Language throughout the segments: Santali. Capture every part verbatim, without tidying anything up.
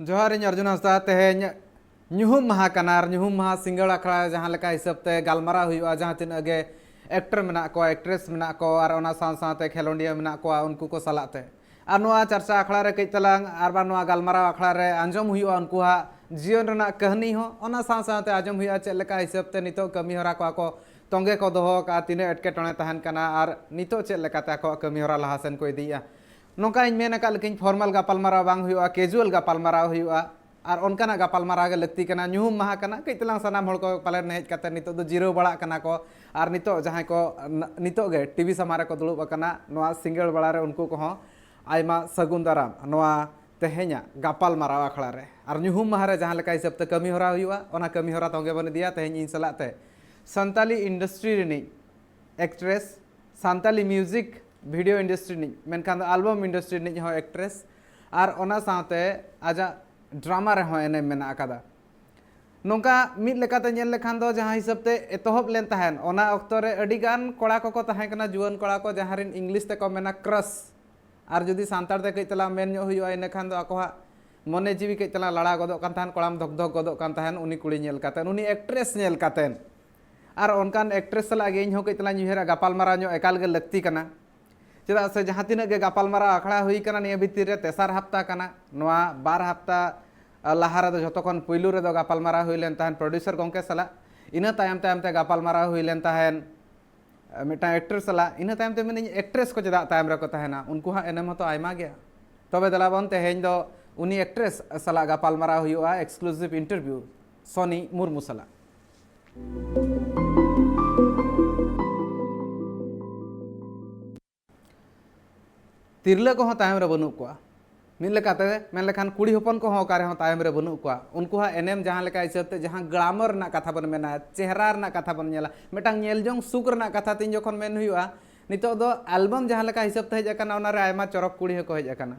ᱡᱚᱦᱟᱨ, ᱤᱧ ᱚᱨᱡᱩᱱ ᱦᱟᱸᱥᱫᱟ᱾ ᱛᱮᱦᱮᱧ ᱧᱩᱦᱩᱢ ᱢᱟᱦᱟ ᱠᱟᱱᱟ ᱟᱨ ᱧᱩᱦᱩᱢ ᱢᱟᱦᱟ ᱥᱤᱸᱜᱟᱹᱲ ᱟᱠᱷᱲᱟ ᱡᱟᱦᱟᱸ ᱞᱮᱠᱟ ᱦᱤᱥᱟᱹᱵ ᱛᱮ ᱜᱟᱞᱢᱟᱨᱟᱣ ᱦᱩᱭᱩᱜᱼᱟ, ᱡᱟᱦᱟᱸ ᱛᱤᱱᱟᱹᱜ ᱜᱮ ᱮᱠᱴᱚᱨ ᱢᱮᱱᱟᱜ ᱠᱚᱣᱟ, ᱮᱠᱴᱨᱮᱥ ᱢᱮᱱᱟᱜ ᱠᱚᱣᱟ ᱟᱨ ᱚᱱᱟ ᱥᱟᱶ ᱥᱟᱶᱛᱮ ᱠᱷᱮᱞᱳᱸᱰᱤᱭᱟᱹ ᱢᱮᱱᱟᱜ ᱠᱚᱣᱟ, ᱩᱱᱠᱩ ᱠᱚ ᱥᱟᱞᱟᱜ ᱛᱮ ᱟᱨ ᱱᱚᱣᱟ ᱪᱟᱨᱪᱟ ᱟᱠᱷᱲᱟ ᱨᱮ ᱠᱟᱹᱡ ᱛᱟᱞᱟᱝ ᱟᱨ ᱵᱟᱝ ᱱᱚᱣᱟ ᱜᱟᱞᱢᱟᱨᱟᱣ ᱟᱠᱷᱲᱟ ᱨᱮ ᱟᱸᱡᱚᱢ ᱦᱩᱭᱩᱜᱼᱟ ᱩᱱᱠᱩᱣᱟᱜ ᱡᱤᱭᱚᱱ ᱨᱮᱱᱟᱜ ᱠᱟᱹᱦᱱᱤ ᱦᱚᱸ, ᱚᱱᱟ ᱥᱟᱶ ᱥᱟᱶᱛᱮ ᱟᱸᱡᱚᱢ ᱦᱩᱭᱩᱜᱼᱟ ᱪᱮᱫ ᱞᱮᱠᱟ ᱦᱤᱥᱟᱹᱵ ᱛᱮ ᱱᱤᱛᱚᱜ ᱠᱟᱹᱢᱤ ᱦᱚᱨᱟ ᱠᱚ ᱟᱠᱚ ᱛᱚᱸᱜᱮ ᱠᱚ ᱫᱚᱦᱚ ᱟᱠᱟᱫᱼᱟ, ᱛᱤᱱᱟᱹᱜ ᱮᱴᱠᱮᱴᱚᱬᱮ ᱛᱟᱦᱮᱱ ᱠᱟᱱᱟ ᱟᱨ ᱱᱤᱛᱚᱜ ᱪᱮᱫ ᱞᱮᱠᱟᱛᱮ ᱟᱠᱚᱣᱟᱜ ᱠᱟᱹᱢᱤ ᱦᱚᱨᱟ ᱞᱟᱦᱟ ᱥᱮᱱ ᱠᱚ ᱤᱫᱤᱭᱮᱫᱼᱟ᱾ ᱱᱚᱝᱠᱟ ᱤᱧ ᱢᱮᱱ ᱟᱠᱟᱫ ᱞᱮᱠᱟᱧ ᱯᱷᱚᱨᱢᱟᱞ ᱜᱟᱯᱟᱞᱢᱟᱨᱟᱣ ᱵᱟᱝ ᱦᱩᱭᱩᱜᱼᱟ, ᱠᱮᱡᱩᱣᱟᱞ ᱜᱟᱯᱟᱞᱢᱟᱨᱟᱣ ᱦᱩᱭᱩᱜᱼᱟ᱾ ᱟᱨ ᱚᱱᱠᱟᱱᱟᱜ ᱜᱟᱯᱟᱞᱢᱟᱨᱟᱣ ᱜᱮ ᱞᱟᱹᱠᱛᱤ ᱠᱟᱱᱟ᱾ ᱧᱩᱦᱩᱢ ᱢᱟᱦᱟ ᱠᱟᱱᱟ, ᱠᱟᱹᱡ ᱛᱮᱞᱟᱝ ᱥᱟᱱᱟᱢ ᱦᱚᱲ ᱠᱚ ᱯᱟᱞᱮᱱ ᱦᱮᱡ ᱠᱟᱛᱮ ᱱᱤᱛᱚᱜ ᱫᱚ ᱡᱤᱨᱟᱹᱣ ᱵᱟᱲᱟᱜ ᱠᱟᱱᱟ ᱠᱚ᱾ ᱟᱨ ᱱᱤᱛᱚᱜ ᱡᱟᱦᱟᱸᱭ ᱠᱚ ᱱ- ᱱᱤᱛᱚᱜ ᱜᱮ ᱴᱤᱵᱷᱤ ᱥᱟᱢᱟᱝ ᱨᱮᱠᱚ ᱫᱩᱲᱩᱵ ᱟᱠᱟᱱᱟ ᱱᱚᱣᱟ ᱥᱤᱸᱜᱟᱹᱲ ᱵᱮᱲᱟ ᱨᱮ, ᱩᱱᱠᱩ ᱠᱚᱦᱚᱸ ᱟᱭᱢᱟ ᱥᱟᱹᱜᱩᱱ ᱫᱟᱨᱟᱢ ᱱᱚᱣᱟ ᱛᱮᱦᱮᱧᱟᱜ ᱜᱟᱯᱟᱞᱢᱟᱨᱟᱣ ᱟᱠᱷᱲᱟ ᱨᱮ᱾ ᱟᱨ ᱧᱩᱦᱩᱢ ᱢᱟᱦᱟ ᱨᱮ ᱡᱟᱦᱟᱸ ᱞᱮᱠᱟ ᱦᱤᱥᱟᱹᱵ ᱛᱮ ᱠᱟᱹᱢᱤ ᱦᱚᱨᱟ ᱦᱩᱭᱩᱜᱼᱟ, ᱚᱱᱟ ᱠᱟᱹᱢᱤ ᱦᱚᱨᱟ ᱛᱚᱸᱜᱮ ᱵᱚᱱ ᱤᱫᱤᱭᱟ᱾ ᱛᱮᱦᱮᱧ ᱤᱧ ᱥᱟᱞᱟᱜ ᱛᱮ ᱥᱟᱱᱛᱟᱞᱤ ᱤᱱᱰᱟᱥᱴᱨᱤ ᱨᱤᱱᱤᱡ actress, Santali music video industry ᱨᱤᱱᱤᱡ, ᱢᱮᱱᱠᱷᱟᱱ ᱫᱚ ᱟᱞᱵᱟᱢ ᱤᱱᱰᱟᱥᱴᱨᱤ ᱨᱤᱱᱤᱡ ᱦᱚᱸ ᱮᱠᱴᱨᱮᱥ, ᱟᱨ ᱚᱱᱟ ᱥᱟᱶᱛᱮ ᱟᱡᱟᱜ ᱰᱨᱟᱢᱟ ᱨᱮᱦᱚᱸ ᱮᱱᱮᱢ ᱢᱮᱱᱟᱜ ᱟᱠᱟᱫᱟ᱾ ᱱᱚᱝᱠᱟ ᱢᱤᱫ ᱞᱮᱠᱟᱛᱮ ᱧᱮᱞ ᱞᱮᱠᱷᱟᱱ ᱫᱚ ᱡᱟᱦᱟᱸ ᱦᱤᱥᱟᱹᱵ ᱛᱮ ᱮᱛᱚᱦᱚᱵ ᱞᱮᱱ ᱛᱟᱦᱮᱸᱫ, ᱚᱱᱟ ᱚᱠᱛᱚ ᱨᱮ ᱟᱹᱰᱤ ᱜᱟᱱ ᱠᱚᱲᱟ ᱠᱚᱠᱚ ᱛᱟᱦᱮᱸ ᱠᱟᱱᱟ, ᱡᱩᱣᱟᱹᱱ ᱠᱚᱲᱟ ᱠᱚ, ᱡᱟᱦᱟᱸ ᱨᱤᱱ ᱤᱝᱞᱤᱥ ᱛᱮᱠᱚ ᱢᱮᱱᱟ ᱠᱨᱟᱥ, ᱟᱨ ᱡᱩᱫᱤ ᱥᱟᱱᱛᱟᱲ ᱛᱮ ᱠᱟᱹᱡ ᱛᱟᱞᱟᱝ ᱢᱮᱱ ᱧᱚᱜ ᱦᱩᱭᱩᱜᱼᱟ, ᱤᱱᱟᱹ ᱠᱷᱟᱱ ᱫᱚ ᱟᱠᱚᱣᱟᱜ ᱢᱚᱱᱮ ᱡᱤᱣᱤ ᱠᱟᱹᱡ ᱛᱟᱞᱟᱝ ᱞᱟᱲᱟ ᱜᱚᱫᱚᱜ ᱠᱟᱱ ᱛᱟᱦᱮᱸᱱ, ᱠᱚᱲᱟᱢ ᱫᱷᱚᱠ ᱫᱷᱚᱠ ᱜᱚᱫᱚᱜ ᱠᱟᱱ ᱛᱟᱦᱮᱸᱱ, ᱩᱱᱤ ᱠᱩᱲᱤ ᱧᱮᱞ ᱠᱟᱛᱮ, ᱩᱱᱤ ᱮᱠᱴᱨᱮᱥ ᱧᱮᱞ ᱠᱟᱛᱮ᱾ ᱟᱨ ᱚᱱᱠᱟᱱ ᱮᱠᱴᱨᱮᱥ ᱥᱟᱞᱟᱜ ᱜᱮ ᱤᱧ ᱦᱚᱸ ᱠᱟᱹᱡ ᱛᱟᱞᱟᱝ ᱩᱭᱦᱟᱹᱨᱟ, ᱜᱟᱯᱟᱞᱢᱟᱨᱟᱣ ᱧᱚᱜ ᱮᱠᱟᱞ ᱜᱮ ᱞᱟᱹᱠᱛᱤ ᱠᱟᱱᱟ᱾ ᱪᱮᱫᱟᱜ ᱥᱮ ᱡᱟᱦᱟᱸ ᱛᱤᱱᱟᱹᱜ ᱜᱮ ᱜᱟᱯᱟᱞᱢᱟᱨᱟᱣ ᱟᱠᱷᱲᱟ ᱦᱩᱭ ᱠᱟᱱᱟ ᱱᱤᱭᱟᱹ ᱵᱷᱤᱛᱤᱨ ᱨᱮ, ᱛᱮᱥᱟᱨ ᱦᱟᱯᱛᱟ ᱠᱟᱱᱟ, ᱱᱚᱣᱟ ᱵᱟᱨ ᱦᱟᱯᱛᱟ ᱞᱟᱦᱟ ᱨᱮᱫᱚ ᱡᱷᱚᱛᱚ ᱠᱷᱚᱱ ᱯᱩᱭᱞᱩ ᱨᱮᱫᱚ ᱜᱟᱯᱟᱞᱢᱟᱨᱟᱣ ᱦᱩᱭ ᱞᱮᱱ ᱛᱟᱦᱮᱸᱱ ᱯᱨᱚᱰᱭᱩᱥᱟᱨ ᱜᱚᱢᱠᱮ ᱥᱟᱞᱟᱜ, ᱤᱱᱟᱹ ᱛᱟᱭᱚᱢ ᱛᱟᱭᱚᱢ ᱛᱮ ᱜᱟᱯᱟᱞᱢᱟᱨᱟᱣ ᱦᱩᱭ ᱞᱮᱱ ᱛᱟᱦᱮᱸᱱ ᱢᱤᱫᱴᱟᱝ ᱮᱠᱴᱨᱮᱥ ᱥᱟᱞᱟᱜ, ᱤᱱᱟᱹ ᱛᱟᱭᱚᱢ ᱛᱮ ᱢᱮᱱᱟᱹᱧ ᱮᱠᱴᱨᱮᱥ ᱠᱚ ᱪᱮᱫᱟᱜ ᱛᱟᱭᱚᱢ ᱨᱮᱠᱚ ᱛᱟᱦᱮᱸᱱᱟ, ᱩᱱᱠᱩᱣᱟᱜ ᱮᱱᱮᱢ ᱦᱚᱸᱛᱚ ᱟᱭᱢᱟ ᱜᱮᱭᱟ᱾ ᱛᱚᱵᱮ ᱫᱮᱞᱟ ᱵᱚᱱ ᱛᱮᱦᱮᱧ ᱫᱚ ᱩᱱᱤ ᱮᱠᱴᱨᱮᱥ ᱥᱟᱞᱟᱜ ᱜᱟᱯᱟᱞᱢᱟᱨᱟᱣ ᱦᱩᱭᱩᱜᱼᱟ, ᱮᱠᱥᱠᱞᱩᱥᱤᱵᱷ ᱤᱱᱴᱟᱨᱵᱷᱤᱭᱩ ᱥᱚᱱᱤ ᱢᱩᱨᱢᱩ ᱥᱟᱞᱟᱜ᱾ ᱛᱤᱨᱞᱟᱹ ᱠᱚᱦᱚᱸ ᱛᱟᱭᱚᱢ ᱨᱮ ᱵᱟᱹᱱᱩᱜ ᱠᱚᱣᱟ᱾ ᱢᱤᱫ ᱞᱮᱠᱟᱛᱮ ᱢᱮᱱ ᱞᱮᱠᱷᱟᱱ ᱠᱩᱲᱤ ᱦᱚᱯᱚᱱ ᱠᱚᱦᱚᱸ ᱚᱠᱟ ᱨᱮᱦᱚᱸ ᱛᱟᱭᱚᱢ ᱨᱮ ᱵᱟᱹᱱᱩᱜ ᱠᱚᱣᱟ᱾ ᱩᱱᱠᱩᱣᱟᱜ ᱮᱱᱮᱢ ᱡᱟᱦᱟᱸ ᱞᱮᱠᱟ ᱦᱤᱥᱟᱹᱵ ᱛᱮ ᱡᱟᱦᱟᱸ ᱜᱞᱟᱢᱚᱨ ᱨᱮᱱᱟᱜ ᱠᱟᱛᱷᱟ ᱵᱚᱱ ᱢᱮᱱᱟ, ᱪᱮᱦᱨᱟ ᱨᱮᱱᱟᱜ ᱠᱟᱛᱷᱟ ᱵᱚᱱ ᱧᱮᱞᱟ, ᱢᱤᱫᱴᱟᱝ ᱧᱮᱞ ᱡᱚᱝ ᱥᱩᱠ ᱨᱮᱱᱟᱜ ᱠᱟᱛᱷᱟ ᱛᱤᱧ ᱡᱚᱠᱷᱚᱱ ᱢᱮᱱ ᱦᱩᱭᱩᱜᱼᱟ, ᱱᱤᱛᱚᱜ ᱫᱚ ᱮᱞᱵᱚᱢ ᱡᱟᱦᱟᱸ ᱞᱮᱠᱟ ᱦᱤᱥᱟᱹᱵ ᱛᱮ ᱦᱮᱡ ᱟᱠᱟᱱᱟ, ᱚᱱᱟᱨᱮ ᱟᱭᱢᱟ ᱪᱚᱨᱚᱠ ᱠᱩᱲᱤ ᱦᱚᱸᱠᱚ ᱦᱮᱡ ᱟᱠᱟᱱᱟ᱾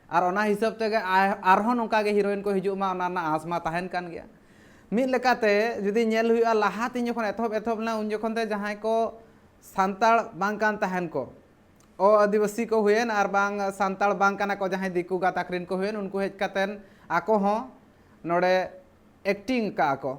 ᱟᱨ ᱚᱱᱟ ᱦᱤᱥᱟᱹᱵ ᱛᱮᱜᱮ ᱟᱭ- ᱟᱨᱦᱚᱸ ᱱᱚᱝᱠᱟ ᱜᱮ ᱦᱤᱨᱳᱭᱤᱱ ᱠᱚ ᱦᱤᱡᱩᱜ ᱢᱟ, ᱚᱱᱟ ᱨᱮᱱᱟᱜ ᱟᱸᱥ ᱢᱟ ᱛᱟᱦᱮᱱ ᱠᱟᱱ ᱜᱮᱭᱟ᱾ ᱢᱤᱫ ᱞᱮᱠᱟᱛᱮ ᱡᱩᱫᱤ ᱧᱮᱞ ᱦᱩᱭᱩᱜᱼᱟ, ᱞᱟᱦᱟ ᱛᱤᱧ ᱡᱚᱠᱷᱚᱱ ᱮᱛᱚᱦᱚᱵ ᱮᱛᱚᱦᱚᱵ ᱞᱮᱱᱟ, ᱩᱱ ᱡᱚᱠᱷᱚᱱ ᱛᱮ ᱡᱟᱦᱟᱸᱭ ᱠᱚ ᱥᱟᱱᱛᱟᱲ ᱵᱟᱝ ᱠᱟᱱ ᱛᱟᱦᱮᱱ ᱠᱚ, ᱚ ᱟᱹᱫᱤᱵᱟᱹᱥᱤ ᱠᱚ ᱦᱩᱭᱮᱱ ᱟᱨ ᱵᱟᱝ ᱥᱟᱱᱛᱟᱲ ᱵᱟᱝ ᱠᱟᱱᱟ ᱠᱚ, ᱡᱟᱦᱟᱸᱭ ᱫᱤᱠᱩ ᱜᱟᱛᱟᱠ ᱨᱮᱱ ᱠᱚ ᱦᱩᱭᱮᱱ, ᱩᱱᱠᱩ ᱦᱮᱡ ᱠᱟᱛᱮᱱ ᱟᱠᱚ ᱦᱚᱸ ᱱᱚᱰᱮ ᱮᱠᱴᱤᱝ ᱠᱟᱜᱼᱟ ᱠᱚ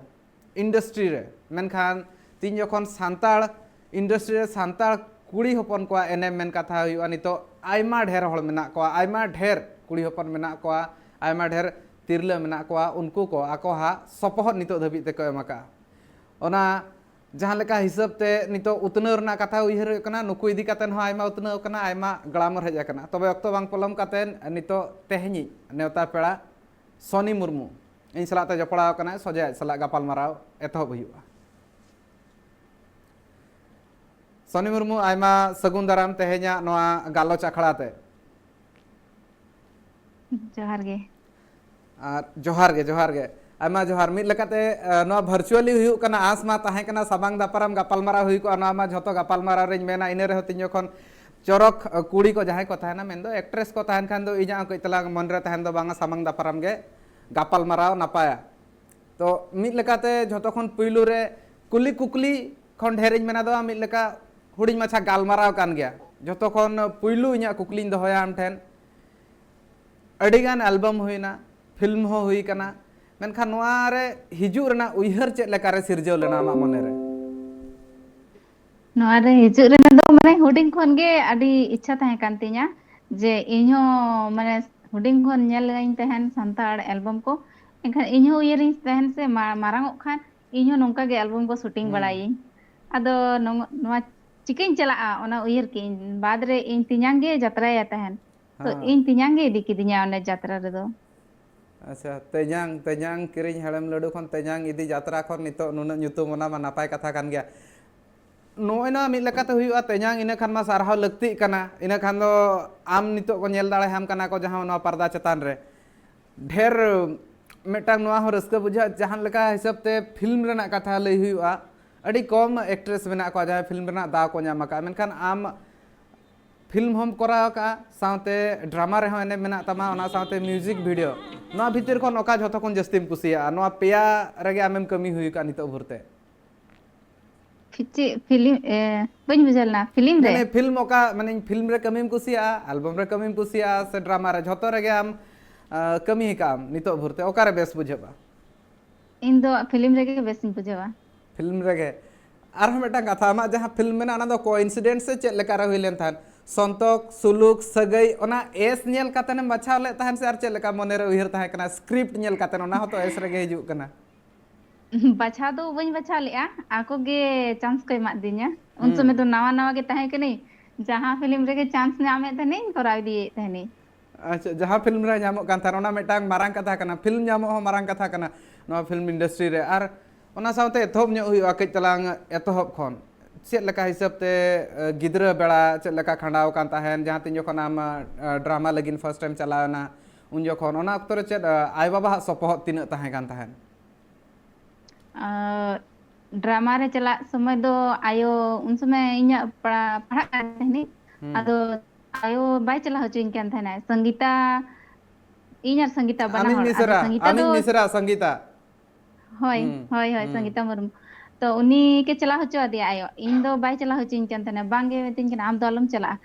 ᱤᱱᱰᱟᱥᱴᱨᱤ ᱨᱮ᱾ ᱢᱮᱱᱠᱷᱟᱱ ᱛᱤᱧ ᱡᱚᱠᱷᱚᱱ ᱥᱟᱱᱛᱟᱲ ᱤᱱᱰᱟᱥᱴᱨᱤ ᱨᱮ ᱥᱟᱱᱛᱟᱲ ᱠᱩᱲᱤ ᱦᱚᱯᱚᱱ ᱠᱚᱣᱟᱜ ᱮᱱᱮᱢ ᱢᱮᱱ ᱠᱟᱛᱷᱟ ᱦᱩᱭᱩᱜᱼᱟ, ᱱᱤᱛᱚᱜ ᱟᱭᱢᱟ ᱰᱷᱮᱨ ᱦᱚᱲ ᱢᱮᱱᱟᱜ ᱠᱚᱣᱟ, ᱟᱭᱢᱟ ᱰᱷᱮᱨ ᱠᱩᱲᱤ ᱦᱚᱯᱚᱱ ᱢᱮᱱᱟᱜ ᱠᱚᱣᱟ, ᱟᱭᱢᱟ ᱰᱷᱮᱨ ᱛᱤᱨᱞᱟᱹ ᱢᱮᱱᱟᱜ ᱠᱚᱣᱟ, ᱩᱱᱠᱩ ᱠᱚ ᱟᱠᱚ ᱦᱟᱜ ᱥᱚᱯᱚᱦᱚᱫ ᱱᱤᱛᱚᱜ ᱫᱷᱟᱹᱵᱤᱡ ᱛᱮᱠᱚ ᱮᱢ ᱟᱠᱟᱫᱼᱟ᱾ ᱚᱱᱟ ᱡᱟᱦᱟᱸ ᱞᱮᱠᱟ ᱦᱤᱥᱟᱹᱵ ᱛᱮ ᱱᱤᱛᱚᱜ ᱩᱛᱱᱟᱹᱣ ᱨᱮᱱᱟᱜ ᱠᱟᱛᱷᱟ ᱩᱭᱦᱟᱹᱨ ᱦᱩᱭᱩᱜ ᱠᱟᱱᱟ, ᱱᱩᱠᱩ ᱤᱫᱤ ᱠᱟᱛᱮ ᱦᱚᱸ ᱟᱭᱢᱟ ᱩᱛᱱᱟᱹᱣ ᱟᱠᱟᱱᱟ, ᱟᱭᱢᱟ ᱜᱞᱟᱢᱚᱨ ᱦᱮᱡ ᱟᱠᱟᱱᱟ᱾ ᱛᱚᱵᱮ ᱚᱠᱛᱚ ᱵᱟᱝ ᱯᱚᱞᱚᱢ ᱠᱟᱛᱮ ᱱᱤᱛᱚᱜ ᱛᱮᱦᱮᱧᱤᱡ ᱱᱮᱣᱛᱟ ᱯᱮᱲᱟ ᱥᱚᱱᱤ ᱢᱩᱨᱢᱩ ᱤᱧ ᱥᱟᱞᱟᱜ ᱛᱮ ᱡᱚᱯᱲᱟᱣ ᱟᱠᱟᱱᱟᱭ, ᱥᱚᱡᱷᱮ ᱟᱡ ᱥᱟᱞᱟᱜ ᱜᱟᱯᱟᱞᱢᱟᱨᱟᱣ ᱮᱛᱚᱦᱚᱵ ᱦᱩᱭᱩᱜᱼᱟ᱾ ᱥᱚᱱᱤ ᱢᱩᱨᱢᱩ, ᱟᱭᱢᱟ ᱥᱟᱹᱜᱩᱱ ᱫᱟᱨᱟᱢ ᱛᱮᱦᱮᱧᱟᱜ ᱱᱚᱣᱟ ᱜᱟᱞᱚᱪ ᱟᱠᱷᱲᱟ ᱛᱮ᱾ ᱡᱚᱦᱟᱨ ᱜᱮ᱾ ᱟᱨ ᱡᱚᱦᱟᱨ ᱜᱮ, ᱡᱚᱦᱟᱨ ᱜᱮ, ᱟᱭᱢᱟ ᱡᱚᱦᱟᱨ᱾ ᱢᱤᱫ ᱞᱮᱠᱟᱛᱮ ᱱᱚᱣᱟ ᱵᱷᱟᱨᱪᱩᱣᱟᱞᱤ ᱦᱩᱭᱩᱜ ᱠᱟᱱᱟ, ᱟᱸᱥ ᱢᱟ ᱛᱟᱦᱮᱸ ᱠᱟᱱᱟ ᱥᱟᱢᱟᱝ ᱫᱟᱯᱨᱟᱢ ᱜᱟᱯᱟᱞᱢᱟᱨᱟᱣ ᱦᱩᱭ ᱠᱚᱜᱼᱟ, ᱱᱚᱣᱟ ᱢᱟ ᱡᱷᱚᱛᱚ ᱜᱟᱯᱟᱞᱢᱟᱨᱟᱣ ᱨᱮᱧ ᱢᱮᱱᱟ᱾ ᱤᱱᱟᱹ ᱨᱮᱦᱚᱸ ᱛᱤᱧ ᱡᱚᱠᱷᱚᱱ ᱪᱚᱨᱚᱠ ᱠᱩᱲᱤ ᱠᱚ ᱡᱟᱦᱟᱸᱭ ᱠᱚ ᱛᱟᱦᱮᱱᱟ, ᱢᱮᱱᱫᱚ ᱮᱠᱴᱨᱮᱥ ᱠᱚ ᱛᱟᱦᱮᱱ ᱠᱷᱟᱱ ᱫᱚ ᱤᱧᱟᱹᱜ ᱦᱚᱸ ᱠᱟᱹᱡ ᱛᱟᱞᱟᱝ ᱢᱚᱱᱮ ᱨᱮ ᱛᱟᱦᱮᱱ ᱫᱚ, ᱵᱟᱝᱟ, ᱥᱟᱢᱟᱝ ᱫᱟᱯᱨᱟᱢ ᱜᱮ ᱜᱟᱯᱟᱞᱢᱟᱨᱟᱣ ᱱᱟᱯᱟᱭᱟ᱾ ᱛᱚ ᱢᱤᱫ ᱞᱮᱠᱟᱛᱮ ᱡᱷᱚᱛᱚ ᱠᱷᱚᱱ ᱯᱩᱭᱞᱩ ᱨᱮ ᱠᱩᱞᱤ ᱠᱩᱠᱞᱤ ᱠᱷᱚᱱ ᱰᱷᱮᱨ ᱤᱧ ᱢᱮᱱᱟ ᱫᱚ ᱢᱤᱫ ᱞᱮᱠᱟ ᱦᱩᱰᱤᱧ ᱢᱟᱪᱷᱟ ᱜᱟᱞᱢᱟᱨᱟᱣ ᱠᱟᱱ ᱜᱮᱭᱟ᱾ ᱡᱷᱚᱛᱚ ᱠᱷᱚᱱ ᱯᱩᱭᱞᱩ ᱤᱧᱟᱹᱜ ᱠᱩᱠᱞᱤᱧ ᱫᱚᱦᱚᱭᱟ ᱟᱢ ᱴᱷᱮᱱ, ᱟᱹᱰᱤᱜᱟᱱ ᱮᱞᱵᱟᱢ ᱦᱩᱭᱱᱟ, ᱯᱷᱤᱞᱢ ᱦᱚᱸ ᱦᱩᱭ ᱠᱟᱱᱟ, ᱢᱮᱱᱠᱷᱟᱱ ᱱᱚᱣᱟ ᱨᱮ ᱦᱤᱡᱩᱜ ᱨᱮᱱᱟᱜ ᱩᱭᱦᱟᱹᱨ ᱪᱮᱫ ᱞᱮᱠᱟᱨᱮ ᱥᱤᱨᱡᱟᱹᱣ ᱞᱮᱱᱟ ᱟᱢᱟᱜ ᱢᱚᱱᱮᱨᱮ? ᱱᱚᱣᱟ ᱨᱮ ᱦᱤᱡᱩᱜ ᱨᱮᱱᱟᱜ ᱫᱚ ᱢᱟᱱᱮ ᱦᱩᱰᱤᱧ ᱠᱷᱚᱱ ᱜᱮ ᱟᱹᱰᱤ ᱤᱪᱪᱷᱟ ᱛᱟᱦᱮᱸ ᱠᱟᱱ ᱛᱤᱧᱟ ᱡᱮ ᱤᱧᱦᱚᱸ ᱢᱟᱱᱮ ᱦᱩᱰᱤᱧ ᱠᱷᱚᱱ ᱧᱮᱞ ᱞᱮᱜᱟᱹᱧ ᱛᱟᱦᱮᱱ ᱥᱟᱱᱛᱟᱲ ᱮᱞᱵᱟᱢ ᱠᱚ, ᱮᱱᱠᱷᱟᱱ ᱤᱧᱦᱚᱸ ᱩᱭᱦᱟᱹᱨᱤᱧ ᱛᱟᱦᱮᱱ ᱥᱮ ᱢᱟ- ᱢᱟᱨᱟᱝ ᱚᱜ ᱠᱷᱟᱱ ᱤᱧᱦᱚᱸ ᱱᱚᱝᱠᱟ ᱜᱮ ᱮᱞᱵᱟᱢ ᱠᱚ ᱥᱩᱴᱤᱝ ᱦᱩᱸ᱾ ᱵᱟᱲᱟᱭᱟᱹᱧ᱾ ᱟᱫᱚ ᱱᱚᱝ- ᱱᱚᱣᱟ ᱪᱤᱠᱟᱹᱧ ᱪᱟᱞᱟᱜᱼᱟ ᱚᱱᱟ ᱩᱭᱦᱟᱹᱨ ᱠᱮᱜᱼᱟᱹᱧ᱾ ᱵᱟᱫᱽ ᱨᱮ ᱤᱧ ᱛᱮᱧᱟᱝ ᱜᱮ ᱡᱟᱛᱨᱟᱭᱟ ᱛᱟᱦᱮᱱ, ᱛᱚ ᱦᱮᱸ᱾ ᱤᱧ ᱛᱮᱧᱟᱝ ᱜᱮ ᱤᱫᱤ ᱠᱤᱫᱤᱧᱟ ᱚᱸᱰᱮ ᱡᱟᱛᱨᱟ ᱨᱮᱫᱚ᱾ ᱟᱪᱪᱷᱟ, ᱛᱮᱧᱟᱝ, ᱛᱮᱧᱟᱝ ᱠᱤᱨᱤᱧ ᱦᱮᱲᱮᱢ ᱞᱟᱹᱰᱩ ᱠᱷᱚᱱ ᱛᱮᱧᱟᱝ ᱤᱫᱤ ᱡᱟᱛᱨᱟ ᱠᱷᱚᱱ ᱱᱤᱛᱚᱜ ᱱᱩᱱᱟᱹᱜ ᱧᱩᱛᱩᱢ, ᱚᱱᱟ ᱢᱟ ᱱᱟᱯᱟᱭ ᱠᱟᱛᱷᱟ ᱠᱟᱱ ᱜᱮᱭᱟ᱾ ᱱᱚᱜᱼᱚᱭ ᱱᱚᱣᱟ ᱢᱤᱫ ᱞᱮᱠᱟᱛᱮ ᱦᱩᱭᱩᱜᱼᱟ, ᱛᱮᱧᱟᱝ ᱤᱱᱟᱹ ᱠᱷᱟᱱ ᱢᱟ ᱥᱟᱨᱦᱟᱣ ᱞᱟᱹᱠᱛᱤᱜ ᱠᱟᱱᱟ, ᱤᱱᱟᱹ ᱠᱷᱟᱱ ᱫᱚ ᱟᱢ ᱱᱤᱛᱚᱜ ᱠᱚ ᱧᱮᱞ ᱫᱟᱲᱮᱭᱟᱢ ᱠᱟᱱᱟ ᱠᱚ ᱡᱟᱦᱟᱸ ᱱᱚᱣᱟ ᱯᱟᱨᱫᱟ ᱪᱮᱛᱟᱱ ᱨᱮ᱾ ᱰᱷᱮᱨ ᱢᱤᱫᱴᱟᱝ ᱱᱚᱣᱟ ᱦᱚᱸ ᱨᱟᱹᱥᱠᱟᱹ ᱵᱩᱡᱷᱟᱹᱜᱼᱟ, ᱡᱟᱦᱟᱸ ᱞᱮᱠᱟ ᱦᱤᱥᱟᱹᱵ ᱛᱮ ᱯᱷᱤᱞᱢ ᱨᱮᱱᱟᱜ ᱠᱟᱛᱷᱟ ᱞᱟᱹᱭ ᱦᱩᱭᱩᱜᱼᱟ, ᱟᱹᱰᱤ ᱠᱚᱢ ᱮᱠᱴᱨᱮᱥ ᱢᱮᱱᱟᱜ ᱠᱚᱣᱟ ᱡᱟᱦᱟᱸᱭ ᱯᱷᱤᱞᱢ ᱨᱮᱱᱟᱜ ᱫᱟᱣ ᱠᱚ ᱧᱟᱢ ᱟᱠᱟᱫᱼᱟ, ᱢᱮᱱᱠᱷᱟᱱ ᱟᱢ ᱯᱷᱤᱞᱢ ᱦᱚᱸᱢ ᱠᱚᱨᱟᱣ ᱟᱠᱟᱫᱼᱟ, ᱥᱟᱶᱛᱮ ᱰᱨᱟᱢᱟ ᱨᱮᱦᱚᱸ ᱮᱱᱮᱢ ᱢᱮᱱᱟᱜ ᱛᱟᱢᱟ, ᱚᱱᱟ ᱥᱟᱶᱛᱮ ᱢᱤᱣᱡᱤᱠ ᱵᱷᱤᱰᱤᱭᱳ, ᱱᱚᱣᱟ ᱵᱷᱤᱛᱤᱨ ᱠᱷᱚᱱ ᱚᱠᱟ ᱡᱷᱚᱛᱚ ᱠᱷᱚᱱ ᱡᱟᱹᱥᱛᱤᱢ ᱠᱩᱥᱤᱭᱟᱜᱼᱟ? ᱱᱚᱣᱟ ᱯᱮᱭᱟ ᱨᱮᱜᱮ ᱟᱢᱮᱢ ᱠᱟᱹᱢᱤ ᱦᱩᱭ ᱟᱠᱟᱫᱼᱟ ᱱᱤᱛᱚᱜ ᱵᱷᱳᱨ ᱛᱮ᱾ ᱯᱷᱤ- ᱪᱮᱫ ᱯᱷᱤᱞᱢ? ᱮ, ᱵᱟᱹᱧ ᱵᱩᱡᱷᱟᱹᱣ ᱞᱮᱱᱟ᱾ ᱯᱷᱤᱞᱢ ᱨᱮ? ᱢᱟᱱᱮ ᱯᱷᱤᱞᱢ ᱚᱠᱟ, ᱢᱟᱱᱮ ᱯᱷᱤᱞᱢ ᱨᱮ ᱠᱟᱹᱢᱤᱢ ᱠᱩᱥᱤᱭᱟᱜᱼᱟ, ᱟᱞᱵᱟᱢ ᱨᱮ ᱠᱟᱹᱢᱤᱢ ᱠᱩᱥᱤᱭᱟᱜᱼᱟ, ᱥᱮ ᱰᱨᱟᱢᱟ ᱨᱮ? ᱡᱷᱚᱛᱚ ᱨᱮᱜᱮ ᱟᱢ ᱟ, ᱠᱟᱹᱢᱤ ᱟᱠᱟᱫ ᱟᱢ ᱱᱤᱛᱚᱜ ᱵᱷᱳᱨ ᱛᱮ, ᱚᱠᱟᱨᱮ ᱵᱮᱥ ᱵᱩᱡᱷᱟᱹᱜᱼᱟ? ᱤᱧ ᱫᱚ ᱯᱷᱤᱞᱢ ᱨᱮᱜᱮ ᱵᱮᱥᱤᱧ ᱵᱩᱡᱷᱟᱹᱣᱟ᱾ ᱯᱷᱤᱞᱢ ᱨᱮᱜᱮ᱾ ᱟᱨᱦᱚᱸ ᱢᱤᱫᱴᱟᱝ ᱠᱟᱛᱷᱟ, ᱟᱢᱟᱜ ᱡᱟᱦᱟᱸ ᱯᱷᱤᱞᱢ ᱢᱮᱱᱟᱜᱼᱟ, ᱚᱱᱟ ᱫᱚ ᱠᱳᱭᱤᱱᱥᱤᱰᱮᱱᱥ ᱥᱮ ᱪᱮᱫ ᱞᱮᱠᱟ ᱨᱮ ᱦᱩᱭ ᱞᱮᱱ ᱛᱟᱦᱮᱸᱫ? ᱥᱚᱱᱛᱚᱠ, ᱥᱩᱞᱩᱠ, ᱥᱟᱹᱜᱟᱹᱭ, ᱚᱱᱟ ᱮᱥ ᱧᱮᱞ ᱠᱟᱛᱮᱫ ᱮᱢ ᱵᱟᱪᱷᱟᱣ ᱞᱮᱫ ᱛᱟᱦᱮᱸᱫ ᱥᱮ ᱟᱨ ᱪᱮᱫ ᱞᱮᱠᱟ ᱢᱚᱱᱮᱨᱮ ᱩᱭᱦᱟᱹᱨ ᱛᱟᱦᱮᱸ ᱠᱟᱱᱟ? ᱥᱠᱨᱤᱯᱴ ᱧᱮᱞ ᱠᱟᱛᱮᱫ, ᱚᱱᱟ ᱦᱚᱸᱛᱚ ᱮᱥ ᱨᱮᱜᱮ ᱦᱤᱡᱩᱜ ᱠᱟᱱᱟ᱾ ᱵᱟᱪᱷᱟᱣ ᱫᱚ ᱵᱟᱹᱧ ᱵᱟᱪᱷᱟᱣ ᱞᱮᱫᱼᱟ, ᱟᱠᱚ ᱜᱮ ᱪᱟᱱᱥ ᱠᱚ ᱮᱢᱟᱫᱤᱧᱟ᱾ ᱩᱱ ᱥᱚᱢᱚᱭ ᱫᱚ ᱦᱩᱸ᱾ ᱱᱟᱣᱟ ᱱᱟᱣᱟ ᱜᱮ ᱛᱟᱦᱮᱸ ᱠᱟᱹᱱᱟᱹᱧ, ᱡᱟᱦᱟᱸ ᱯᱷᱤᱞᱢ ᱨᱮᱜᱮ ᱪᱟᱱᱥ ᱧᱟᱢᱮᱫ ᱛᱟᱦᱮᱱᱤᱧ, ᱠᱚᱨᱟᱣ ᱤᱫᱤᱭᱮᱫ ᱛᱟᱦᱮᱱᱤᱧ᱾ ᱟᱪᱪᱷᱟ, ᱡᱟᱦᱟᱸ ᱯᱷᱤᱞᱢ ᱨᱮ ᱧᱟᱢᱚᱜ ᱠᱟᱱ ᱛᱟᱦᱮᱱ, ᱚᱱᱟ ᱢᱤᱫᱴᱟᱝ ᱢᱟᱨᱟᱝ ᱠᱟᱛᱷᱟ ᱠᱟᱱᱟ, ᱯᱷᱤᱞᱢ ᱧᱟᱢᱚᱜ ᱦᱚᱸ ᱢᱟᱨᱟᱝ ᱠᱟᱛᱷᱟ ᱠᱟᱱᱟ ᱱᱚᱣᱟ ᱯᱷᱤᱞᱢ ᱤᱱᱰᱟᱥᱴᱨᱤ ᱨᱮ᱾ ᱟᱨ ᱚᱱᱟ ᱥᱟᱶᱛᱮ ᱮᱛᱚᱦᱚᱵ ᱧᱚᱜ ᱦᱩᱭᱩᱜᱼᱟ ᱠᱟᱹᱡ ᱛᱟᱞᱟᱝ ᱮᱛᱚᱦᱚᱵ ᱠᱷᱚᱱ᱾ ᱪᱮᱫ ᱞᱮᱠᱟ ᱦᱤᱥᱟᱹᱵ ᱛᱮ, ᱮ, ᱜᱤᱫᱽᱨᱟᱹ ᱵᱮᱲᱟ ᱪᱮᱫ ᱞᱮᱠᱟ ᱠᱷᱟᱸᱰᱟᱣ ᱟᱠᱟᱱ ᱛᱟᱦᱮᱱ, ᱡᱟᱦᱟᱸ ᱛᱤᱱ ᱡᱚᱠᱷᱚᱱ ᱟᱢ, ᱟ, ᱰᱨᱟᱢᱟ ᱞᱟᱹᱜᱤᱫ ᱯᱷᱟᱥᱴ ᱴᱟᱭᱤᱢ ᱪᱟᱞᱟᱣ ᱮᱱᱟ, ᱩᱱ ᱡᱚᱠᱷᱚᱱ ᱚᱱᱟ ᱚᱠᱛᱚ ᱨᱮ ᱪᱮᱫ, ᱟ, ᱟᱭᱳᱼᱵᱟᱵᱟᱣᱟᱜ ᱥᱚᱯᱚᱦᱚᱫ ᱛᱤᱱᱟᱹᱜ ᱛᱟᱦᱮᱸ ᱠᱟᱱ ᱛᱟᱦᱮᱱ? ᱟᱨ ᱰᱨᱟᱢᱟ ᱨᱮ ᱪᱟᱞᱟᱜ ᱥᱚᱢᱚᱭ ᱫᱚ ᱟᱭᱳ, ᱩᱱ ᱥᱚᱢᱚᱭ ᱤᱧᱟᱹᱜ ᱯᱟᱲᱟ-, ᱯᱟᱲᱦᱟᱜ ᱠᱟᱱ ᱛᱟᱦᱮᱱᱤᱧ᱾ ᱦᱩᱸ᱾ ᱟᱫᱚ ᱟᱭᱳ ᱵᱟᱭ ᱪᱟᱞᱟᱣ ᱦᱚᱪᱚᱧ ᱠᱟᱱ ᱛᱟᱦᱮᱱᱟ᱾ ᱥᱚᱝᱜᱤᱛᱟ, ᱤᱧ ᱟᱨ ᱥᱚᱝᱜᱤᱛᱟ ᱵᱟᱱᱟ ᱟᱢᱤᱡ ᱦᱚᱲ᱾ ᱟᱫᱚ ᱢᱤᱥᱨᱟ, ᱥᱚᱝᱜᱤᱛᱟ ᱫᱚ ᱟᱢᱤᱡ ᱢᱤᱥᱨᱟ ᱥᱚᱝᱜᱤᱛᱟ᱾ ᱦᱳᱭ, ᱦᱩᱸ, ᱦᱳᱭ, ᱦᱳᱭ, ᱦᱩᱸ, ᱥᱚᱝᱜᱤᱛᱟ ᱢᱩᱨᱢᱩ᱾ ᱛᱚ ᱩᱱᱤ ᱜᱮ ᱪᱟᱞᱟᱣ ᱦᱚᱪᱚ ᱟᱫᱮᱭᱟ ᱟᱭᱳ᱾ ᱤᱧ ᱫᱚ ᱵᱟᱭ ᱪᱟᱞᱟᱣ ᱦᱚᱪᱚᱧ ᱠᱟᱱ ᱛᱟᱦᱮᱱᱟ, ᱵᱟᱝ ᱜᱮ ᱢᱮᱛᱟᱹᱧ ᱠᱟᱱᱟ, "ᱟᱢ ᱫᱚ ᱟᱞᱚᱢ ᱪᱟᱞᱟᱜᱼᱟ᱾"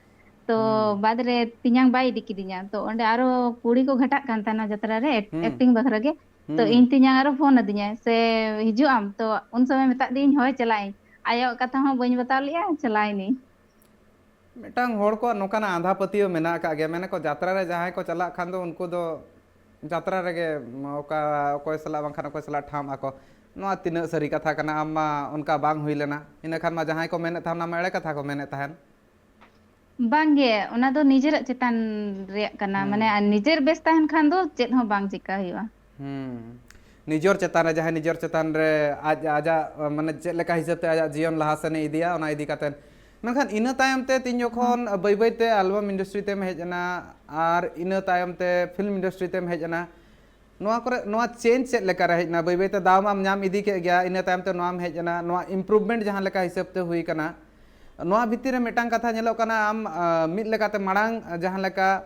ᱛᱚ ᱦᱩᱸ, ᱵᱟᱫ ᱨᱮ ᱛᱮᱧᱟᱝ ᱵᱟᱭ ᱤᱫᱤ ᱠᱤᱫᱤᱧᱟ᱾ ᱛᱚ ᱚᱸᱰᱮ ᱟᱨᱚ ᱠᱩᱲᱤ ᱠᱚ ᱜᱷᱟᱴᱟᱜ ᱠᱟᱱ ᱛᱟᱦᱮᱱᱟ ᱡᱟᱛᱨᱟ ᱨᱮ, ᱮᱠ-, ᱦᱩᱸ, ᱮᱠᱴᱤᱝ ᱵᱟᱠᱷᱨᱟ ᱜᱮ᱾ ᱛᱚ ᱦᱩᱸ, ᱤᱧ ᱛᱮᱧᱟᱝ ᱟᱨᱚ ᱯᱷᱳᱱ ᱟᱹᱫᱤᱧᱟᱭ, "ᱥᱮ ᱦᱤᱡᱩᱜ ᱟᱢ?" ᱛᱚ ᱩᱱ ᱥᱚᱢᱚᱭ ᱢᱮᱛᱟᱫ ᱫᱤᱭᱟᱹᱧ, "ᱦᱳᱭ, ᱪᱟᱞᱟᱜ ᱟᱹᱧ᱾" ᱟᱭᱳᱣᱟᱜ ᱠᱟᱛᱷᱟ ᱦᱚᱸ ᱵᱟᱹᱧ ᱵᱟᱛᱟᱣ ᱞᱮᱜᱼᱟ, ᱪᱟᱞᱟᱣ ᱮᱱᱟᱹᱧ᱾ ᱢᱤᱫᱴᱟᱝ ᱦᱚᱲ ᱠᱚᱣᱟᱜ ᱱᱚᱝᱠᱟᱱᱟᱜ ᱟᱸᱫᱷᱟ ᱯᱟᱹᱛᱭᱟᱹᱣ ᱢᱮᱱᱟᱜ ᱟᱠᱟᱫ ᱜᱮᱭᱟ, ᱢᱮᱱᱟᱠᱚ ᱡᱟᱛᱨᱟ ᱨᱮ ᱡᱟᱦᱟᱸᱭ ᱠᱚ ᱪᱟᱞᱟᱜ ᱠᱷᱟᱱ ᱫᱚ ᱩᱱᱠᱩ ᱫᱚ ᱡᱟᱛᱨᱟ ᱨᱮᱜᱮ ᱚᱠᱟ, ᱚᱠᱚᱭ ᱥᱟᱞᱟᱜ ᱵᱟᱝᱠᱷᱟᱱ ᱚᱠᱚᱭ ᱥᱟᱞᱟᱜ ᱴᱷᱟᱢ ᱟᱠᱚ᱾ ᱱᱚᱣᱟ ᱛᱤᱱᱟᱹᱜ ᱥᱟᱹᱨᱤ ᱠᱟᱛᱷᱟ ᱠᱟᱱᱟ? ᱟᱢ ᱢᱟ ᱚᱱᱠᱟ ᱵᱟᱝ ᱦᱩᱭ ᱞᱮᱱᱟ, ᱤᱱᱟᱹ ᱠᱷᱟᱱ ᱢᱟ ᱡᱟᱦᱟᱸᱭ ᱠᱚ ᱢᱮᱱᱮᱫ ᱛᱟᱦᱮᱸ, ᱚᱱᱟ ᱢᱟ ᱮᱲᱮ ᱠᱟᱛᱷᱟ ᱠᱚ ᱢᱮᱱᱮᱫ ᱛᱟᱦᱮᱸᱱ᱾ ᱵᱟᱝᱜᱮ, ᱚᱱᱟ ᱫᱚ ᱱᱤᱡᱮᱨᱟᱜ ᱪᱮᱛᱟᱱ ᱨᱮᱭᱟᱜ ᱠᱟᱱᱟ, ᱢᱟᱱᱮ ᱦᱩᱸ᱾ ᱟᱨ ᱱᱤᱡᱮᱨ ᱵᱮᱥ ᱛᱟᱦᱮᱱ ᱠᱷᱟᱱ ᱫᱚ ᱪᱮᱫ ᱦᱚᱸ ᱵᱟᱝ ᱪᱤᱠᱟ ᱦᱩᱭᱩᱜᱼᱟ᱾ ᱦᱩᱸ᱾ ᱱᱤᱡᱚᱨ ᱪᱮᱛᱟᱱ ᱨᱮ, ᱡᱟᱦᱟᱸᱭ ᱱᱤᱡᱚᱨ ᱪᱮᱛᱟᱱ ᱨᱮ ᱟᱡ, ᱟᱡᱟᱜ, ᱢᱟᱱᱮ, ᱪᱮᱫ ᱞᱮᱠᱟ ᱦᱤᱥᱟᱹᱵ ᱛᱮ ᱟᱡᱟᱜ ᱡᱤᱭᱚᱱ ᱞᱟᱦᱟ ᱥᱮᱱᱮ ᱤᱫᱤᱭᱟ, ᱚᱱᱟ ᱤᱫᱤ ᱠᱟᱛᱮ᱾ ᱢᱮᱱᱠᱷᱟᱱ ᱤᱱᱟᱹ ᱛᱟᱭᱚᱢ ᱛᱮ ᱛᱤᱧ ᱦᱚᱸ᱾ ᱡᱚᱠᱷᱚᱱ ᱵᱟᱹᱭ ᱵᱟᱹᱭ ᱛᱮ ᱟᱞᱵᱟᱢ ᱤᱱᱰᱟᱥᱴᱨᱤ ᱛᱮᱢ ᱦᱮᱡ ᱮᱱᱟ, ᱟᱨ ᱤᱱᱟᱹ ᱛᱟᱭᱚᱢ ᱛᱮ ᱯᱷᱤᱞᱢ ᱤᱱᱰᱟᱥᱴᱨᱤ ᱛᱮᱢ ᱦᱮᱡ ᱮᱱᱟ, ᱱᱚᱣᱟ ᱠᱚᱨᱮ, ᱱᱚᱣᱟ ᱪᱮᱧᱡᱽ ᱪᱮᱫ ᱞᱮᱠᱟ ᱨᱮ ᱦᱮᱡ ᱮᱱᱟ? ᱵᱟᱹᱭ ᱵᱟᱹᱭ ᱛᱮ ᱫᱟᱣ ᱢᱟᱢ ᱧᱟᱢ ᱤᱫᱤ ᱠᱮᱫ ᱜᱮᱭᱟ, ᱤᱱᱟᱹ ᱛᱟᱭᱚᱢ ᱛᱮ ᱱᱚᱣᱟᱢ ᱦᱮᱡ ᱮᱱᱟ, ᱱᱚᱣᱟ ᱤᱢᱯᱨᱩᱵᱷᱢᱮᱱᱴ ᱡᱟᱦᱟᱸ ᱞᱮᱠᱟ ᱦᱤᱥᱟᱹᱵ ᱛᱮ ᱦᱩᱭ ᱠᱟᱱᱟ, ᱱᱚᱣᱟ ᱵᱷᱤᱛᱤᱨ ᱨᱮ ᱢᱤᱫᱴᱟᱝ ᱠᱟᱛᱷᱟ ᱧᱮᱞᱚᱜ ᱠᱟᱱᱟ, ᱟᱢ, ᱟ, ᱢᱤᱫ ᱞᱮᱠᱟᱛᱮ ᱢᱟᱲᱟᱝ ᱡᱟᱦᱟᱸ ᱞᱮᱠᱟ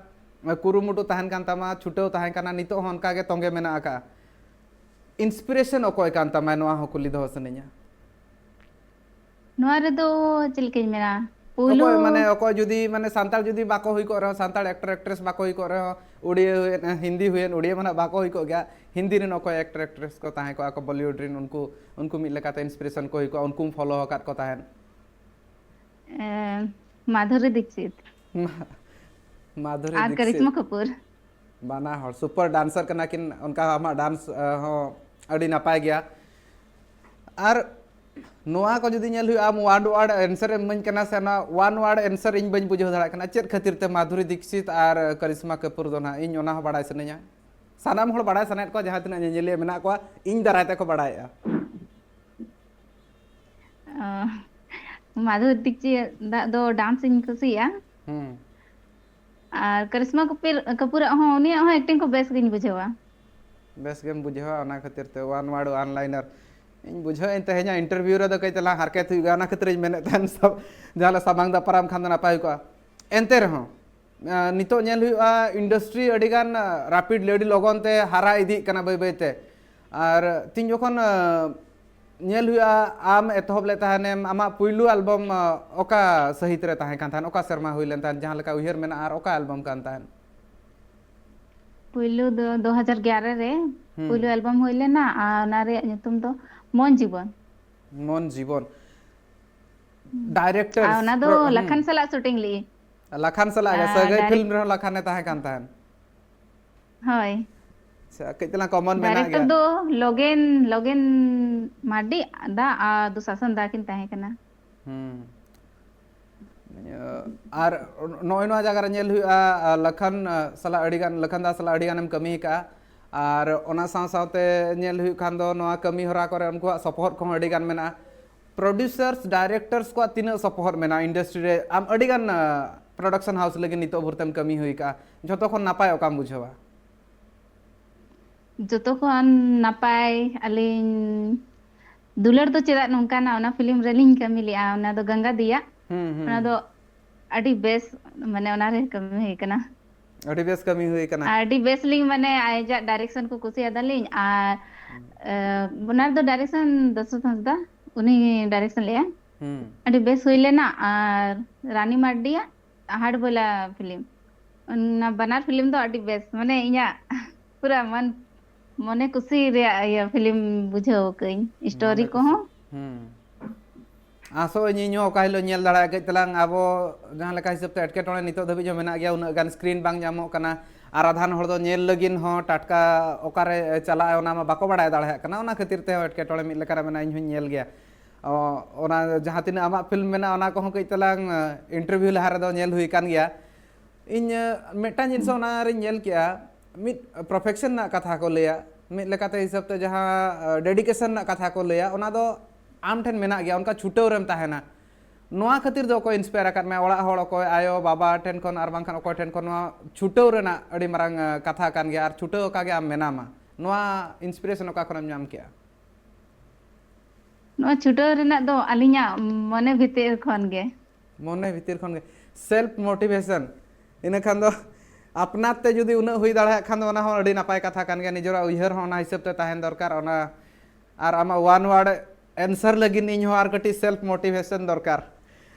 ᱠᱩᱨᱩᱢᱩᱴᱩ ᱛᱟᱦᱮᱱ ᱠᱟᱱ ᱛᱟᱢᱟ, ᱪᱷᱩᱴᱟᱹᱣ ᱛᱟᱦᱮᱸ ᱠᱟᱱᱟ, ᱱᱤᱛᱚᱜ ᱦᱚᱸ ᱚᱱᱠᱟ ᱜᱮ ᱛᱚᱸᱜᱮ ᱢᱮᱱᱟᱜ ᱟᱠᱟᱫᱼᱟ᱾ ᱤᱱᱥᱯᱤᱨᱮᱥᱚᱱ ᱚᱠᱚᱭ ᱠᱟᱱ ᱛᱟᱢᱟᱭ, ᱱᱚᱣᱟ ᱦᱚᱸ ᱠᱩᱞᱤ ᱫᱚᱦᱚ ᱥᱟᱱᱟᱧᱟ᱾ ᱱᱚᱣᱟ ᱨᱮᱫᱚ ᱪᱮᱫ ᱞᱮᱠᱟᱧ ᱢᱮᱱᱟ, ᱯᱩᱭᱞᱩ ᱚᱠᱚᱭ ᱢᱟᱱᱮ ᱚᱠᱚᱭ ᱡᱩᱫᱤ ᱢᱟᱱᱮ ᱥᱟᱱᱛᱟᱲ ᱡᱩᱫᱤ ᱵᱟᱠᱚ ᱦᱩᱭ ᱠᱚᱜ ᱨᱮᱦᱚᱸ, ᱥᱟᱱᱛᱟᱲ ᱮᱠᱴᱚᱨ ᱮᱠᱴᱨᱮᱥ ᱵᱟᱠᱚ ᱦᱩᱭ ᱠᱚᱜ ᱨᱮᱦᱚᱸ, ᱩᱲᱤᱭᱟ ᱦᱩᱭᱮᱱ, ᱦᱤᱱᱫᱤ ᱦᱩᱭᱮᱱ, ᱩᱲᱤᱭᱟ ᱢᱟ ᱱᱟᱜ ᱵᱟᱠᱚ ᱦᱩᱭ ᱠᱚᱜ ᱜᱮᱭᱟ, ᱦᱤᱱᱫᱤ ᱨᱮᱱ ᱚᱠᱚᱭ ᱮᱠᱴᱚᱨ ᱮᱠᱴᱨᱮᱥ ᱠᱚ ᱛᱟᱦᱮᱸ ᱠᱚᱜᱼᱟ ᱠᱚ ᱵᱚᱞᱤᱣᱩᱰ ᱨᱮᱱ, ᱩᱱᱠᱩ ᱩᱱᱠᱩ ᱢᱤᱫ ᱞᱮᱠᱟᱛᱮ ᱤᱱᱥᱯᱤᱨᱮᱥᱚᱱ ᱠᱚ ᱦᱩᱭ ᱠᱚᱜᱼᱟ, ᱩᱱᱠᱩᱢ ᱯᱷᱚᱞᱳ ᱟᱠᱟᱫ ᱠᱚ ᱛᱟᱦᱮᱸᱫ᱾ ᱮ, ᱢᱟᱫᱷᱩᱨᱤ ᱫᱤᱠᱥᱤᱛ᱾ ᱢᱟ-, ᱢᱟᱫᱷᱩᱨᱤ ᱟᱨ ᱫᱤᱠᱥᱤᱛ᱾ ᱠᱟᱨᱤᱥᱢᱟ ᱠᱟᱯᱩᱨ᱾ ᱵᱟᱱᱟ ᱦᱚᱲ ᱥᱩᱯᱟᱨ ᱰᱟᱱᱥᱟᱨ ᱠᱟᱱᱟ ᱠᱤᱱ, ᱚᱱᱠᱟ ᱟᱢᱟᱜ ᱰᱟᱱᱥ, ᱟ, ᱦᱚᱸ ᱟᱹᱰᱤ ᱱᱟᱯᱟᱭ ᱜᱮᱭᱟ᱾ ᱟᱨ ᱱᱚᱣᱟ ᱠᱚ ᱡᱩᱫᱤ ᱧᱮᱞ ᱦᱩᱭᱩᱜᱼᱟ, ᱟᱢ ᱚᱣᱟᱱ ᱣᱟᱨᱰ ᱮᱱᱥᱟᱨ ᱮᱢ ᱤᱢᱟᱹᱧ ᱠᱟᱱᱟ ᱥᱮ, ᱚᱱᱟ ᱚᱣᱟᱱ ᱣᱟᱨᱰ ᱮᱱᱥᱟᱨ ᱤᱧ ᱵᱟᱹᱧ ᱵᱩᱡᱷᱟᱹᱣ ᱫᱟᱲᱮᱭᱟᱜ ᱠᱟᱱᱟ, ᱪᱮᱫ ᱠᱷᱟᱹᱛᱤᱨ ᱛᱮ ᱢᱟᱫᱷᱩᱨᱤ ᱫᱤᱠᱥᱤᱛ ᱟᱨ ᱠᱟᱨᱤᱥᱢᱟ ᱠᱟᱯᱩᱨ ᱫᱚ ᱱᱟᱦᱟᱜ, ᱤᱧ ᱚᱱᱟ ᱦᱚᱸ ᱵᱟᱲᱟᱭ ᱥᱟᱱᱟᱧᱟ᱾ ᱥᱟᱱᱟᱢ ᱦᱚᱲ ᱵᱟᱲᱟᱭ ᱥᱟᱱᱟᱭᱮᱫ ᱠᱚᱣᱟ, ᱡᱟᱦᱟᱸ ᱛᱤᱱᱟᱹᱜ ᱧᱮᱧᱮᱞᱤᱭᱟᱹ ᱢᱮᱱᱟᱜ ᱠᱚᱣᱟ, ᱤᱧ ᱫᱟᱨᱟᱭ ᱛᱮᱠᱚ ᱵᱟᱲᱟᱭᱮᱫᱼᱟ᱾ ᱚ, ᱢᱟᱫᱷᱩᱨᱤ ᱫᱤᱠᱥᱤᱛ ᱫᱟᱜ ᱫᱚ ᱰᱟᱱᱥ ᱤᱧ ᱠᱩᱥᱤᱭᱟᱜᱼᱟ᱾ ᱦᱩᱸ᱾ ᱟᱨ ᱠᱟᱨᱤᱥᱢᱟ ᱠᱟᱯᱩᱨ, ᱠᱟᱯᱩᱨᱟᱜ ᱦᱚᱸ, ᱩᱱᱤᱭᱟᱜ ᱦᱚᱸ ᱮᱠᱴᱤᱝ ᱠᱚ ᱵᱮᱥ ᱜᱤᱧ ᱵᱩᱡᱷᱟᱹᱣᱟ᱾ ᱵᱮᱥ ᱜᱮᱢ ᱵᱩᱡᱷᱟᱹᱣᱟ, ᱚᱱᱟ ᱠᱷᱟᱹᱛᱤᱨ ᱛᱮ ᱚᱣᱟᱱ ᱣᱟᱨᱰ ᱚᱣᱟᱱ ᱞᱟᱭᱱᱟᱨ᱾ ᱤᱧ ᱵᱩᱡᱷᱟᱹᱣᱮᱫ ᱛᱮᱦᱮᱧᱟᱜ ᱤᱱᱴᱟᱨᱵᱷᱤᱭᱩ ᱨᱮᱫᱚ ᱠᱟᱹᱡ ᱛᱟᱞᱟᱝ ᱦᱟᱨᱠᱮᱛ ᱦᱩᱭᱩᱜᱼᱟ, ᱚᱱᱟ ᱠᱷᱟᱹᱛᱤᱨ ᱤᱧ ᱢᱮᱱᱮᱫ ᱛᱟᱦᱮᱱ, ᱥᱟᱵ-, ᱡᱟᱦᱟᱸ ᱞᱮ ᱥᱟᱢᱟᱝ ᱫᱟᱯᱨᱟᱢ ᱠᱷᱟᱱ ᱫᱚ ᱱᱟᱯᱟᱭ ᱦᱩᱭ ᱠᱚᱜᱼᱟ᱾ ᱮᱱᱛᱮ ᱨᱮᱦᱚᱸ, ᱟ, ᱱᱤᱛᱚᱜ ᱧᱮᱞ ᱦᱩᱭᱩᱜᱼᱟ, ᱤᱱᱰᱟᱥᱴᱨᱤ ᱟᱹᱰᱤ ᱜᱟᱱ, ᱟ, ᱨᱟᱯᱤᱰᱞᱤ, ᱟᱹᱰᱤ ᱞᱚᱜᱚᱱ ᱛᱮ ᱦᱟᱨᱟ ᱤᱫᱤᱜ ᱠᱟᱱᱟ ᱵᱟᱹᱭ ᱵᱟᱹᱭ ᱛᱮ᱾ ᱟᱨ ᱛᱤᱧ ᱡᱚᱠᱷᱚᱱ, ᱟ, ᱧᱮᱞ ᱦᱩᱭᱩᱜᱼᱟ, ᱟᱢ ᱮᱛᱚᱦᱚᱵ ᱞᱮᱫ ᱛᱟᱦᱮᱱᱮᱢ, ᱟᱢᱟᱜ ᱯᱩᱭᱞᱩ ᱟᱞᱵᱚᱢ, ᱟ, ᱚᱠᱟ ᱥᱟᱹᱦᱤᱛ ᱨᱮ ᱛᱟᱦᱮᱸ ᱠᱟᱱ ᱛᱟᱦᱮᱸᱱ, ᱚᱠᱟ ᱥᱮᱨᱢᱟ ᱦᱩᱭ ᱞᱮᱱ ᱛᱟᱦᱮᱸᱱ, ᱡᱟᱦᱟᱸ ᱞᱮᱠᱟ ᱩᱭᱦᱟᱹᱨ ᱢᱮᱱᱟᱜᱼᱟ, ᱟᱨ ᱚᱠᱟ ᱟᱞᱵᱚᱢ ᱠᱟᱱ ᱛᱟᱦᱮᱸᱱ? ᱯᱩᱭᱞᱩ ᱫᱚ ᱫᱩ ᱦᱟᱡᱟᱨ ᱮᱜᱟᱨᱚ ᱨᱮ ᱦᱩᱸ᱾ ᱯᱩᱭᱞᱩ ᱟᱞᱵᱚᱢ ᱦᱩᱭ ᱞᱮᱱᱟ, ᱟᱨ ᱚᱱᱟ ᱨᱮᱭᱟᱜ ᱧᱩᱛᱩᱢ ᱫᱚ ᱢᱚᱱ ᱡᱤᱵᱚᱱ᱾ ᱢᱚᱱ ᱡᱤᱵᱚᱱ᱾ ᱦᱩᱸ᱾ ᱰᱟᱭᱨᱮᱠᱴᱚᱨ ᱟᱨ ᱚᱱᱟ ᱫᱚ ᱯᱨᱚ-, ᱦᱩᱸ᱾ ᱞᱟᱠᱷᱟᱱ ᱥᱟᱞᱟᱜ ᱥᱩᱴᱤᱝ ᱞᱮᱜᱼᱟᱹᱧ᱾ ᱞᱟᱠᱷᱟᱱ ᱥᱟᱞᱟᱜ ᱜᱮ, ᱟᱨ ᱥᱟᱹᱜᱟᱹᱭ ᱰᱟᱭᱨᱮᱠ-, ᱯᱷᱤᱞᱢ ᱨᱮᱦᱚᱸ ᱞᱟᱠᱷᱟᱱᱮ ᱛᱟᱦᱮᱸ ᱠᱟᱱ ᱛᱟᱦᱮᱸᱱ᱾ ᱦᱳᱭ᱾ ᱟᱪᱪᱷᱟ, ᱠᱟᱹᱡ ᱛᱟᱞᱟᱝ ᱠᱚᱢᱚᱱ ᱢᱮᱱᱟᱜ ᱰᱟᱭᱨᱮᱠᱴᱚᱨ ᱜᱮᱭᱟ᱾ ᱫᱚ ᱞᱚᱜᱮᱱ, ᱞᱚᱜᱮᱱ ᱢᱟᱨᱰᱤ ᱫᱟ ᱟᱨ ᱫᱩᱥᱟᱥᱚᱱ ᱫᱟ ᱠᱤᱱ ᱛᱟᱦᱮᱸ ᱠᱟᱱᱟ᱾ ᱦᱩᱸ᱾ ᱟᱨ ᱱᱚᱜᱼᱚᱭ ᱱᱚᱣᱟ ᱡᱟᱭᱜᱟ ᱨᱮ ᱧᱮᱞ ᱦᱩᱭᱩᱜᱼᱟ, ᱞᱟᱠᱷᱟᱱ ᱥᱟᱞᱟᱜ ᱟᱹᱰᱤ ᱜᱟᱱ, ᱞᱟᱠᱷᱟᱱ ᱫᱟ ᱥᱟᱞᱟᱜ ᱟᱹᱰᱤ ᱜᱟᱱᱮᱢ ᱠᱟᱹᱢᱤ ᱟᱠᱟᱫᱼᱟ᱾ ᱟᱨ ᱚᱱᱟ ᱥᱟᱶ ᱥᱟᱶᱛᱮ ᱧᱮᱞ ᱦᱩᱭᱩᱜ ᱠᱷᱟᱱ ᱫᱚ ᱱᱚᱣᱟ ᱠᱟᱹᱢᱤ ᱦᱚᱨᱟ ᱠᱚᱨᱮ ᱩᱱᱠᱩᱣᱟᱜ ᱥᱚᱯᱚᱦᱚᱫ ᱠᱚᱦᱚᱸ ᱟᱹᱰᱤ ᱜᱟᱱ ᱢᱮᱱᱟᱜᱼᱟ᱾ ᱯᱨᱚᱰᱭᱩᱥᱟᱨᱥ, ᱰᱟᱭᱨᱮᱠᱴᱚᱨᱥ ᱠᱚᱣᱟᱜ ᱛᱤᱱᱟᱹᱜ ᱥᱚᱯᱚᱦᱚᱫ ᱢᱮᱱᱟᱜᱼᱟ ᱤᱱᱰᱟᱥᱴᱨᱤ ᱨᱮ? ᱟᱢ ᱟᱹᱰᱤ ᱜᱟᱱ, ᱟ, ᱯᱨᱚᱰᱟᱠᱥᱚᱱ ᱦᱟᱣᱩᱥ ᱞᱟᱹᱜᱤᱫ ᱱᱤᱛᱚᱜ ᱵᱷᱳᱨ ᱛᱮᱢ ᱠᱟᱹᱢᱤ ᱦᱩᱭ ᱟᱠᱟᱫᱼᱟ᱾ ᱡᱷᱚᱛᱚ ᱠᱷᱚᱱ ᱱᱟᱯᱟᱭ ᱚᱠᱟᱢ ᱵᱩᱡᱷᱟᱹᱣᱟ? ᱡᱚᱛᱚ ᱠᱷᱚᱱ ᱱᱟᱯᱟᱭ ᱟᱹᱞᱤᱧ ᱫᱩᱞᱟᱹᱲ ᱫᱚ ᱪᱮᱫᱟᱜ ᱱᱚᱝᱠᱟᱱᱟ, ᱚᱱᱟ ᱯᱷᱤᱞᱢ ᱨᱮᱞᱤᱧ ᱠᱟᱹᱢᱤ ᱞᱮᱜᱼᱟ, ᱚᱱᱟ ᱫᱚ ᱜᱟᱝᱜᱟ ᱫᱤᱭᱟ᱾ ᱦᱩᱸ, ᱦᱩᱸ, ᱚᱱᱟ ᱦᱩᱸ᱾ ᱫᱚ ᱟᱹᱰᱤ ᱵᱮᱥ, ᱢᱟᱱᱮ ᱚᱱᱟᱨᱮ ᱠᱟᱹᱢᱤ ᱦᱩᱭ ᱠᱟᱱᱟ᱾ ᱟᱹᱰᱤ ᱵᱮᱥ ᱠᱟᱹᱢᱤ ᱦᱩᱭ ᱠᱟᱱᱟ᱾ ᱟᱹᱰᱤ ᱵᱮᱥ ᱞᱤᱧ, ᱢᱟᱱᱮ ᱟᱡᱟᱜ ᱰᱟᱭᱨᱮᱠᱥᱚᱱ ᱠᱚ ᱠᱩᱥᱤᱭᱟᱫᱟᱞᱤᱧ, ᱟᱨ, ᱦᱩᱸ᱾ ᱮ, ᱚᱱᱟ ᱨᱮᱫᱚ ᱰᱟᱭᱨᱮᱠᱥᱚᱱ ᱫᱚᱥᱚᱨᱚᱛᱷ ᱦᱟᱸᱥᱫᱟ, ᱩᱱᱤ ᱰᱟᱭᱨᱮᱠᱥᱚᱱ ᱞᱮᱜᱼᱟ᱾ ᱦᱩᱸ᱾ ᱟᱹᱰᱤ ᱵᱮᱥ ᱦᱩᱭ ᱞᱮᱱᱟ᱾ ᱟᱨ ᱨᱟᱱᱤ ᱢᱟᱨᱰᱤᱭᱟᱜ ᱦᱟᱴ ᱵᱚᱭᱞᱟ ᱯᱷᱤᱞᱢ, ᱚᱱᱟ ᱵᱟᱱᱟᱨ ᱯᱷᱤᱞᱢ ᱫᱚ ᱟᱹᱰᱤ ᱵᱮᱥ, ᱢᱟᱱᱮ ᱤᱧᱟᱹᱜ ᱯᱩᱨᱟᱹ ᱢᱚᱱ, ᱢᱚᱱᱮ ᱠᱩᱥᱤ ᱨᱮᱭᱟᱜ ᱤᱭᱟᱹ ᱯᱷᱤᱞᱢ ᱵᱩᱡᱷᱟᱹᱣ ᱠᱟᱹᱧ, ᱥᱴᱳᱨᱤ ᱢᱚᱱᱮ ᱠᱩᱥᱤ᱾ ᱠᱚᱦᱚᱸ᱾ ᱦᱩᱸ᱾ ᱟᱥᱚᱜ ᱟᱹᱧ ᱤᱧ ᱦᱚᱸ ᱚᱠᱟ ᱦᱤᱞᱳᱜ ᱧᱮᱞ ᱫᱟᱲᱮᱭᱟᱜᱼᱟ᱾ ᱠᱟᱹᱡ ᱛᱟᱞᱟᱝ ᱟᱵᱚ ᱡᱟᱦᱟᱸ ᱞᱮᱠᱟ ᱦᱤᱥᱟᱹᱵ ᱛᱮ ᱮᱴᱠᱮᱴᱚᱬᱮ ᱱᱤᱛᱚᱜ ᱫᱷᱟᱹᱵᱤᱡ ᱦᱚᱸ ᱢᱮᱱᱟᱜ ᱜᱮᱭᱟ, ᱩᱱᱟᱹᱜ ᱜᱟᱱ ᱥᱠᱨᱤᱱ ᱵᱟᱝ ᱧᱟᱢᱚᱜ ᱠᱟᱱᱟ, ᱟᱨ ᱟᱫᱷᱟᱱ ᱦᱚᱲ ᱫᱚ ᱧᱮᱞ ᱞᱟᱹᱜᱤᱫ ᱦᱚᱸ ᱴᱟᱴᱠᱟ ᱚᱠᱟᱨᱮ ᱪᱟᱞᱟᱜᱼᱟ ᱚᱱᱟ ᱢᱟ ᱵᱟᱠᱚ ᱵᱟᱲᱟᱭ ᱫᱟᱲᱮᱭᱟᱜ ᱠᱟᱱᱟ, ᱚᱱᱟ ᱠᱷᱟᱹᱛᱤᱨ ᱛᱮᱦᱚᱸ ᱮᱴᱠᱮᱴᱚᱬᱮ ᱢᱤᱫ ᱞᱮᱠᱟᱨᱮ ᱢᱮᱱᱟᱜᱼᱟ, ᱤᱧ ᱦᱚᱸᱧ ᱧᱮᱞ ᱜᱮᱭᱟ᱾ ᱚ, ᱚᱱᱟ ᱡᱟᱦᱟᱸ ᱛᱤᱱᱟᱹᱜ ᱟᱢᱟᱜ ᱯᱷᱤᱞᱢ ᱢᱮᱱᱟᱜᱼᱟ ᱚᱱᱟ ᱠᱚᱦᱚᱸ ᱠᱟᱹᱡ ᱛᱟᱞᱟᱝ ᱤᱱᱴᱟᱨᱵᱷᱤᱭᱩ ᱞᱟᱦᱟ ᱨᱮᱫᱚ ᱧᱮᱞ ᱦᱩᱭ ᱠᱟᱱ ᱜᱮᱭᱟ᱾ ᱤᱧ ᱟᱸ, ᱢᱤᱫᱴᱟᱝ ᱡᱤᱱᱤᱥ ᱚᱱᱟ ᱨᱤᱧ ᱧᱮᱞ ᱠᱮᱜᱼᱟ, ᱢᱤᱫ ᱯᱨᱚᱯᱷᱮᱥᱚᱱ ᱨᱮᱱᱟᱜ ᱠᱟᱛᱷᱟ ᱠᱚ ᱞᱟᱹᱭᱟ, ᱢᱤᱫ ᱞᱮᱠᱟᱛᱮ ᱦᱤᱥᱟᱹᱵ ᱛᱮ ᱡᱟᱦᱟᱸ ᱰᱮᱰᱤᱠᱮᱥᱚᱱ ᱨᱮᱱᱟᱜ ᱠᱟᱛᱷᱟ ᱠᱚ ᱞᱟᱹᱭᱟ, ᱚᱱᱟ ᱫᱚ ᱟᱢ ᱴᱷᱮᱱ ᱢᱮᱱᱟᱜ ᱜᱮᱭᱟ, ᱚᱱᱠᱟ ᱪᱷᱩᱴᱟᱹᱣ ᱨᱮᱢ ᱛᱟᱦᱮᱱᱟ᱾ ᱱᱚᱣᱟ ᱠᱷᱟᱹᱛᱤᱨ ᱫᱚ ᱚᱠᱚᱭ ᱤᱱᱥᱯᱟᱭᱟᱨ ᱟᱠᱟᱫ ᱢᱮᱭᱟ? ᱚᱲᱟᱜ ᱦᱚᱲ, ᱚᱠᱚᱭ ᱟᱭᱳ ᱵᱟᱵᱟ ᱴᱷᱮᱱ ᱠᱷᱚᱱ ᱟᱨ ᱵᱟᱝᱠᱷᱟᱱ ᱚᱠᱚᱭ ᱴᱷᱮᱱ ᱠᱷᱚᱱ? ᱱᱚᱣᱟ ᱪᱷᱩᱴᱟᱹᱣ ᱨᱮᱱᱟᱜ ᱟᱹᱰᱤ ᱢᱟᱨᱟᱝ ᱟᱸ, ᱠᱟᱛᱷᱟ ᱠᱟᱱ ᱜᱮᱭᱟ, ᱟᱨ ᱪᱷᱩᱴᱟᱹᱣ ᱟᱠᱟ ᱜᱮ ᱟᱢ ᱢᱮᱱᱟᱢᱟ᱾ ᱱᱚᱣᱟ ᱤᱱᱥᱯᱤᱨᱮᱥᱚᱱ ᱚᱠᱟ ᱠᱷᱚᱱᱮᱢ ᱧᱟᱢ ᱠᱮᱜᱼᱟ? ᱱᱚᱣᱟ ᱪᱷᱩᱴᱟᱹᱣ ᱨᱮᱱᱟᱜ ᱫᱚ ᱟᱹᱞᱤᱧᱟᱜ ᱢᱚᱱᱮ ᱵᱷᱤᱛᱤᱨ ᱠᱷᱚᱱ ᱜᱮ᱾ ᱢᱚᱱᱮ ᱵᱷᱤᱛᱤᱨ ᱠᱷᱚᱱ ᱜᱮ ᱥᱮᱞᱯ ᱢᱳᱴᱤᱵᱷᱮᱥᱚᱱ᱾ ᱤᱱᱟᱹ ᱠᱷᱟᱱ ᱫᱚ ᱟᱯᱱᱟᱨ ᱛᱮ ᱡᱩᱫᱤ ᱩᱱᱟᱹᱜ ᱦᱩᱭ ᱫᱟᱲᱮᱭᱟᱜ ᱠᱷᱟᱱ ᱫᱚ ᱚᱱᱟ ᱦᱚᱸ ᱟᱹᱰᱤ ᱱᱟᱯᱟᱭ ᱠᱟᱛᱷᱟ ᱠᱟᱱ ᱜᱮᱭᱟ᱾ ᱱᱤᱡᱮᱨᱟᱜ ᱩᱭᱦᱟᱹᱨ ᱦᱚᱸ ᱚᱱᱟ ᱦᱤᱥᱟᱹᱵ ᱛᱮ ᱛᱟᱦᱮᱱ ᱫᱚᱨᱠᱟᱨ᱾ ᱚᱱᱟ ᱟᱨ ᱟᱢᱟᱜ ᱚᱣᱟᱱ ᱣᱟᱨᱰ ᱮᱱᱥᱟᱨ ᱞᱟᱹᱜᱤᱫ ᱤᱧ ᱦᱚᱸ ᱟᱨ ᱠᱟᱹᱴᱤᱡ ᱥᱮᱞᱯ ᱢᱳᱴᱤᱵᱷᱮᱥᱚᱱ ᱫᱚᱨᱠᱟᱨ᱾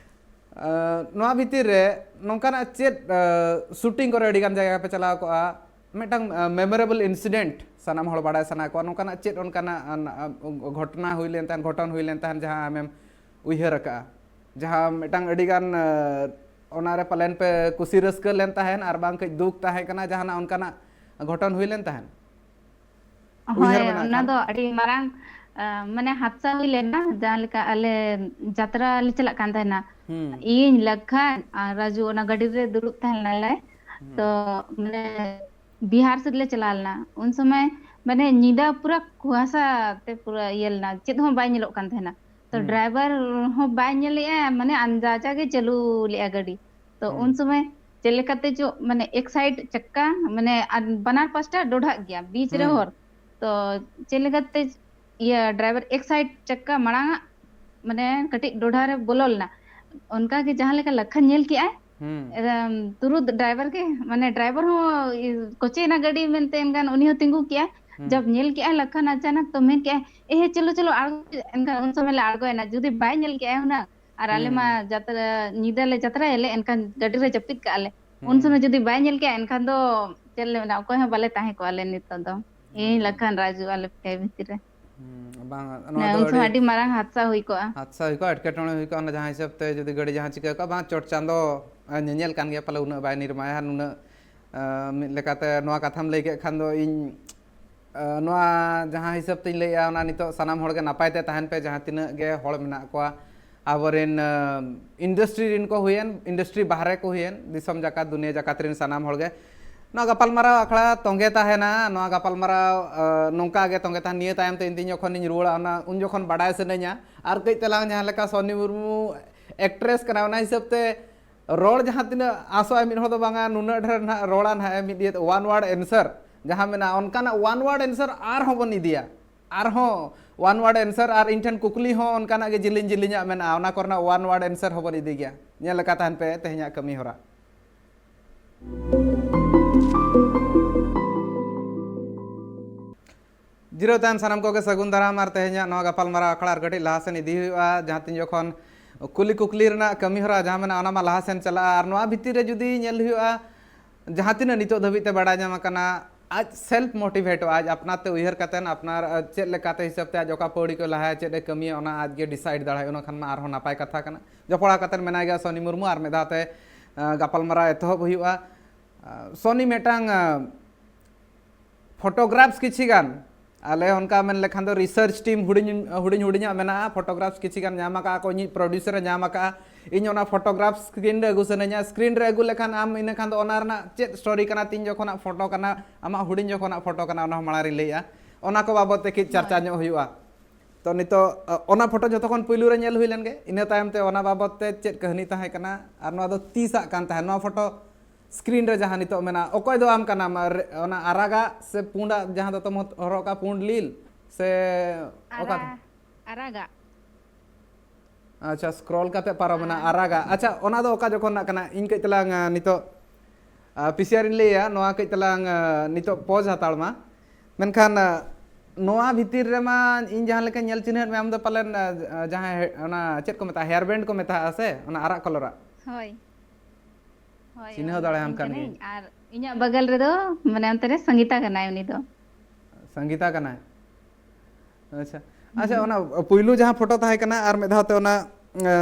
ᱟᱸ, ᱱᱚᱣᱟ ᱵᱷᱤᱛᱤᱨ ᱨᱮ ᱱᱚᱝᱠᱟᱱᱟᱜ ᱪᱮᱫ, ᱟᱸ, ᱥᱩᱴᱤᱝ ᱠᱚᱨᱮ ᱟᱹᱰᱤ ᱜᱟᱱ ᱡᱟᱭᱜᱟ ᱯᱮ ᱪᱟᱞᱟᱣ ᱠᱚᱜᱼᱟ, ᱢᱤᱫᱴᱟᱝ, ᱟᱸ, ᱢᱮᱢᱳᱨᱮᱵᱚᱞ ᱤᱱᱥᱤᱰᱮᱱᱴ ᱥᱟᱱᱟᱢ ᱦᱚᱲ ᱵᱟᱲᱟᱭ ᱥᱟᱱᱟ ᱠᱚᱣᱟ, ᱱᱚᱝᱠᱟᱱᱟᱜ ᱪᱮᱫ ᱚᱱᱠᱟᱱᱟᱜ, ᱟᱸ, ᱟᱸ, ᱜᱷᱚᱴᱚᱱᱟ ᱦᱩᱭ ᱞᱮᱱ ᱛᱟᱦᱮᱸᱫ, ᱜᱷᱚᱴᱚᱱ ᱦᱩᱭ ᱞᱮᱱ ᱛᱟᱦᱮᱸᱫ ᱡᱟᱦᱟᱸ ᱟᱢᱮᱢ ᱩᱭᱦᱟᱹᱨ ᱟᱠᱟᱫᱼᱟ, ᱡᱟᱦᱟᱸ ᱢᱤᱫᱴᱟᱝ ᱟᱹᱰᱤ ᱜᱟᱱ, ᱟᱸ, ᱚᱱᱟᱨᱮ ᱯᱟᱞᱮᱱ ᱯᱮ ᱠᱩᱥᱤ ᱨᱟᱹᱥᱠᱟᱹ ᱞᱮᱱ ᱛᱟᱦᱮᱸᱫ ᱟᱨ ᱵᱟᱝ ᱠᱟᱹᱡ ᱫᱩᱠ ᱛᱟᱦᱮᱸ ᱠᱟᱱᱟ, ᱡᱟᱦᱟᱱᱟᱜ ᱚᱱᱠᱟᱱᱟᱜ ᱜᱷᱚᱴᱚᱱ ᱦᱩᱭ ᱞᱮᱱ ᱛᱟᱦᱮᱸᱫ? ᱩᱭᱦᱟᱹᱨ ᱦᱳᱭ, ᱢᱮᱱᱟᱜ ᱚᱱᱟ ᱠᱷᱟᱱ᱾ ᱫᱚ ᱟᱹᱰᱤ ᱢᱟᱨᱟᱝ, ᱟᱸ, ᱢᱟᱱᱮ ᱦᱟᱫᱥᱟ ᱦᱩᱭ ᱞᱮᱱᱟ, ᱡᱟᱦᱟᱸ ᱞᱮᱠᱟ ᱟᱞᱮ ᱡᱟᱛᱨᱟ ᱞᱮ ᱪᱟᱞᱟᱜ ᱠᱟᱱ ᱛᱟᱦᱮᱱᱟ᱾ ᱦᱩᱸ᱾ ᱤᱧ, ᱞᱟᱠᱷᱟᱱ ᱟᱨ ᱨᱟᱡᱩ ᱚᱱᱟ ᱜᱟᱹᱰᱤ ᱨᱮ ᱫᱩᱲᱩᱵ ᱛᱟᱦᱮᱸ ᱞᱮᱱᱟᱞᱮ᱾ ᱦᱩᱸ᱾ ᱛᱚ, ᱢᱟᱱᱮ, ᱵᱤᱦᱟᱨ ᱥᱮᱫ ᱞᱮ ᱪᱟᱞᱟᱣ ᱞᱮᱱᱟ᱾ ᱩᱱ ᱥᱚᱢᱚᱭ, ᱢᱟᱱᱮ, ᱧᱤᱫᱟᱹ ᱯᱩᱨᱟᱹ ᱠᱩᱣᱟᱥᱟ ᱛᱮ ᱯᱩᱨᱟᱹ ᱤᱭᱟᱹ ᱞᱮᱱᱟ, ᱪᱮᱫ ᱦᱚᱸ ᱵᱟᱭ ᱧᱮᱞᱚᱜ ᱠᱟᱱ ᱛᱟᱦᱮᱱᱟ᱾ ᱛᱚ, ᱦᱩᱸ᱾ ᱰᱨᱟᱭᱵᱷᱟᱨ ᱦᱚᱸ ᱵᱟᱭ ᱧᱮᱞᱮᱜᱼᱟ, ᱢᱟᱱᱮ, ᱟᱱᱫᱟᱡᱟ ᱜᱮ ᱪᱟᱹᱞᱩ ᱞᱮᱜᱼᱟ ᱜᱟᱹᱰᱤ᱾ ᱛᱚ, ᱦᱩᱸ᱾ ᱩᱱ ᱥᱚᱢᱚᱭ ᱪᱮᱫ ᱞᱮᱠᱟᱛᱮ ᱪᱚ, ᱢᱟᱱᱮ, ᱮᱠ ᱥᱟᱭᱤᱰ ᱪᱟᱠᱟ, ᱢᱟᱱᱮ, ᱟᱨ ᱵᱟᱱᱟᱨ ᱯᱟᱥᱴᱟ ᱰᱚᱰᱷᱟᱜ ᱜᱮᱭᱟ, ᱵᱤᱪ ᱨᱮ ᱦᱩᱸ᱾ ᱦᱚᱨ᱾ ᱛᱚ, ᱪᱮᱫ ᱞᱮᱠᱟᱛᱮ ᱤᱭᱟᱹ ᱰᱨᱟᱭᱵᱷᱟᱨ ᱮᱠ ᱥᱟᱭᱤᱰ ᱪᱟᱠᱟ ᱢᱟᱲᱟᱝ ᱟᱜ, ᱢᱟᱱᱮ, ᱠᱟᱹᱴᱤᱡ ᱰᱚᱰᱷᱟ ᱨᱮ ᱵᱚᱞᱚ ᱞᱮᱱᱟ᱾ ᱚᱱᱠᱟ ᱜᱮ ᱡᱟᱦᱟᱸ ᱞᱮᱠᱟ ᱞᱟᱠᱷᱟᱱ ᱧᱮᱞ ᱠᱮᱜᱼᱟᱭ, ᱦᱩᱸ᱾ ᱮᱠᱫᱚᱢ ᱛᱩᱨᱩᱫ ᱰᱨᱟᱭᱵᱷᱟᱨ ᱜᱮ, ᱢᱟᱱᱮ, ᱰᱨᱟᱭᱵᱷᱟᱨ ᱦᱚᱸ ᱠᱚᱪᱮ ᱮᱱᱟ ᱜᱟᱹᱰᱤ ᱢᱮᱱᱛᱮ, ᱮᱱᱠᱷᱟᱱ ᱩᱱᱤ ᱦᱚᱸ ᱛᱤᱸᱜᱩ ᱠᱮᱜᱼᱟᱭ᱾ ᱡᱚᱵ ᱧᱮᱞ ᱠᱮᱜᱼᱟᱭ ᱞᱟᱠᱷᱟᱱ ᱟᱪᱟᱱᱟᱠ, ᱛᱚ ᱢᱮᱱ ᱠᱮᱜᱼᱟᱭ, "ᱮ ᱦᱮ, ᱪᱚᱞᱚ ᱪᱚᱞᱚ ᱟᱬᱜᱚ", ᱮᱱᱠᱷᱟᱱ ᱩᱱ ᱥᱚᱢᱚᱭ ᱞᱮ ᱟᱬᱜᱚᱭᱮᱱᱟ᱾ ᱡᱩᱫᱤ ᱵᱟᱭ ᱧᱮᱞ ᱠᱮᱜᱼᱟᱭ ᱦᱩᱱᱟᱹᱝ, ᱟᱨ ᱟᱞᱮ ᱢᱟ ᱡᱟᱛᱨᱟ, ᱧᱤᱫᱟᱹ ᱞᱮ ᱡᱟᱛᱨᱟᱭᱟᱞᱮ, ᱮᱱᱠᱷᱟᱱ ᱜᱟᱹᱰᱤ ᱨᱮ ᱡᱟᱹᱯᱤᱫ ᱠᱟᱜᱼᱟ ᱞᱮ᱾ ᱩᱱ ᱥᱚᱢᱚᱭ ᱡᱩᱫᱤ ᱵᱟᱭ ᱧᱮᱞ ᱠᱮᱜᱼᱟ, ᱮᱱᱠᱷᱟᱱ ᱫᱚ ᱪᱮᱫ ᱞᱮ ᱢᱮᱱᱟ, ᱚᱠᱚᱭ ᱦᱚᱸ ᱵᱟᱞᱮ ᱛᱟᱦᱮᱸ ᱠᱚᱜᱼᱟ ᱞᱮ ᱱᱤᱛᱚᱜ ᱫᱚ᱾ ᱤᱧ ᱞᱟᱠᱷᱟᱱ ᱨᱟᱡᱩ ᱟᱞᱮ ᱯᱮ ᱵᱷᱤᱛᱤᱨ ᱨᱮ᱾ ᱦᱩᱸ, ᱵᱟᱝ, ᱱᱚᱣᱟ ᱦᱮᱸ, ᱫᱚ ᱩᱱ ᱥᱚᱢᱚᱭ ᱟᱹᱰᱤ ᱟᱹᱰᱤ ᱢᱟᱨᱟᱝ ᱦᱟᱫᱥᱟ ᱦᱩᱭ ᱠᱚᱜᱼᱟ᱾ ᱦᱟᱫᱥᱟ ᱦᱩᱭ ᱠᱚᱜᱼᱟ, ᱮᱴᱠᱮᱴᱚᱬᱮ ᱦᱩᱭ ᱠᱚᱜᱼᱟ, ᱚᱱᱟ ᱡᱟᱦᱟᱸ ᱦᱤᱥᱟᱹᱵ ᱛᱮ ᱡᱩᱫᱤ ᱜᱟᱹᱰᱤ ᱡᱟᱦᱟᱸ ᱪᱤᱠᱟᱹ ᱠᱚᱜᱼᱟ, ᱵᱟᱝ, ᱪᱚᱴ ᱪᱟᱸᱫᱚ, ᱮ, ᱧᱮᱧᱮᱞ ᱠᱟᱱ ᱜᱮᱭᱟ ᱯᱟᱞᱮ, ᱩᱱᱟᱹᱜ ᱵᱟᱭ ᱱᱤᱨᱢᱟᱭᱟ, ᱱᱩᱱᱟᱹᱜ, ᱮ, ᱢᱤᱫ ᱞᱮᱠᱟᱛᱮ ᱱᱚᱣᱟ ᱠᱟᱛᱷᱟᱢ ᱞᱟᱹᱭ ᱠᱮᱫ ᱠᱷᱟᱱ ᱫᱚ ᱤᱧ, ᱮ, ᱱᱚᱣᱟ ᱡᱟᱦᱟᱸ ᱦᱤᱥᱟᱹᱵ ᱛᱤᱧ ᱞᱟᱹᱭᱮᱫᱼᱟ, ᱚᱱᱟ ᱱᱤᱛᱚᱜ ᱥᱟᱱᱟᱢ ᱦᱚᱲ ᱜᱮ ᱱᱟᱯᱟᱭ ᱛᱮ ᱛᱟᱦᱮᱱ ᱯᱮ, ᱡᱟᱦᱟᱸ ᱛᱤᱱᱟᱹᱜ ᱜᱮ ᱦᱚᱲ ᱢᱮᱱᱟᱜ ᱠᱚᱣᱟ, ᱟᱵᱚᱨᱮᱱ, ᱮ, ᱤᱱᱰᱟᱥᱴᱨᱤ ᱨᱮᱱ ᱠᱚ ᱦᱩᱭᱮᱱ, ᱤᱱᱰᱟᱥᱴᱨᱤ ᱵᱟᱦᱨᱮ ᱠᱚ ᱦᱩᱭᱮᱱ, ᱫᱤᱥᱚᱢ ᱡᱟᱠᱟᱛ, ᱫᱩᱱᱤᱭᱟᱹ ᱡᱟᱠᱟᱛ ᱨᱮᱱ ᱥᱟᱱᱟᱢ ᱦᱚᱲ ᱜᱮ ᱱᱚᱣᱟ ᱜᱟᱯᱟᱞᱢᱟᱨᱟᱣ ᱟᱠᱷᱲᱟ ᱛᱚᱸᱜᱮ ᱛᱟᱦᱮᱱᱟ᱾ ᱱᱚᱣᱟ ᱜᱟᱯᱟᱞᱢᱟᱨᱟᱣ, ᱮ, ᱱᱚᱝᱠᱟ ᱜᱮ ᱛᱚᱸᱜᱮ ᱛᱟᱦᱮᱱ᱾ ᱱᱤᱭᱟᱹ ᱛᱟᱭᱚᱢ ᱛᱮ ᱤᱧ ᱡᱚᱠᱷᱚᱱᱤᱧ ᱨᱩᱣᱟᱹᱲᱟ, ᱚᱱᱟ, ᱩᱱ ᱡᱚᱠᱷᱚᱱ ᱵᱟᱰᱟᱭ ᱥᱟᱱᱟᱧᱟ᱾ ᱟᱨ ᱠᱟᱹᱡ ᱛᱟᱞᱟᱝ ᱡᱟᱦᱟᱸ ᱞᱮᱠᱟ ᱥᱚᱱᱤ ᱢᱩᱨᱢᱩ ᱮᱠᱴᱨᱮᱥ ᱠᱟᱱᱟ, ᱚᱱᱟ ᱦᱤᱥᱟᱹᱵ ᱛᱮ ᱨᱚᱲ ᱡᱟᱦᱟᱸ ᱛᱤᱱᱟᱹᱜ ᱟᱥᱚᱜᱼᱟᱭ ᱢᱤᱫ ᱦᱚᱲ ᱫᱚ ᱵᱟᱝᱟ, ᱱᱩᱱᱟᱹᱜ ᱰᱷᱮᱨ ᱱᱟᱦᱟᱜ ᱨᱚᱲᱟ ᱱᱟᱦᱟᱜ ᱮ, ᱢᱤᱫ ᱤᱭᱟᱹ one word answer ᱡᱟᱦᱟᱸ ᱢᱮᱱᱟᱜᱼᱟ, ᱚᱱᱠᱟᱱᱟᱜ one word answer ᱟᱨᱦᱚᱸ ᱵᱚᱱ ᱤᱫᱤᱭᱟ᱾ ᱟᱨᱦᱚᱸ one word answer, ᱟᱨ ᱤᱧ ᱴᱷᱮᱱ ᱠᱩᱠᱞᱤ ᱦᱚᱸ ᱚᱱᱠᱟᱱᱟᱜ ᱜᱮ ᱡᱤᱞᱤᱧ ᱡᱤᱞᱤᱧᱟᱜ ᱢᱮᱱᱟᱜᱼᱟ, ᱚᱱᱟ ᱠᱚᱨᱮᱱᱟᱜ one word answer ᱦᱚᱸᱵᱚᱱ ᱤᱫᱤ ᱜᱮᱭᱟ᱾ ᱧᱮᱞ ᱟᱠᱟ ᱛᱟᱦᱮᱱ ᱯᱮ ᱛᱮᱦᱮᱧᱟᱜ ᱠᱟᱹᱢᱤ ᱦᱚᱨᱟ᱾ ᱡᱤᱨᱟᱹᱣ ᱛᱟᱭᱚᱢ ᱥᱟᱱᱟᱢ ᱠᱚᱜᱮ ᱥᱟᱹᱜᱩᱱ ᱫᱟᱨᱟᱢ, ᱟᱨ ᱛᱮᱦᱮᱧᱟᱜ ᱱᱚᱣᱟ ᱜᱟᱯᱟᱞᱢᱟᱨᱟᱣ ᱟᱠᱷᱲᱟ ᱟᱨ ᱠᱟᱹᱴᱤᱡ ᱞᱟᱦᱟ ᱥᱮᱱ ᱤᱫᱤ ᱦᱩᱭᱩᱜᱼᱟ, ᱡᱟᱦᱟᱸ ᱛᱤᱱ ᱡᱚᱠᱷᱚᱱ ᱠᱩᱞᱤ ᱠᱩᱠᱞᱤ ᱨᱮᱱᱟᱜ ᱠᱟᱹᱢᱤ ᱦᱚᱨᱟ ᱡᱟᱦᱟᱸ ᱢᱮᱱᱟᱜᱼᱟ, ᱚᱱᱟ ᱢᱟ ᱞᱟᱦᱟ ᱥᱮᱱ ᱪᱟᱞᱟᱜᱼᱟ᱾ ᱟᱨ ᱱᱚᱣᱟ ᱵᱷᱤᱛᱤᱨ ᱨᱮ ᱡᱩᱫᱤ ᱧᱮᱞ ᱦᱩᱭᱩᱜᱼᱟ, ᱡᱟᱦᱟᱸ ᱛᱤᱱᱟᱹᱜ ᱱᱤᱛᱚᱜ ᱫᱷᱟᱹᱵᱤᱡ ᱛᱮ ᱵᱟᱲᱟᱭ ᱧᱟᱢ ᱟᱠᱟᱱᱟ, ᱟᱡ self motivateᱚᱜᱼᱟ, ᱟᱡ ᱟᱯᱱᱟᱨ ᱛᱮ ᱩᱭᱦᱟᱹᱨ ᱠᱟᱛᱮᱱ, ᱟᱯᱱᱟᱨ, ᱟᱡ ᱪᱮᱫ ᱞᱮᱠᱟᱛᱮ ᱦᱤᱥᱟᱹᱵ ᱛᱮ ᱟᱡ ᱚᱠᱟ ᱯᱟᱹᱣᱲᱤ ᱠᱚ ᱞᱟᱦᱟᱭᱟ, ᱪᱮᱫ ᱮ ᱠᱟᱹᱢᱤᱭᱟ, ᱚᱱᱟ ᱟᱡ ᱜᱮ decide ᱫᱟᱲᱮᱭᱟᱜᱼᱟ᱾ ᱚᱱᱟ ᱠᱷᱟᱱ ᱢᱟ ᱟᱨᱦᱚᱸ ᱱᱟᱯᱟᱭ ᱠᱟᱛᱷᱟ ᱠᱟᱱᱟ᱾ ᱡᱚᱯᱲᱟᱣ ᱠᱟᱛᱮᱱ ᱢᱮᱱᱟᱭ ᱜᱮᱭᱟ ᱥᱚᱱᱤ ᱢᱩᱨᱢᱩ, ᱟᱨ ᱢᱤᱫ ᱫᱷᱟᱣ ᱛᱮ, ᱮᱸ, ᱜᱟᱯᱟᱞᱢᱟᱨᱟᱣ ᱮᱛᱚᱦᱚᱵ ᱦᱩᱭᱩᱜᱼᱟ᱾ ᱟᱸ, ᱥᱚᱱᱤ, ᱢᱤᱫᱴᱟᱝ, ᱟᱸ, photographs ᱠᱤᱪᱷᱤ ᱜᱟᱱ, ᱟᱞᱮ ᱚᱱᱠᱟ ᱢᱮᱱ ᱞᱮᱠᱷᱟᱱ ᱫᱚ research team ᱦᱩᱰᱤᱧ, ᱦᱩᱰᱤᱧ ᱦᱩᱰᱤᱧᱟᱜ ᱢᱮᱱᱟᱜᱼᱟ, photographs ᱠᱤᱪᱷᱤ ᱜᱟᱱ ᱧᱟᱢ ᱟᱠᱟᱫᱼᱟ ᱠᱚ, ᱤᱧᱤᱡ producer ᱮ ᱧᱟᱢ ᱟᱠᱟᱫᱼᱟ᱾ ᱤᱧ ᱚᱱᱟ photographs screen ᱨᱮ ᱟᱹᱜᱩ ᱥᱟᱱᱟᱧᱟ᱾ Screen ᱨᱮ ᱟᱹᱜᱩ ᱞᱮᱠᱷᱟᱱ ᱟᱢ ᱤᱱᱟᱹ ᱠᱷᱟᱱ ᱫᱚ ᱚᱱᱟ ᱨᱮᱱᱟᱜ ᱪᱮᱫ story ᱠᱟᱱᱟ, ᱛᱤᱱ ᱡᱚᱠᱷᱚᱱᱟᱜ photo ᱠᱟᱱᱟ, ᱟᱢᱟᱜ ᱦᱩᱰᱤᱧ ᱡᱚᱠᱷᱚᱱᱟᱜ photo ᱠᱟᱱᱟ, ᱚᱱᱟ ᱦᱚᱸ ᱢᱟᱲᱟᱝ ᱨᱤᱧ ᱞᱟᱹᱭᱮᱜᱼᱟ᱾ ᱚᱱᱟ ᱠᱚ ᱵᱟᱵᱚᱫ ᱛᱮ ᱠᱟᱹᱡ ᱪᱟᱨᱪᱟ ᱦᱳᱭ᱾ ᱧᱚᱜ ᱦᱩᱭᱩᱜᱼᱟ᱾ ᱛᱚ ᱱᱤᱛᱚᱜ, ᱚ, ᱚᱱᱟ photo ᱡᱚᱛᱚ ᱠᱷᱚᱱ ᱯᱩᱭᱞᱩ ᱨᱮ ᱧᱮᱞ ᱦᱩᱭ ᱞᱮᱱ ᱜᱮ, ᱤᱱᱟᱹ ᱛᱟᱭᱚᱢ ᱛᱮ ᱚᱱᱟ ᱵᱟᱵᱚᱫ ᱛᱮ ᱪᱮᱫ ᱠᱟᱹᱦᱱᱤ ᱛᱟᱦᱮᱸ ᱠᱟᱱᱟ, ᱟᱨ ᱱᱚᱣᱟ ᱫᱚ ᱛᱤᱥᱟᱜ ᱠᱟᱱ ᱛᱟᱦᱮᱸᱫ? ᱱᱚᱣᱟ photo screen ᱨᱮ ᱡᱟᱦᱟᱸ ᱱᱤᱛᱚᱜ ᱢᱮᱱᱟᱜᱼᱟ, ᱚᱠᱚᱭ ᱫᱚ ᱟᱢ ᱠᱟᱱᱟᱢ? ᱟᱨ ᱚᱱᱟ ᱟᱨᱟᱜᱟᱜ ᱥᱮ ᱯᱩᱸᱰᱟᱜ ᱡᱟᱦᱟᱸ ᱫᱚᱛᱚᱢ ᱦᱚᱨᱚᱜ ᱠᱟᱜᱼᱟ, ᱯᱩᱸᱰ ᱞᱤᱞ ᱥᱮ ᱚᱠᱟ? ᱟᱨᱟ-, ᱟᱨᱟᱜᱟᱜ᱾ ᱟᱪᱪᱷᱟ, scroll ᱠᱟᱛᱮ ᱯᱟᱨᱚᱢ ᱮᱱᱟ, ᱟᱨ ᱟᱨᱟᱜᱟᱜ᱾ ᱟᱪᱪᱷᱟ, ᱚᱱᱟ ᱫᱚ ᱚᱠᱟ ᱡᱚᱠᱷᱚᱱ ᱨᱮᱱᱟᱜ ᱠᱟᱱᱟ? ᱤᱧ ᱠᱟᱹᱡ ᱛᱟᱞᱟᱝ, ᱟ, ᱱᱤᱛᱚᱜ, ᱟ, P C R ᱤᱧ ᱞᱟᱹᱭᱟ, ᱱᱚᱣᱟ ᱠᱟᱹᱡ ᱛᱟᱞᱟᱝ, ᱟ, ᱱᱤᱛᱚᱜ pause ᱦᱟᱛᱟᱲ ᱢᱟ᱾ ᱢᱮᱱᱠᱷᱟᱱ ᱱᱚᱣᱟ ᱵᱷᱤᱛᱤᱨ ᱨᱮᱢᱟ ᱤᱧ ᱡᱟᱦᱟᱸ ᱞᱮᱠᱟᱧ ᱧᱮᱞ ᱪᱤᱱᱦᱟᱹᱣᱮᱫ ᱢᱮᱭᱟ, ᱟᱢ ᱫᱚ ᱯᱟᱞᱮᱱ ᱡᱟᱦᱟᱸᱭ ᱚᱱᱟ ᱪᱮᱫ ᱠᱚ ᱢᱮᱛᱟᱜᱼᱟ, ᱦᱮᱭᱟᱨ ᱵᱮᱱᱰ ᱠᱚ ᱢᱮᱛᱟᱜᱼᱟ ᱥᱮ, ᱚᱱᱟ ᱟᱨᱟᱜ ᱠᱟᱞᱟᱨᱟᱜ? ᱦᱳᱭ᱾ ᱦᱳᱭ, ᱪᱤᱱᱦᱟᱹᱣ ᱦᱳᱭ, ᱫᱟᱲᱮᱭᱟᱢ ᱤᱧ ᱠᱟᱱ ᱠᱟᱹᱱᱟᱹᱧ᱾ ᱜᱤᱭᱟᱹᱧ᱾ ᱟᱨ ᱤᱧᱟᱹᱜ ᱵᱟᱜᱟᱞ ᱨᱮᱫᱚ, ᱢᱟᱱᱮ, ᱚᱱᱛᱮ ᱨᱮ ᱥᱚᱝᱜᱤᱛᱟ ᱠᱟᱱᱟᱭ ᱩᱱᱤ ᱫᱚ᱾ ᱥᱚᱝᱜᱤᱛᱟ ᱠᱟᱱᱟᱭ᱾ ᱟᱪᱪᱷᱟ, ᱟᱪᱪᱷᱟ, ᱦᱩᱸ᱾ ᱚᱱᱟ ᱯᱩᱭᱞᱩ ᱡᱟᱦᱟᱸ ᱯᱷᱳᱴᱳ ᱛᱟᱦᱮᱸ ᱠᱟᱱᱟ, ᱟᱨ ᱢᱤᱫ ᱫᱷᱟᱣ ᱛᱮ ᱚᱱᱟ, ᱮ,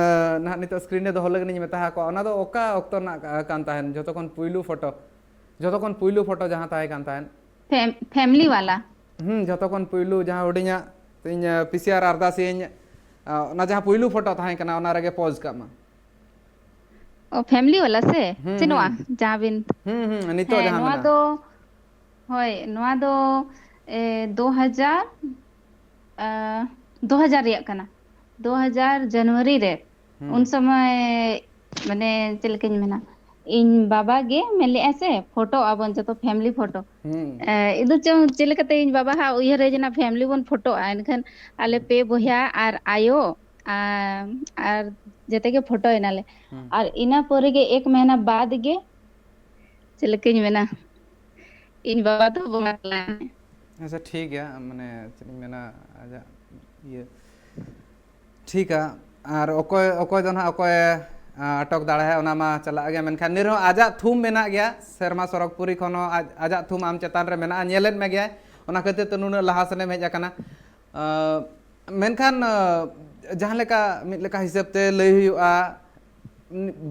ᱱᱟᱦᱟᱜ ᱱᱤᱛᱚᱜ ᱥᱠᱨᱤᱱ ᱨᱮ ᱫᱚᱦᱚ ᱞᱟᱹᱜᱤᱫ ᱤᱧ ᱢᱮᱛᱟ ᱠᱚᱣᱟ, ᱚᱱᱟ ᱫᱚ ᱚᱠᱟ ᱚᱠᱛᱚ ᱨᱮᱱᱟᱜ ᱠᱟ-, ᱠᱟᱱ ᱛᱟᱦᱮᱸᱱ? ᱡᱚᱛᱚ ᱠᱷᱚᱱ ᱯᱩᱭᱞᱩ ᱯᱷᱳᱴᱳ, ᱡᱚᱛᱚ ᱠᱷᱚᱱ ᱯᱩᱭᱞᱩ ᱯᱷᱳᱴᱳ ᱡᱟᱦᱟᱸ ᱛᱟᱦᱮᱸ ᱠᱟᱱ ᱛᱟᱦᱮᱸᱱ? ᱯᱷᱮᱢ-, ᱯᱷᱮᱢᱞᱤ ᱣᱟᱞᱟ᱾ ᱦᱩᱸ, ᱡᱚᱛᱚ ᱠᱷᱚᱱ ᱯᱩᱭᱞᱩ ᱡᱟᱦᱟᱸ ᱦᱩᱰᱤᱧᱟᱜ ᱤᱧ, ᱮ, ᱯᱤ ᱥᱤ ᱟᱨ ᱟᱨᱫᱟᱥᱤᱧ, ᱟ, ᱚᱱᱟ ᱡᱟᱦᱟᱸ ᱯᱩᱭᱞᱩ ᱯᱷᱳᱴᱳ ᱛᱟᱦᱮᱸ ᱠᱟᱱᱟ, ᱚᱱᱟ ᱨᱮᱜᱮ ᱯᱳᱡᱽ ᱠᱟᱜ ᱢᱟ᱾ ᱚ, ᱯᱷᱮᱢᱞᱤ ᱣᱟᱞᱟ ᱥᱮ? ᱦᱩᱸ, ᱥᱮ ᱱᱚᱣᱟ ᱦᱩᱸ᱾ ᱡᱟᱦᱟᱸ ᱵᱤᱱ, ᱦᱩᱸ, ᱦᱩᱸ, ᱱᱤᱛᱚᱜ ᱦᱮᱸ, ᱡᱟᱦᱟᱸ ᱱᱚᱣᱟ ᱢᱮᱱᱟᱜᱼᱟ᱾ ᱫᱚ, ᱦᱳᱭ, ᱱᱚᱣᱟ ᱫᱚ, ᱮ, ᱫᱩ ᱦᱟᱡᱟᱨ, ᱟ, ᱫᱩ ᱦᱟᱡᱟᱨ ᱨᱮᱭᱟᱜ ᱠᱟᱱᱟ᱾ ᱫᱩ ᱦᱟᱡᱟᱨ ᱡᱟᱱᱩᱣᱟᱨᱤ ᱨᱮ᱾ ᱩᱱ ᱦᱩᱸ᱾ ᱥᱚᱢᱚᱭ, ᱢᱟᱱᱮ, ᱪᱮᱫ ᱞᱮᱠᱟᱧ ᱢᱮᱱᱟ, ᱤᱧ ᱵᱟᱵᱟ ᱜᱮ ᱢᱮᱱ ᱞᱮᱜᱼᱟ ᱥᱮ, ᱯᱷᱳᱴᱳ ᱟᱵᱚᱱ ᱡᱚᱛᱚ ᱯᱷᱮᱢᱞᱤ ᱯᱷᱳᱴᱳ᱾ ᱦᱩᱸ᱾ ᱮ, ᱤᱫᱩ ᱪᱚᱝ ᱪᱮᱫ ᱞᱮᱠᱟᱛᱮ ᱤᱧ ᱵᱟᱵᱟ ᱦᱟᱸᱜ ᱩᱭᱦᱟᱹᱨ ᱦᱮᱡ ᱮᱱᱟ, ᱯᱷᱮᱢᱞᱤ ᱵᱚᱱ ᱯᱷᱳᱴᱳᱜᱼᱟ᱾ ᱮᱱᱠᱷᱟᱱ ᱟᱞᱮ ᱦᱩᱸ᱾ ᱯᱮ ᱵᱚᱭᱦᱟ ᱟᱨ ᱟᱭᱳ, ᱟᱨ, ᱟᱨ ᱡᱮᱛᱮ ᱜᱮ ᱯᱷᱳᱴᱳ ᱮᱱᱟᱞᱮ᱾ ᱦᱩᱸ᱾ ᱟᱨ ᱤᱱᱟᱹ ᱯᱚᱨᱮ ᱜᱮ ᱮᱠ ᱢᱟᱦᱱᱟ ᱵᱟᱫ ᱜᱮ, ᱪᱮᱫ ᱞᱮᱠᱟᱧ ᱢᱮᱱᱟ, ᱤᱧ ᱵᱟᱵᱟ ᱫᱚ ᱵᱚᱸᱜᱟ ᱛᱟᱞᱟᱭᱮᱱᱟᱭ᱾ ᱟᱪᱪᱷᱟ, ᱴᱷᱤᱠ ᱜᱮᱭᱟ, ᱢᱟᱱᱮ, ᱪᱮᱫ ᱤᱧ ᱢᱮᱱᱟ, ᱟᱡᱟᱜ ᱤᱭᱟᱹ, ᱴᱷᱤᱠᱟ᱾ ᱟᱨ ᱚᱠᱚᱭ, ᱚᱠᱚᱭ ᱫᱚ ᱱᱟᱦᱟᱜ ᱚᱠᱚᱭᱮ, ᱟ, ᱟᱴᱚᱠ ᱫᱟᱲᱮᱭᱟᱜᱼᱟ, ᱚᱱᱟ ᱢᱟ ᱪᱟᱞᱟᱜ ᱜᱮᱭᱟ, ᱢᱮᱱᱠᱷᱟᱱ ᱱᱤᱨ ᱦᱚᱸ ᱟᱡᱟᱜ ᱛᱷᱩᱢ ᱢᱮᱱᱟᱜ ᱜᱮᱭᱟ, ᱥᱮᱨᱢᱟ ᱥᱚᱨᱚᱜᱽᱯᱩᱨᱤ ᱠᱷᱚᱱ ᱦᱚᱸ ᱟᱡ, ᱟᱡᱟᱜ ᱛᱷᱩᱢ ᱟᱢ ᱪᱮᱛᱟᱱ ᱨᱮ ᱢᱮᱱᱟᱜᱼᱟ, ᱧᱮᱞᱮᱫ ᱢᱮ ᱜᱮᱭᱟᱭ, ᱚᱱᱟ ᱠᱷᱟᱹᱛᱤᱨ ᱛᱮ ᱱᱩᱱᱟᱹᱜ ᱞᱟᱦᱟ ᱥᱮᱱᱮᱢ ᱦᱮᱡ ᱟᱠᱟᱱᱟ᱾ ᱟ, ᱢᱮᱱᱠᱷᱟᱱ, ᱟ, ᱡᱟᱦᱟᱸ ᱞᱮᱠᱟ, ᱢᱤᱫ ᱞᱮᱠᱟ ᱦᱤᱥᱟᱹᱵ ᱛᱮ ᱞᱟᱹᱭ ᱦᱩᱭᱩᱜᱼᱟ,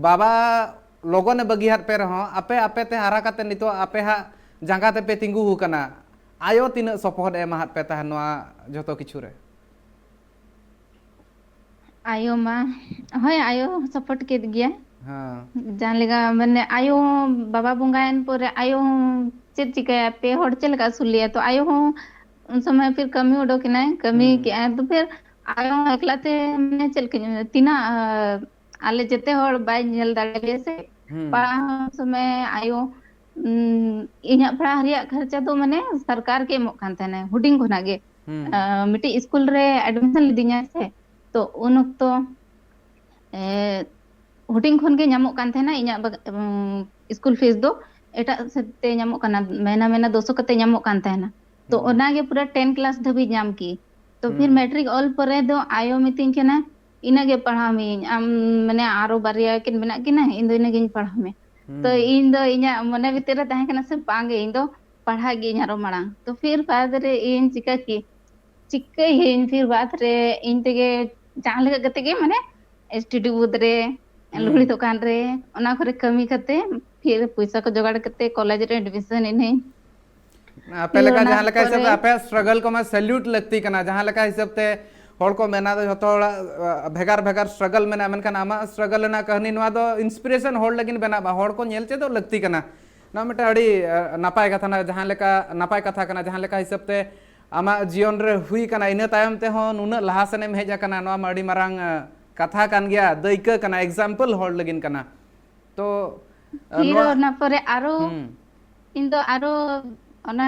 ᱵᱟᱵᱟ ᱞᱚᱜᱚᱱᱮ ᱵᱟᱹᱜᱤᱭᱟᱫ ᱯᱮ ᱨᱮᱦᱚᱸ, ᱟᱯᱮ, ᱟᱯᱮ ᱛᱮ ᱦᱟᱨᱟ ᱠᱟᱛᱮ ᱱᱤᱛᱚᱜ ᱟᱯᱮ ᱦᱟᱸᱜ ᱡᱟᱸᱜᱟ ᱛᱮᱯᱮ ᱛᱤᱸᱜᱩ ᱟᱠᱟᱱᱟ᱾ ᱟᱭᱳ ᱛᱤᱱᱟᱹᱜ ᱥᱚᱯᱚᱦᱚᱫ ᱮ ᱮᱢᱟᱦᱟᱫ ᱯᱮ ᱛᱟᱦᱮᱸᱫ ᱱᱚᱣᱟ ᱡᱷᱚᱛᱚ ᱠᱤᱪᱷᱩ ᱨᱮ? ᱟᱭᱳ ᱢᱟ, ᱦᱳᱭ, ᱟᱭᱳ ᱥᱟᱯᱳᱨᱴ ᱠᱮᱫ ᱜᱮᱭᱟᱭ᱾ ᱦᱮᱸ᱾ ᱡᱟᱦᱟᱸ ᱞᱮᱠᱟ, ᱢᱟᱱᱮ, ᱟᱭᱳ ᱦᱚᱸ, ᱵᱟᱵᱟ ᱵᱚᱸᱜᱟᱭᱮᱱ ᱯᱚᱨᱮ ᱟᱭᱳ ᱦᱚᱸ ᱪᱮᱫ ᱪᱤᱠᱟᱹᱭᱟ, ᱯᱮ ᱦᱚᱲ ᱪᱮᱫ ᱞᱮᱠᱟ ᱟᱹᱥᱩᱞ ᱞᱮᱭᱟ? ᱛᱚ, ᱟᱭᱳ ᱦᱚᱸ ᱩᱱ ᱥᱚᱢᱚᱭ ᱯᱷᱤᱨ ᱠᱟᱹᱢᱤ ᱩᱰᱩᱠ ᱮᱱᱟᱭ, ᱠᱟᱹᱢᱤ ᱦᱩᱸ᱾ ᱠᱮᱜᱼᱟᱭ᱾ ᱛᱚ, ᱯᱷᱤᱨ ᱟᱭᱳ ᱦᱚᱸ ᱮᱠᱞᱟ ᱛᱮ, ᱢᱟᱱᱮ, ᱪᱮᱫ ᱞᱮᱠᱟᱧ ᱢᱮᱱᱟ, ᱛᱤᱱᱟᱹᱜ, ᱟ, ᱟᱞᱮ ᱡᱮᱛᱮ ᱦᱚᱲ ᱵᱟᱭ ᱧᱮᱞ ᱫᱟᱲᱮᱭᱟᱞᱮᱭᱟ ᱥᱮ᱾ ᱦᱩᱸ᱾ ᱯᱟᱲᱦᱟᱣ ᱥᱚᱢᱚᱭ ᱟᱭᱳ, ᱩᱸ, ᱤᱧᱟᱹᱜ ᱯᱟᱲᱦᱟᱣ ᱨᱮᱭᱟᱜ ᱠᱷᱚᱨᱪᱟ ᱫᱚ, ᱢᱟᱱᱮ, ᱥᱚᱨᱠᱟᱨ ᱜᱮ ᱮᱢᱚᱜ ᱠᱟᱱ ᱛᱟᱦᱮᱱᱟᱭ ᱦᱩᱰᱤᱧ ᱠᱷᱚᱱᱟᱜ ᱜᱮ᱾ ᱦᱩᱸ᱾ ᱟ, ᱢᱤᱫᱴᱤᱡ ᱥᱠᱩᱞ ᱨᱮ ᱮᱰᱢᱤᱥᱚᱱ ᱞᱤᱫᱤᱧᱟ ᱥᱮ, ᱛᱚ ᱩᱱ ᱚᱠᱛᱚ, ᱮ, ᱦᱩᱰᱤᱧ ᱠᱷᱚᱱ ᱜᱮ ᱧᱟᱢᱚᱜ ᱠᱟᱱ ᱛᱟᱦᱮᱱᱟ ᱤᱧᱟᱹᱜ ᱵᱟᱜ-, ᱩᱸ, ᱥᱠᱩᱞ ᱯᱷᱤᱥ ᱫᱚ᱾ ᱮᱴᱟᱜ ᱥᱮᱫ ᱛᱮ ᱧᱟᱢᱚᱜ ᱠᱟᱱᱟ, ᱢᱟᱭᱱᱟ ᱢᱟᱭᱱᱟ ᱫᱩᱥᱚ ᱠᱟᱛᱮ ᱧᱟᱢᱚᱜ ᱠᱟᱱ ᱛᱟᱦᱮᱱᱟ᱾ ᱛᱚ ᱚᱱᱟᱜᱮ ᱯᱩᱨᱟᱹ ᱴᱮᱱ ᱠᱞᱟᱥ ᱫᱷᱟᱹᱵᱤᱡ ᱧᱟᱢ ᱠᱤ᱾ ᱛᱚ ᱯᱷᱤᱨ ᱢᱮᱴᱨᱤᱠ ᱚᱞ ᱯᱚᱨᱮ ᱫᱚ ᱟᱭᱳ ᱢᱤᱛᱟᱹᱧ ᱠᱟᱱᱟ, "ᱤᱱᱟᱹᱜ ᱜᱮ ᱯᱟᱲᱦᱟᱣ ᱢᱤᱭᱟᱹᱧ, ᱟᱢ ᱢᱟᱱᱮ ᱟᱨᱚ ᱵᱟᱨᱭᱟ ᱠᱤᱱ ᱢᱮᱱᱟᱜ ᱠᱤᱱᱟ, ᱤᱧ ᱫᱚ ᱤᱱᱟᱹᱜ ᱜᱤᱧ ᱯᱟᱲᱦᱟᱣ ᱢᱮᱭᱟ᱾" ᱛᱚ ᱤᱧ ᱫᱚ ᱤᱧᱟᱹᱜ ᱢᱚᱱᱮ ᱵᱷᱤᱛᱤᱨ ᱨᱮ ᱛᱟᱦᱮᱸ ᱠᱟᱱᱟ ᱥᱮ, "ᱵᱟᱝ ᱜᱮ, ᱤᱧ ᱫᱚ ᱯᱟᱲᱦᱟᱜ ᱜᱤᱭᱟᱹᱧ ᱟᱨᱚ ᱢᱟᱲᱟᱝ᱾" ᱛᱚ ᱯᱷᱤᱨ ᱵᱟᱫ ᱨᱮ ᱤᱧ ᱪᱤᱠᱟᱹ ᱠᱤ, ᱪᱤᱠᱟᱹᱭᱟᱹᱧ ᱯᱷᱤᱨ ᱵᱟᱫ ᱨᱮ ᱤᱧ ᱛᱮᱜᱮ ᱡᱟᱦᱟᱸ ᱞᱮᱠᱟ ᱠᱟᱛᱮ ᱜᱮ ᱢᱟᱱᱮ ᱮᱥ ᱴᱤ ᱰᱤ ᱵᱩᱛᱷ ᱨᱮ, ᱞᱩᱜᱽᱲᱤ ᱫᱚᱠᱟᱱ ᱨᱮ, ᱚᱱᱟ ᱠᱚᱨᱮ ᱠᱟᱹᱢᱤ ᱠᱟᱛᱮ ᱯᱷᱤᱨ ᱯᱚᱭᱥᱟ ᱠᱚ ᱡᱚᱜᱟᱲ ᱠᱟᱛᱮ ᱠᱚᱞᱮᱡᱽ ᱨᱮ ᱮᱰᱢᱤᱥᱚᱱ ᱮᱱᱟᱹᱧ᱾ ᱟᱯᱮ ᱯᱷᱤᱨ ᱞᱮᱠᱟ ᱚᱱᱟ ᱡᱟᱦᱟᱸ ᱞᱮᱠᱟ ᱦᱤᱥᱟᱹᱵ ᱯᱚᱨᱮ ᱛᱮ ᱟᱯᱮᱭᱟᱜ ᱥᱴᱨᱟᱜᱚᱞ ᱠᱚᱢᱟ ᱥᱮᱞᱭᱩᱴ ᱞᱟᱹᱠᱛᱤ ᱠᱟᱱᱟ᱾ ᱡᱟᱦᱟᱸ ᱞᱮᱠᱟ ᱦᱤᱥᱟᱹᱵ ᱛᱮ ᱦᱚᱲ ᱠᱚ ᱢᱮᱱᱟ ᱫᱚ ᱡᱷᱚᱛᱚ ᱦᱚᱲᱟᱜ ᱟ, ᱵᱷᱮᱜᱟᱨ ᱵᱷᱮᱜᱟᱨ ᱥᱴᱨᱟᱜᱚᱞ ᱢᱮᱱᱟᱜᱼᱟ, ᱢᱮᱱᱠᱷᱟᱱ ᱟᱢᱟᱜ ᱥᱴᱨᱟᱜᱚᱞ ᱨᱮᱱᱟᱜ ᱠᱟᱹᱦᱱᱤ ᱱᱚᱣᱟ ᱫᱚ ᱤᱱᱥᱯᱤᱨᱮᱥᱚᱱ ᱦᱚᱲ ᱞᱟᱹᱜᱤᱫ ᱵᱮᱱᱟᱜᱼᱟ, ᱦᱚᱲ ᱠᱚ ᱧᱮᱞ ᱪᱮᱫᱚᱜ ᱞᱟᱹᱠᱛᱤ ᱠᱟᱱᱟ᱾ ᱱᱚᱣᱟ ᱢᱤᱫᱴᱟᱝ ᱟᱹᱰᱤ ᱟ, ᱱᱟᱯᱟᱭ ᱠᱟᱛᱷᱟ ᱠᱟᱱᱟ, ᱡᱟᱦᱟᱸ ᱞᱮᱠᱟ ᱱᱟᱯᱟᱭ ᱠᱟᱛᱷᱟ ᱠᱟᱱᱟ, ᱡᱟᱦᱟᱸ ᱞᱮᱠᱟ ᱦᱤᱥᱟᱹᱵ ᱛᱮ ᱟᱢᱟᱜ ᱡᱤᱭᱚᱱ ᱨᱮ ᱦᱩᱭ ᱠᱟᱱᱟ, ᱤᱱᱟᱹ ᱛᱟᱭᱚᱢ ᱛᱮᱦᱚᱸ ᱱᱩᱱᱟᱹᱜ ᱞᱟᱦᱟ ᱥᱮᱱ ᱮᱢ ᱦᱮᱡ ᱟᱠᱟᱱᱟ, ᱱᱚᱣᱟ ᱢᱟ ᱟᱹᱰᱤ ᱢᱟᱨᱟᱝ ᱟ, ᱠᱟᱛᱷᱟ ᱠᱟᱱ ᱜᱮᱭᱟ, ᱫᱟᱹᱭᱠᱟᱹ ᱠᱟᱱᱟ, ᱮᱠᱡᱟᱢᱯᱚᱞ ᱦᱚᱲ ᱞᱟᱹᱜᱤᱫ ᱠᱟᱱᱟ᱾ ᱛᱚ ᱟ, ᱯᱷᱤᱨ ᱱᱚᱣᱟ ᱚᱱᱟ ᱯᱚᱨᱮ ᱟᱨᱚ ᱦᱩᱸ ᱤᱧ ᱫᱚ ᱟᱨᱚ ᱚᱱᱟ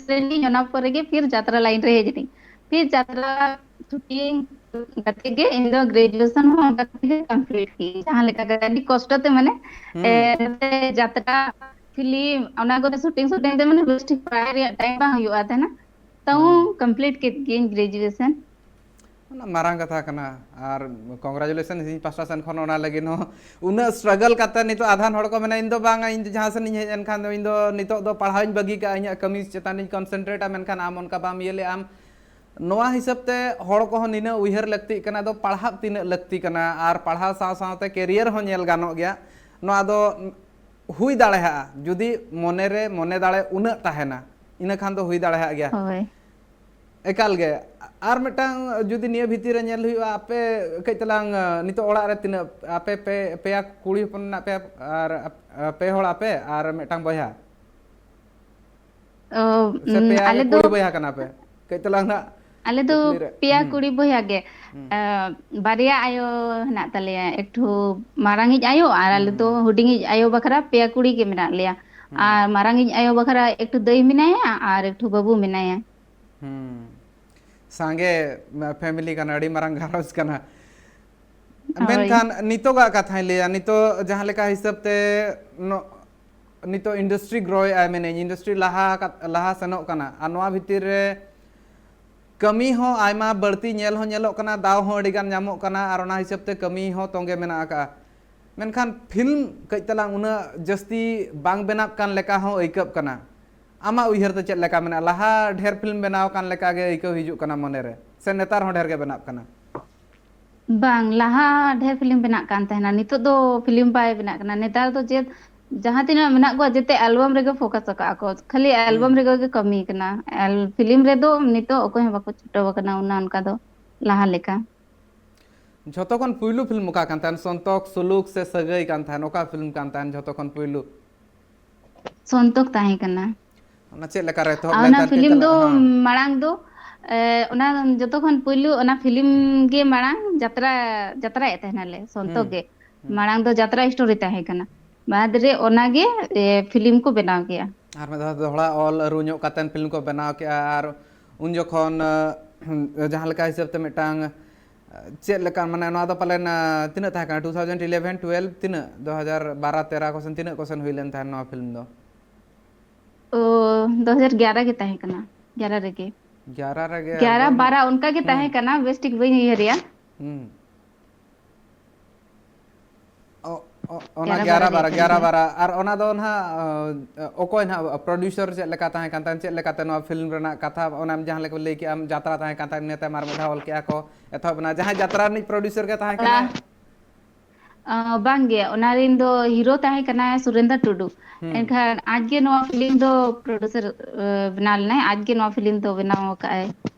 ᱨᱮᱱᱤᱧ, ᱚᱱᱟ ᱯᱚᱨᱮ ᱜᱮ ᱯᱷᱤᱨ ᱡᱟᱛᱨᱟ ᱞᱟᱭᱤᱱ ᱨᱮ ᱦᱮᱡ ᱮᱱᱟᱹᱧ᱾ ᱯᱷᱤᱨ ᱡᱟᱛᱨᱟ ᱥᱩᱴᱤᱝ ᱠᱟᱛᱮ ᱜᱮ ᱤᱧ ᱫᱚ ᱜᱨᱮᱡᱩᱭᱮᱥᱚᱱ ᱦᱚᱸ ᱚᱱᱠᱟ ᱠᱟᱛᱮ ᱜᱮ ᱠᱚᱢᱯᱞᱤᱴ ᱠᱮᱫᱟᱹᱧ, ᱡᱟᱦᱟᱸ ᱞᱮᱠᱟ ᱜᱮ ᱟᱹᱰᱤ ᱠᱚᱥᱴᱚ ᱛᱮ, ᱢᱟᱱᱮ ᱮ, ᱦᱩᱸ ᱱᱚᱛᱮ ᱡᱟᱛᱨᱟ, ᱯᱷᱤᱞᱤᱢ, ᱚᱱᱟ ᱠᱚᱨᱮ ᱥᱩᱴᱤᱝ ᱥᱩᱴᱤᱝ ᱛᱮ ᱢᱟᱱᱮ ᱵᱮᱥ ᱴᱷᱤᱠ ᱯᱟᱲᱦᱟᱜ ᱨᱮᱭᱟᱜ ᱴᱟᱭᱤᱢ ᱵᱟᱝ ᱦᱩᱭᱩᱜᱼᱟ ᱛᱟᱦᱮᱱᱟ᱾ ᱛᱟᱹᱦᱩ ᱦᱩᱸ ᱠᱚᱢᱯᱞᱤᱴ ᱠᱮᱫ ᱜᱤᱭᱟᱹᱧ ᱜᱨᱮᱡᱩᱭᱮᱥᱚᱱ᱾ ᱚᱱᱟ ᱢᱟᱨᱟᱝ ᱠᱟᱛᱷᱟ ᱠᱟᱱᱟ᱾ ᱟᱨ ᱠᱚᱝᱜᱨᱟᱪᱩᱞᱮᱥᱚᱱ ᱤᱧ ᱯᱟᱥᱴᱟ ᱥᱮᱱ ᱠᱷᱚᱱ ᱚᱱᱟ ᱞᱟᱹᱜᱤᱫ ᱦᱚᱸ᱾ ᱩᱱᱟᱹᱜ ᱥᱴᱨᱟᱜᱚᱞ ᱠᱟᱛᱮ ᱱᱤᱛᱚᱜ ᱟᱫᱷᱟᱱ ᱦᱚᱲ ᱠᱚ ᱢᱮᱱᱟ, "ᱤᱧ ᱫᱚ ᱵᱟᱝᱟ, ᱤᱧ ᱫᱚ ᱡᱟᱦᱟᱸ ᱥᱮᱱ ᱤᱧ ᱦᱮᱡ ᱮᱱ ᱠᱷᱟᱱ ᱫᱚ ᱤᱧ ᱫᱚ ᱱᱤᱛᱚᱜ ᱫᱚ ᱯᱟᱲᱦᱟᱣ ᱤᱧ ᱵᱟᱹᱜᱤ ᱠᱟᱜᱼᱟ, ᱤᱧᱟᱹᱜ ᱠᱟᱹᱢᱤ ᱪᱮᱛᱟᱱ ᱤᱧ ᱠᱚᱱᱥᱮᱱᱴᱨᱮᱴᱟ", ᱢᱮᱱᱠᱷᱟᱱ ᱟᱢ ᱚᱱᱠᱟ ᱵᱟᱢ ᱤᱭᱟᱹ ᱞᱮᱫᱼᱟ᱾ ᱟᱢ ᱱᱚᱣᱟ ᱦᱤᱥᱟᱹᱵ ᱛᱮ ᱦᱚᱲ ᱠᱚᱦᱚᱸ ᱱᱤᱱᱟᱹᱜ ᱩᱭᱦᱟᱹᱨ ᱞᱟᱹᱠᱛᱤᱜ ᱠᱟᱱᱟ, ᱫᱚ ᱯᱟᱲᱦᱟᱜ ᱛᱤᱱᱟᱹᱜ ᱞᱟᱹᱠᱛᱤ ᱠᱟᱱᱟ ᱟᱨ ᱯᱟᱲᱦᱟᱣ ᱥᱟᱶ ᱥᱟᱶᱛᱮ ᱠᱮᱨᱤᱭᱟᱨ ᱦᱚᱸ ᱧᱮᱞ ᱜᱟᱱᱚᱜ ᱜᱮᱭᱟ, ᱱᱚᱣᱟ ᱫᱚ ᱦᱩᱭ ᱫᱟᱲᱮᱭᱟᱜᱼᱟ᱾ ᱡᱩᱫᱤ ᱢᱚᱱᱮᱨᱮ ᱢᱚᱱᱮ ᱫᱟᱲᱮ ᱩᱱᱟᱹᱜ ᱛᱟᱦᱮᱱᱟ, ᱤᱱᱟᱹ ᱠᱷᱟᱱ ᱫᱚ ᱦᱩᱭ ᱫᱟᱲᱮᱭᱟᱜ ᱜᱮᱭᱟ᱾ ᱦᱳᱭ᱾ ᱮᱠᱟᱞ ᱜᱮ᱾ ᱟᱨ ᱢᱤᱫᱴᱟᱝ ᱡᱩᱫᱤ ᱱᱤᱭᱟᱹ ᱵᱷᱤᱛᱤᱨ ᱨᱮ ᱧᱮᱞ ᱦᱩᱭᱩᱜᱼᱟ, ᱟᱯᱮ ᱠᱟᱹᱡ ᱛᱟᱞᱟᱝ, ᱱᱤᱛᱚᱜ ᱚᱲᱟᱜ ᱨᱮ ᱛᱤᱱᱟᱹᱜ ᱟᱯᱮ? ᱯᱮ, ᱯᱮᱭᱟ ᱠᱩᱲᱤ ᱦᱚᱯᱚᱱ ᱢᱮᱱᱟᱜ ᱯᱮᱭᱟ ᱟᱨ ᱟᱯ-, ᱯᱮ ᱦᱚᱲ ᱟᱯᱮ ᱟᱨ ᱢᱤᱫᱴᱟᱝ ᱵᱚᱭᱦᱟ? ᱚ, ᱥᱮ ᱩᱢ, ᱯᱮᱭᱟ ᱜᱮ ᱟᱞᱮ ᱫᱚ ᱠᱩᱲᱤ ᱵᱚᱭᱦᱟ ᱠᱟᱱᱟ ᱯᱮ? ᱠᱟᱹᱡ ᱛᱟᱞᱟᱝ ᱱᱟᱜ ᱟᱞᱮ ᱫᱚ ᱠᱩᱠᱞᱤ ᱨᱮ᱾ ᱯᱮᱭᱟ ᱦᱩᱸ, ᱠᱩᱲᱤ ᱵᱚᱭᱦᱟ ᱜᱮ᱾ ᱦᱩᱸ, ᱮ, ᱵᱟᱨᱭᱟ ᱟᱭᱳ ᱦᱮᱱᱟᱜ ᱛᱟᱞᱮᱭᱟ, ᱮᱠᱴᱩ ᱢᱟᱨᱟᱝᱤᱡ ᱟᱭᱳ ᱟᱨ ᱟᱞᱮ ᱫᱚ ᱦᱩᱸ, ᱦᱩᱰᱤᱧᱤᱡ ᱟᱭᱳ ᱵᱟᱠᱷᱨᱟ ᱯᱮᱭᱟ ᱠᱩᱲᱤ ᱜᱮ ᱢᱮᱱᱟᱜ ᱞᱮᱭᱟ᱾ ᱦᱩᱸ, ᱟᱨ ᱢᱟᱨᱟᱝᱤᱡ ᱟᱭᱳ ᱵᱟᱠᱷᱨᱟ ᱮᱠᱴᱩ ᱫᱟᱹᱭ ᱢᱮᱱᱟᱭᱟ ᱟᱨ ᱮᱠᱴᱩ ᱵᱟᱹᱵᱩ ᱢᱮᱱᱟᱭᱟ᱾ ᱦᱩᱸ᱾ ᱥᱟᱸᱜᱮ ᱯᱷᱮᱢᱤᱞᱤ ᱠᱟᱱᱟ, ᱟᱹᱰᱤ ᱢᱟᱨᱟᱝ ᱜᱷᱟᱨᱚᱸᱡᱽ ᱠᱟᱱᱟ᱾ ᱦᱳᱭ᱾ ᱢᱮᱱᱠᱷᱟᱱ ᱱᱤᱛᱚᱜᱟᱜ ᱠᱟᱛᱷᱟᱧ ᱞᱟᱹᱭᱟ, ᱱᱤᱛᱚᱜ ᱡᱟᱦᱟᱸ ᱞᱮᱠᱟ ᱦᱤᱥᱟᱹᱵ ᱛᱮ ᱱᱚ-, ᱱᱤᱛᱚᱜ industry grow ᱮᱫ ᱟᱭ, ᱢᱮᱱᱟᱹᱧ industry ᱞᱟᱦᱟ ᱠᱟᱛ-, ᱞᱟᱦᱟ ᱥᱮᱱᱚᱜ ᱠᱟᱱᱟ, ᱟᱨ ᱱᱚᱣᱟ ᱵᱷᱤᱛᱤᱨ ᱨᱮ ᱠᱟᱹᱢᱤ ᱦᱚᱸ ᱟᱭᱢᱟ ᱵᱟᱹᱲᱛᱤ ᱧᱮᱞ ᱦᱚᱸ ᱧᱮᱞᱚᱜ ᱠᱟᱱᱟ, ᱫᱟᱣ ᱦᱚᱸ ᱟᱹᱰᱤ ᱜᱟᱱ ᱧᱟᱢᱚᱜ ᱠᱟᱱᱟ, ᱟᱨ ᱚᱱᱟ ᱦᱤᱥᱟᱹᱵ ᱛᱮ ᱠᱟᱹᱢᱤ ᱦᱚᱸ ᱛᱚᱸᱜᱮ ᱢᱮᱱᱟᱜ ᱟᱠᱟᱫᱼᱟ᱾ ᱢᱮᱱᱠᱷᱟᱱ film ᱠᱟᱹᱡ ᱛᱟᱞᱟᱝ ᱩᱱᱟᱹᱜ ᱡᱟᱹᱥᱛᱤ ᱵᱟᱝ ᱵᱮᱱᱟᱜ ᱠᱟᱱ ᱞᱮᱠᱟ ᱦᱚᱸ ᱟᱹᱭᱠᱟᱹᱜ ᱠᱟᱱᱟ᱾ ᱟᱢᱟᱜ ᱩᱭᱦᱟᱹᱨ ᱛᱮ ᱪᱮᱫ ᱞᱮᱠᱟ ᱢᱮᱱᱟᱜᱼᱟ? ᱞᱟᱦᱟ ᱰᱷᱮᱨ film ᱵᱮᱱᱟᱣ ᱠᱟᱱ ᱞᱮᱠᱟ ᱜᱮ ᱟᱹᱭᱠᱟᱹᱣ ᱦᱤᱡᱩᱜ ᱠᱟᱱᱟ ᱢᱚᱱᱮ ᱨᱮ, ᱥᱮ ᱱᱮᱛᱟᱨ ᱦᱚᱸ ᱰᱷᱮᱨ ᱜᱮ ᱵᱮᱱᱟᱜ ᱠᱟᱱᱟ? ᱵᱟᱝ, ᱞᱟᱦᱟ ᱰᱷᱮᱨ film ᱵᱮᱱᱟᱜ ᱠᱟᱱ ᱛᱟᱦᱮᱱᱟ, ᱱᱤᱛᱚᱜ ᱫᱚ film ᱵᱟᱭ ᱵᱮᱱᱟᱜ ᱠᱟᱱᱟ᱾ ᱱᱮᱛᱟᱨ ᱫᱚ ᱪᱮᱫ, ᱡᱟᱦᱟᱸ ᱛᱤᱱᱟᱹᱜ ᱢᱮᱱᱟᱜ ᱠᱚᱣᱟ ᱡᱮᱛᱮ album ᱨᱮᱜᱮ focus ᱟᱠᱟᱫᱼᱟ ᱠᱚ, ᱠᱷᱟᱹᱞᱤ album ᱦᱩᱸ᱾ ᱨᱮᱜᱮ ᱠᱚ ᱠᱟᱹᱢᱤ ᱠᱟᱱᱟ᱾ ᱟᱨ film ᱨᱮᱫᱚ ᱱᱤᱛᱚᱜ ᱚᱠᱚᱭ ᱦᱚᱸ ᱵᱟᱠᱚ ᱪᱷᱩᱴᱟᱹᱣ ᱟᱠᱟᱱᱟ ᱚᱱᱟ ᱚᱱᱠᱟ ᱫᱚ ᱞᱟᱦᱟ ᱞᱮᱠᱟ᱾ ᱡᱷᱚᱛᱚ ᱠᱷᱚᱱ ᱯᱩᱭᱞᱩ film ᱚᱠᱟ ᱠᱟᱱ ᱛᱟᱦᱮᱱ? ᱥᱚᱱᱛᱚᱠ, ᱥᱩᱞᱩᱠ ᱥᱮ ᱥᱟᱹᱜᱟᱹᱭ ᱠᱟᱱ ᱛᱟᱦᱮᱱ? ᱚᱠᱟ film ᱠᱟᱱ ᱛᱟᱦᱮᱱ ᱡᱷᱚᱛᱚ ᱠᱷᱚᱱ ᱯᱩᱭᱞᱩ? ᱥᱚᱱᱛᱚᱠ ᱛᱟᱦᱮᱸ ᱠᱟᱱᱟ᱾ ᱚᱱᱟ ᱪᱮᱫ ᱞᱮᱠᱟ ᱨᱮ ᱮᱛᱚᱦᱚᱵ ᱟᱨ ᱞᱮᱱ ᱚᱱᱟ ᱛᱟᱦᱮᱱ? ᱪᱮᱫ film ᱫᱚ ᱛᱟᱦᱮᱱᱟ? ᱦᱮᱸ᱾ ᱢᱟᱲᱟᱝ ᱫᱚ, ᱮ, ᱚᱱᱟ ᱡᱚᱛᱚ ᱠᱷᱚᱱ ᱯᱩᱭᱞᱩ ᱚᱱᱟ film ᱜᱮ ᱢᱟᱲᱟᱝ ᱡᱟᱛᱨᱟ, ᱡᱟᱛᱨᱟᱭᱮᱫ ᱛᱟᱦᱮᱱᱟᱞᱮ ᱥᱚᱱᱛᱚᱠ ᱦᱩᱸ, ᱜᱮ᱾ ᱦᱩᱸ᱾ ᱢᱟᱲᱟᱝ ᱫᱚ ᱡᱟᱛᱨᱟ story ᱛᱟᱦᱮᱸ ᱠᱟᱱᱟ, ᱵᱟᱫᱽ ᱨᱮ ᱚᱱᱟᱜᱮ, ᱮ, film ᱠᱚ ᱵᱮᱱᱟᱣ ᱠᱮᱜᱼᱟ᱾ ᱟᱨ ᱢᱤᱫ ᱫᱷᱟᱣ ᱫᱚᱦᱲᱟ ᱚᱞ ᱟᱹᱨᱩ ᱧᱚᱜ ᱠᱟᱛᱮᱱ film ᱠᱚ ᱵᱮᱱᱟᱣ ᱠᱮᱜᱼᱟ᱾ ᱟᱨ ᱩᱱ ᱡᱚᱠᱷᱚᱱ, ᱮ, ᱡᱟᱦᱟᱸ ᱞᱮᱠᱟ ᱦᱤᱥᱟᱹᱵ ᱛᱮ ᱢᱤᱫᱴᱟᱝ, ᱮ, ᱪᱮᱫ ᱞᱮᱠᱟ, ᱢᱟᱱᱮ, ᱱᱚᱣᱟ ᱫᱚ ᱯᱟᱞᱮᱱ, ᱮ, ᱛᱤᱱᱟᱹᱜ ᱛᱟᱦᱮᱸ ᱠᱟᱱᱟ? two thousand eleven, twelve, ᱛᱤᱱᱟᱹᱜ? ᱫᱩ ᱦᱟᱡᱟᱨ ᱵᱟᱨᱚ, ᱛᱮᱨᱚ ᱠᱚ ᱥᱮᱱ ᱛᱤᱱᱟᱹᱜ ᱠᱚ ᱥᱮᱱ ᱦᱩᱭ ᱞᱮᱱ ᱛᱟᱦᱮᱸᱱ ᱱᱚᱣᱟ film ᱫᱚ? ᱳ, ᱫᱩ ᱦᱟᱡᱟᱨ ᱮᱜᱟᱨᱚ ᱜᱮ ᱛᱟᱦᱮᱸ ᱠᱟᱱᱟ, ᱮᱜᱟᱨᱚ ᱨᱮᱜᱮ᱾ ᱮᱜᱟᱨᱚ ᱨᱮᱜᱮ ᱮᱜᱟᱨᱚ, ᱟᱨᱵᱟᱝ? ᱵᱟᱨᱚ ᱚᱱᱠᱟ ᱜᱮ ᱦᱩᱸ᱾ ᱛᱟᱦᱮᱸ ᱠᱟᱱᱟ, ᱵᱮᱥ ᱴᱷᱤᱠ ᱵᱟᱹᱧ ᱩᱭᱦᱟᱹᱨᱮᱜᱼᱟ᱾ ᱦᱩᱸ᱾ ᱚ, ᱚ, ᱚᱱᱟ ᱮᱜᱟᱨᱚ, ᱮᱜᱟᱨᱚ, ᱵᱟᱨᱚ ᱵᱟᱨᱚ, ᱜᱮ ᱛᱟᱦᱮᱸ ᱮᱜᱟᱨᱚ, ᱠᱟᱱᱟ᱾ ᱵᱟᱨᱚ᱾ ᱟᱨ ᱚᱱᱟ ᱫᱚ ᱱᱟᱦᱟᱜ, ᱚ, ᱚᱠᱚᱭ ᱱᱟᱦᱟᱜ producer ᱪᱮᱫ ᱞᱮᱠᱟ ᱛᱟᱦᱮᱸ ᱠᱟᱱ ᱛᱟᱦᱮᱸᱫ, ᱪᱮᱫ ᱞᱮᱠᱟᱛᱮ ᱱᱚᱣᱟ film ᱨᱮᱱᱟᱜ ᱠᱟᱛᱷᱟ, ᱚᱱᱟ ᱡᱟᱦᱟᱸ ᱞᱮᱠᱟ ᱞᱟᱹᱭ ᱠᱮᱜᱼᱟᱢ, ᱡᱟᱛᱨᱟ ᱛᱟᱦᱮᱸ ᱠᱟᱱ ᱛᱟᱦᱮᱸᱫ, ᱤᱱᱟᱹ ᱛᱟᱭᱚᱢ ᱟᱨ ᱢᱤᱫ ᱫᱷᱟᱣ ᱚᱞ ᱠᱮᱜᱼᱟ ᱠᱚ, ᱮᱛᱚᱦᱚᱵ ᱮᱱᱟ, ᱡᱟᱦᱟᱸᱭ ᱡᱟᱛᱨᱟ ᱨᱤᱱᱤᱡ producer ᱜᱮ ᱛᱟᱦᱮᱸ ᱠᱟᱱᱟ? ᱚᱱᱟ, ᱚ, ᱵᱟᱝ ᱜᱮ, ᱚᱱᱟ ᱨᱮᱱ ᱫᱚ hero ᱛᱟᱦᱮᱸ ᱠᱟᱱᱟᱭ ᱥᱩᱨᱮᱱᱫᱨᱚ ᱴᱩᱰᱩ᱾ ᱦᱩᱸ᱾ ᱮᱱᱠᱷᱟᱱ ᱟᱡ ᱜᱮ ᱱᱚᱣᱟ film ᱫᱚ producer, ᱮ, ᱵᱮᱱᱟᱣ ᱞᱮᱱᱟᱭ, ᱟᱡ ᱜᱮ ᱱᱚᱣᱟ film ᱫᱚ ᱵᱮᱱᱟᱣ ᱟᱠᱟᱫ ᱟᱭ᱾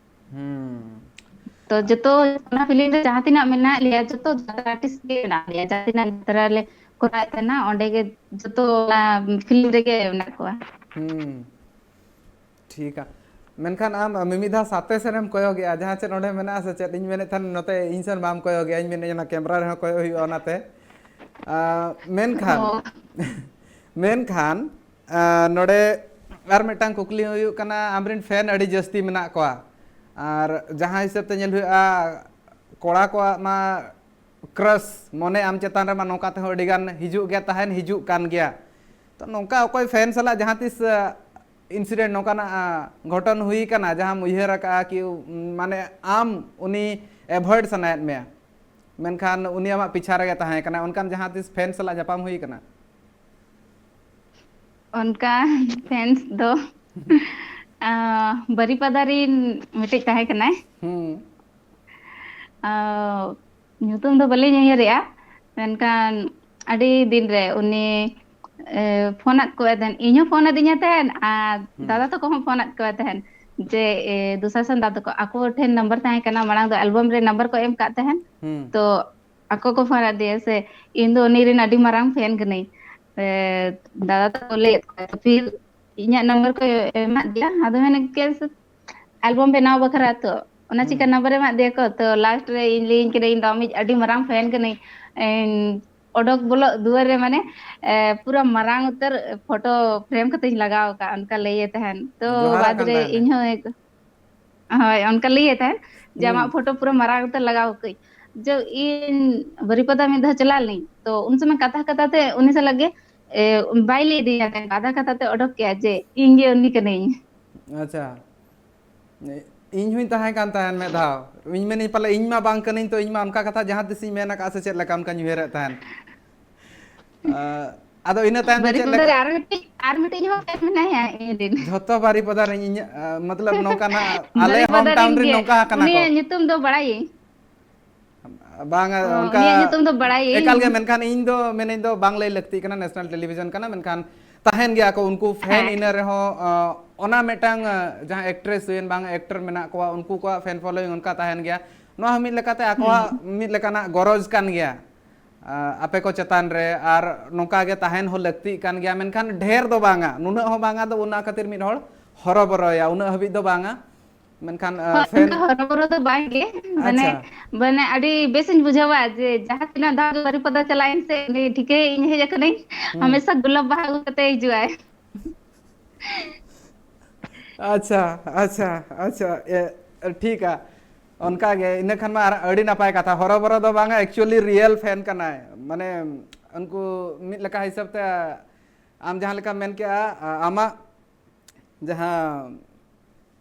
ᱦᱩᱸ᱾ ᱛᱚ, ᱡᱚᱛᱚ ᱚᱱᱟ film ᱨᱮ ᱡᱟᱦᱟᱸ ᱛᱤᱱᱟᱹᱜ ᱢᱮᱱᱟᱜ ᱞᱮᱭᱟ, ᱡᱚᱛᱚ ᱡᱟᱛᱨᱟ artist ᱜᱮ ᱢᱮᱱᱟᱜ ᱞᱮᱭᱟ᱾ ᱡᱟᱦᱟᱸ ᱛᱤᱱᱟᱹᱜ ᱡᱟᱛᱨᱟ ᱞᱮ ᱠᱚᱨᱟᱣᱮᱫ ᱛᱟᱦᱮᱱᱟ, ᱚᱸᱰᱮ ᱜᱮ ᱡᱚᱛᱚ ᱚᱱᱟ film ᱨᱮᱜᱮ ᱢᱮᱱᱟᱜ ᱠᱚᱣᱟ᱾ ᱦᱩᱸ, ᱴᱷᱤᱠᱟ᱾ ᱢᱮᱱᱠᱷᱟᱱ ᱟᱢ ᱢᱤᱢᱤᱫ ᱫᱷᱟᱣ ᱥᱟᱛᱮ ᱥᱮᱱ ᱮᱢ ᱠᱚᱭᱚᱜᱮᱜᱼᱟ, ᱡᱟᱦᱟᱸ ᱪᱮᱫ ᱚᱸᱰᱮ ᱢᱮᱱᱟᱜᱼᱟ ᱥᱮ ᱪᱮᱫ? ᱤᱧ ᱢᱮᱱᱮᱫ ᱛᱟᱦᱮᱱ ᱱᱚᱛᱮ ᱤᱧ ᱥᱮᱱ ᱵᱟᱢ ᱠᱚᱭᱚᱜᱮᱜᱼᱟ, ᱤᱧ ᱢᱮᱱᱮᱫ ᱚᱱᱟ camera ᱨᱮᱦᱚᱸ ᱠᱚᱭᱚᱜ ᱦᱩᱭᱩᱜᱼᱟ ᱚᱱᱟᱛᱮ᱾ ᱟᱸ, ᱢᱮᱱᱠᱷᱟᱱ, ᱦᱚᱸ᱾ ᱢᱮᱱᱠᱷᱟᱱ, ᱟᱸ, ᱱᱚᱰᱮ ᱟᱨ ᱢᱤᱫᱴᱟᱝ ᱠᱩᱠᱞᱤ ᱦᱩᱭᱩᱜ ᱠᱟᱱᱟ, ᱟᱢᱨᱮᱱ fan ᱟᱹᱰᱤ ᱡᱟᱹᱥᱛᱤ ᱢᱮᱱᱟᱜ ᱠᱚᱣᱟ, ᱟᱨ ᱡᱟᱦᱟᱸ ᱦᱤᱥᱟᱹᱵ ᱛᱮ ᱧᱮᱞ ᱦᱩᱭᱩᱜᱼᱟ, ᱠᱚᱲᱟ ᱠᱚᱣᱟᱜ ᱢᱟ crush, ᱢᱚᱱᱮ ᱟᱢ ᱪᱮᱛᱟᱱ ᱨᱮᱢᱟ ᱱᱚᱝᱠᱟ ᱛᱮᱦᱚᱸ ᱟᱹᱰᱤ ᱜᱟᱱ ᱦᱤᱡᱩᱜ ᱜᱮᱭᱟ, ᱛᱟᱦᱮᱱ ᱦᱤᱡᱩᱜ ᱠᱟᱱ ᱜᱮᱭᱟ᱾ ᱛᱚ ᱱᱚᱝᱠᱟ ᱚᱠᱚᱭ ᱯᱷᱮᱱ ᱥᱟᱞᱟᱜ ᱡᱟᱦᱟᱸ ᱛᱤᱥ ᱤᱱᱥᱤᱰᱮᱱᱴ ᱱᱚᱝᱠᱟᱱᱟᱜ ᱜᱷᱚᱴᱚᱱ ᱦᱩᱭ ᱠᱟᱱᱟ ᱡᱟᱦᱟᱸᱢ ᱩᱭᱦᱟᱹᱨ ᱟᱠᱟᱫᱼᱟ ᱠᱤ ᱢᱟᱱᱮ ᱟᱢ ᱩᱱᱤ ᱮᱵᱷᱚᱭᱮᱰ ᱥᱟᱱᱟᱭᱮᱫ ᱢᱮᱭᱟ, ᱢᱮᱱᱠᱷᱟᱱ ᱩᱱᱤ ᱟᱢᱟᱜ ᱯᱤᱪᱷᱟ ᱨᱮᱜᱮ ᱛᱟᱦᱮᱸ ᱠᱟᱱᱟ, ᱚᱱᱠᱟᱱ ᱡᱟᱦᱟᱸ ᱛᱤᱥ ᱯᱷᱮᱱ ᱥᱟᱞᱟᱜ ᱧᱟᱯᱟᱢ ᱦᱩᱭ ᱠᱟᱱᱟ? ᱚᱱᱠᱟ ᱯᱷᱮᱱᱥ ᱫᱚ ᱵᱟᱹᱨᱤᱯᱟᱫᱟ ᱨᱤᱱ ᱢᱤᱫᱴᱤᱡ ᱛᱟᱦᱮᱸ ᱠᱟᱱᱟᱭ᱾ ᱦᱩᱸ᱾ ᱧᱩᱛᱩᱢ ᱫᱚ ᱵᱟᱹᱞᱤᱧ ᱩᱭᱦᱟᱹᱨᱮᱜᱼᱟ, ᱢᱮᱱᱠᱷᱟᱱ ᱟᱹᱰᱤ ᱫᱤᱱ ᱨᱮ ᱩᱱᱤ ᱯᱷᱳᱱ ᱟᱫ ᱠᱚᱣᱟ ᱛᱟᱦᱮᱱ, ᱤᱧ ᱦᱚᱸ ᱯᱷᱳᱱ ᱟᱹᱫᱤᱧᱟ ᱛᱟᱦᱮᱱ ᱟᱨ ᱫᱟᱫᱟ ᱛᱟᱠᱚ ᱦᱚᱸ ᱯᱷᱳᱱ ᱟᱫ ᱠᱚᱣᱟ ᱛᱟᱦᱮᱱ᱾ ᱡᱮ ᱫᱩᱥᱟᱥᱚᱱ ᱫᱟᱫᱟ ᱛᱟᱠᱚ ᱟᱠᱚ ᱴᱷᱮᱱ ᱱᱟᱢᱵᱟᱨ ᱛᱟᱦᱮᱸ ᱠᱟᱱᱟ, ᱢᱟᱲᱟᱝ ᱫᱚ ᱮᱞᱵᱟᱢ ᱨᱮ ᱱᱟᱢᱵᱟᱨ ᱠᱚ ᱮᱢ ᱠᱟᱜ ᱛᱟᱦᱮᱱ᱾ ᱦᱩᱸ᱾ ᱛᱚ ᱟᱠᱚ ᱠᱚ ᱯᱷᱳᱱ ᱟᱫᱮᱭᱟ ᱥᱮ, ᱤᱧ ᱫᱚ ᱩᱱᱤ ᱨᱮᱱ ᱟᱹᱰᱤ ᱢᱟᱨᱟᱝ ᱯᱷᱮᱱ ᱠᱟᱹᱱᱟᱹᱧ᱾ ᱫᱟᱫᱟ ᱛᱟᱠᱚ ᱞᱟᱹᱭᱮᱫ ᱠᱚᱣᱟ ᱛᱚ ᱯᱷᱤᱨ ᱤᱧᱟᱹᱜ ᱱᱟᱢᱵᱟᱨ ᱠᱚ ᱮᱢᱟᱫ ᱫᱮᱭᱟ, ᱟᱫᱚ ᱢᱮᱱ ᱠᱮᱫ ᱮᱞᱵᱟᱢ ᱵᱮᱱᱟᱣ ᱵᱟᱠᱷᱨᱟ ᱛᱚ, ᱚᱱᱟ ᱪᱤᱠᱟ ᱱᱟᱢᱵᱟᱨ ᱮᱢᱟᱫ ᱫᱮᱭᱟ ᱠᱚ᱾ ᱛᱚ ᱞᱟᱥᱴ ᱨᱮ ᱤᱧ ᱞᱟᱹᱭᱟᱹᱧ ᱠᱟᱱᱟ, ᱤᱧ ᱫᱚ ᱟᱢᱤᱡ ᱟᱹᱰᱤ ᱢᱟᱨᱟᱝ ᱯᱷᱮᱱ ᱠᱟᱹᱱᱟᱹᱧ᱾ ᱚᱰᱚᱠ ᱵᱚᱞᱚᱜ ᱫᱩᱣᱟᱹᱨ ᱨᱮ ᱢᱟᱱᱮ ᱯᱩᱨᱟᱹ ᱢᱟᱨᱟᱝ ᱩᱛᱟᱹᱨ ᱯᱷᱳᱴᱳ ᱯᱷᱨᱮᱢ ᱠᱟᱛᱮᱧ ᱞᱟᱜᱟᱣ ᱟᱠᱟᱫ, ᱚᱱᱠᱟ ᱞᱟᱹᱭᱮ ᱛᱟᱦᱮᱱ᱾ ᱛᱚ ᱡᱚᱦᱟᱨᱟᱜ ᱵᱟᱫ ᱠᱟᱱ ᱨᱮ ᱛᱟᱦᱮᱱᱟᱭ᱾ ᱤᱧ ᱦᱚᱸ ᱦᱳᱭ, ᱚᱱᱠᱟ ᱞᱟᱹᱭᱮ ᱛᱟᱦᱮᱱ ᱡᱮ ᱦᱩᱸ᱾ ᱟᱢᱟᱜ ᱯᱷᱳᱴᱳ ᱯᱩᱨᱟᱹ ᱢᱟᱨᱟᱝ ᱩᱛᱟᱹᱨ ᱞᱟᱜᱟᱣ ᱠᱟᱹᱧ᱾ ᱡᱮ ᱤᱧ ᱵᱟᱹᱨᱤᱯᱟᱫᱟ ᱢᱤᱫ ᱫᱷᱟᱣ ᱪᱟᱞᱟᱣ ᱞᱮᱱᱟᱹᱧ, ᱛᱚ ᱩᱱ ᱥᱚᱢᱚᱭ ᱠᱟᱛᱷᱟ ᱠᱟᱛᱷᱟ ᱛᱮ ᱩᱱᱤ ᱥᱟᱞᱟᱜ ᱜᱮ ᱮ, ᱵᱟᱭ ᱞᱟᱹᱭ ᱟᱹᱫᱤᱧᱟ ᱛᱟᱦᱮᱱ, ᱠᱟᱛᱷᱟ ᱠᱟᱛᱷᱟ ᱛᱮ ᱚᱰᱚᱠ ᱠᱮᱜᱼᱟ ᱡᱮ ᱤᱧ ᱜᱮ ᱩᱱᱤ ᱠᱟᱹᱱᱟᱹᱧ᱾ ᱟᱪᱪᱷᱟ, ᱤᱧ ᱦᱚᱸᱧ ᱛᱟᱦᱮᱸ ᱠᱟᱱ ᱛᱟᱦᱮᱸᱱ ᱢᱤᱫ ᱫᱷᱟᱣ᱾ ᱤᱧ ᱢᱮᱱᱟᱹᱧ ᱯᱟᱞᱮ ᱤᱧ ᱢᱟ ᱵᱟᱝ ᱠᱟᱹᱱᱟᱹᱧ, ᱛᱚ ᱤᱧ ᱢᱟ ᱚᱱᱠᱟ ᱠᱟᱛᱷᱟ ᱡᱟᱦᱟᱸ ᱛᱤᱥᱤᱧ ᱢᱮᱱ ᱟᱠᱟᱫᱼᱟ ᱥᱮ ᱪᱮᱫ ᱞᱮᱠᱟ ᱚᱱᱠᱟᱧ ᱩᱭᱦᱟᱹᱨᱮᱫ ᱛᱟᱦᱮᱸᱱ᱾ ᱟᱫᱚ ᱤᱱᱟᱹ ᱛᱟᱭᱚᱢ ᱫᱚ ᱪᱮᱫ ᱵᱟᱹᱨᱤᱯᱟᱫᱟ ᱞᱮᱠᱟ? ᱨᱮ ᱟᱨ ᱢᱤᱫᱴᱤᱡ, ᱟᱨ ᱢᱤᱫᱴᱤᱡ ᱦᱚᱸ ᱯᱷᱮᱱ ᱢᱮᱱᱟᱭᱟ ᱤᱧ ᱨᱮᱱ᱾ ᱡᱷᱚᱛᱚ ᱵᱟᱹᱨᱤᱯᱟᱫᱟ ᱨᱮᱱ ᱤᱧ, ᱟᱸ, ᱢᱚᱛᱞᱚᱵ ᱱᱚᱝᱠᱟ ᱱᱟᱜ ᱟᱞᱮ ᱦᱳᱢ ᱵᱟᱹᱨᱤᱯᱟᱫᱟ ᱴᱟᱣᱩᱱ ᱨᱮᱱ ᱨᱮᱱ ᱜᱮ᱾ ᱱᱚᱝᱠᱟ ᱟᱠᱟᱱᱟ ᱠᱚ᱾ ᱩᱱᱤᱭᱟᱜ ᱧᱩᱛᱩᱢ ᱫᱚ ᱵᱟᱲᱟᱭᱟᱹᱧ᱾ ᱵᱟᱝᱟ, ᱚ, ᱚᱱᱠᱟ ᱩᱱᱤᱭᱟᱜ ᱧᱩᱛᱩᱢ ᱫᱚ ᱵᱟᱲᱟᱭᱟᱹᱧ᱾ ᱮᱠᱟᱞ ᱜᱮ, ᱢᱮᱱᱠᱷᱟᱱ ᱤᱧ ᱫᱚ ᱢᱮᱱᱟᱹᱧ ᱫᱚ ᱵᱟᱝ ᱞᱟᱹᱭ ᱞᱟᱹᱠᱛᱤᱜ ᱠᱟᱱᱟ, ᱱᱮᱥᱱᱟᱞ ᱴᱮᱞᱤᱵᱷᱤᱡᱚᱱ ᱠᱟᱱᱟ, ᱢᱮᱱᱠᱷᱟᱱ ᱛᱟᱦᱮᱱ ᱜᱮᱭᱟ ᱠᱚ ᱩᱱᱠᱩ ᱯᱷᱮᱱ᱾ ᱦᱮᱸ᱾ ᱤᱱᱟᱹ ᱨᱮᱦᱚᱸ, ᱟᱸ, ᱚᱱᱟ ᱢᱤᱫᱴᱟᱝ, ᱟᱸ, ᱡᱟᱦᱟᱸ ᱮᱠᱴᱨᱮᱥ ᱦᱩᱭᱮᱱ, ᱵᱟᱝ ᱮᱠᱴᱚᱨ ᱢᱮᱱᱟᱜ ᱠᱚᱣᱟ, ᱩᱱᱠᱩ ᱠᱚᱣᱟᱜ ᱯᱷᱮᱱ ᱯᱷᱚᱞᱳᱭᱤᱝ ᱚᱱᱠᱟ ᱛᱟᱦᱮᱱ ᱜᱮᱭᱟ᱾ ᱱᱚᱣᱟ ᱦᱚᱸ ᱢᱤᱫ ᱞᱮᱠᱟᱛᱮ ᱟᱠᱚᱣᱟᱜ ᱦᱩᱸ᱾ ᱢᱤᱫ ᱞᱮᱠᱟᱱᱟᱜ ᱜᱚᱨᱚᱡᱽ ᱠᱟᱱ ᱜᱮᱭᱟ, ᱟᱸ, ᱟᱯᱮ ᱠᱚ ᱪᱮᱛᱟᱱ ᱨᱮ, ᱟᱨ ᱱᱚᱝᱠᱟ ᱜᱮ ᱛᱟᱦᱮᱱ ᱦᱚᱸ ᱞᱟᱹᱠᱛᱤᱜ ᱠᱟᱱ ᱜᱮᱭᱟ, ᱢᱮᱱᱠᱷᱟᱱ ᱰᱷᱮᱨ ᱫᱚ ᱵᱟᱝᱟ, ᱱᱩᱱᱟᱹᱜ ᱦᱚᱸ ᱵᱟᱝᱟ, ᱫᱚ ᱚᱱᱟ ᱠᱷᱟᱹᱛᱤᱨ ᱢᱤᱫ ᱦᱚᱲ ᱦᱚᱨᱚᱵᱚᱨᱚᱭᱟ, ᱩᱱᱟᱹᱜ ᱦᱟᱹᱵᱤᱡ ᱫᱚ ᱵᱟᱝᱟ᱾ ᱢᱮᱱᱠᱷᱟᱱ, ᱟᱸ, ᱦᱳᱭ, ᱯᱷᱮᱱ ᱚᱱᱠᱟ ᱦᱚᱨᱚᱵᱚᱨᱚ ᱫᱚ ᱵᱟᱝ ᱜᱮ, ᱢᱟᱱᱮ, ᱟᱪᱪᱷᱟ᱾ ᱢᱟᱱᱮ ᱟᱹᱰᱤ ᱵᱮᱥᱤᱧ ᱵᱩᱡᱷᱟᱹᱣᱟ ᱡᱮ ᱡᱟᱦᱟᱸ ᱛᱤᱱᱟᱹᱜ ᱫᱷᱟᱣ ᱜᱮ ᱵᱟᱹᱨᱤᱯᱟᱫᱟ ᱪᱟᱞᱟᱜ ᱟᱹᱧ ᱥᱮ, ᱩᱱᱤ ᱴᱷᱤᱠᱟᱹᱭ ᱤᱧ ᱦᱮᱡ ᱟᱠᱟᱱᱟᱹᱧ, ᱦᱩᱸ᱾ ᱦᱟᱢᱮᱥᱟ ᱜᱩᱞᱟᱵ ᱵᱟᱦᱟ ᱟᱹᱜᱩ ᱠᱟᱛᱮ ᱦᱤᱡᱩᱜ ᱟᱭ᱾ ᱟᱪᱪᱷᱟ, ᱟᱪᱪᱷᱟ, ᱟᱪᱪᱷᱟ, ᱮ, ᱴᱷᱤᱠᱟ᱾ ᱚᱱᱠᱟ ᱜᱮ, ᱤᱱᱟᱹ ᱠᱷᱟᱱ ᱢᱟ ᱟᱨ ᱟᱹᱰᱤ ᱱᱟᱯᱟᱭ ᱠᱟᱛᱷᱟ᱾ ᱦᱚᱨᱚᱵᱚᱨᱚ ᱫᱚ ᱵᱟᱝᱟ, actually real fan ᱠᱟᱱᱟᱭ᱾ ᱢᱟᱱᱮ, ᱩᱱᱠᱩ ᱢᱤᱫ ᱞᱮᱠᱟ ᱦᱤᱥᱟᱹᱵ ᱛᱮ ᱟᱢ ᱡᱟᱦᱟᱸ ᱞᱮᱠᱟᱢ ᱢᱮᱱ ᱠᱮᱜᱼᱟ, ᱟ-, ᱟᱢᱟᱜ ᱡᱟᱦᱟᱸ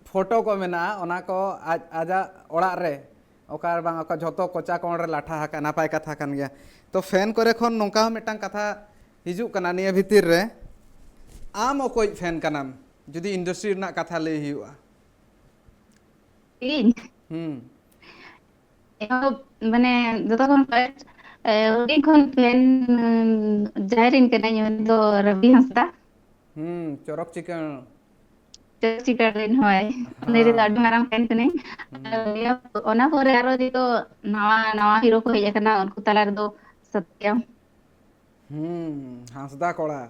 ᱯᱷᱳᱴᱳ ᱠᱚ ᱢᱮᱱᱟᱜᱼᱟ, ᱚᱱᱟ ᱠᱚ ᱟᱡ, ᱟᱡᱟᱜ ᱚᱲᱟᱜ ᱨᱮ ᱚᱠᱟ ᱨᱮ ᱵᱟᱝ ᱚᱠᱟ ᱡᱷᱚᱛᱚ ᱠᱚᱪᱟ ᱠᱚᱬ ᱨᱮ ᱞᱟᱴᱷᱟ ᱟᱠᱟᱫ, ᱱᱟᱯᱟᱭ ᱠᱟᱛᱷᱟ ᱠᱟᱱ ᱜᱮᱭᱟ᱾ ᱛᱚ, ᱯᱷᱮᱱ ᱠᱚᱨᱮ ᱠᱷᱚᱱ ᱱᱚᱝᱠᱟ ᱦᱚᱸ ᱢᱤᱫᱴᱟᱝ ᱠᱟᱛᱷᱟ ᱦᱤᱡᱩᱜ ᱠᱟᱱᱟ ᱱᱤᱭᱟᱹ ᱵᱷᱤᱛᱤᱨ ᱨᱮ, ᱟᱢ ᱚᱠᱚᱭ ᱯᱷᱮᱱ ᱠᱟᱱᱟᱢ ᱡᱩᱫᱤ ᱤᱱᱰᱟᱥᱴᱨᱤ ᱨᱮᱱᱟᱜ ᱠᱟᱛᱷᱟ ᱞᱟᱹᱭ ᱦᱩᱭᱩᱜᱼᱟ? ᱤᱧ ᱦᱩᱸ᱾ ᱮᱦᱚᱵ, ᱢᱟᱱᱮ, ᱡᱚᱛᱚ ᱠᱷᱚᱱ first, ᱮ, ᱦᱩᱰᱤᱧ ᱠᱷᱚᱱ ᱯᱷᱮᱱ, ᱩᱢ, ᱡᱟᱦᱟᱸᱭ ᱨᱮᱱ ᱠᱟᱹᱱᱟᱹᱧ, ᱩᱱᱤ ᱫᱚ ᱨᱚᱵᱤ ᱦᱟᱸᱥᱫᱟ᱾ ᱦᱩᱸ, ᱪᱚᱨᱚᱠ ᱪᱤᱠᱟᱹᱬ᱾ ᱪᱚᱨᱚᱠ ᱪᱤᱠᱟᱹᱬ ᱨᱮᱱ, ᱦᱳᱭ᱾ ᱩᱱᱤ ᱨᱮᱱ ᱫᱚ ᱟᱹᱰᱤ ᱢᱟᱨᱟᱝ ᱯᱷᱮᱱ ᱠᱟᱹᱱᱟᱹᱧ᱾ ᱟᱨ ᱦᱩᱸ᱾ ᱱᱤᱭᱟᱹ, ᱚᱱᱟ ᱯᱚᱨᱮ ᱟᱨᱚ ᱡᱚᱛᱚ ᱱᱟᱣᱟ ᱱᱟᱣᱟ ᱦᱤᱨᱳ ᱠᱚ ᱦᱮᱡ ᱟᱠᱟᱱᱟ, ᱩᱱᱠᱩ ᱛᱟᱞᱟ ᱨᱮᱫᱚ ᱥᱚᱛᱭᱚᱢ᱾ ᱦᱩᱸ, ᱦᱟᱸᱥᱫᱟ ᱠᱚᱲᱟ᱾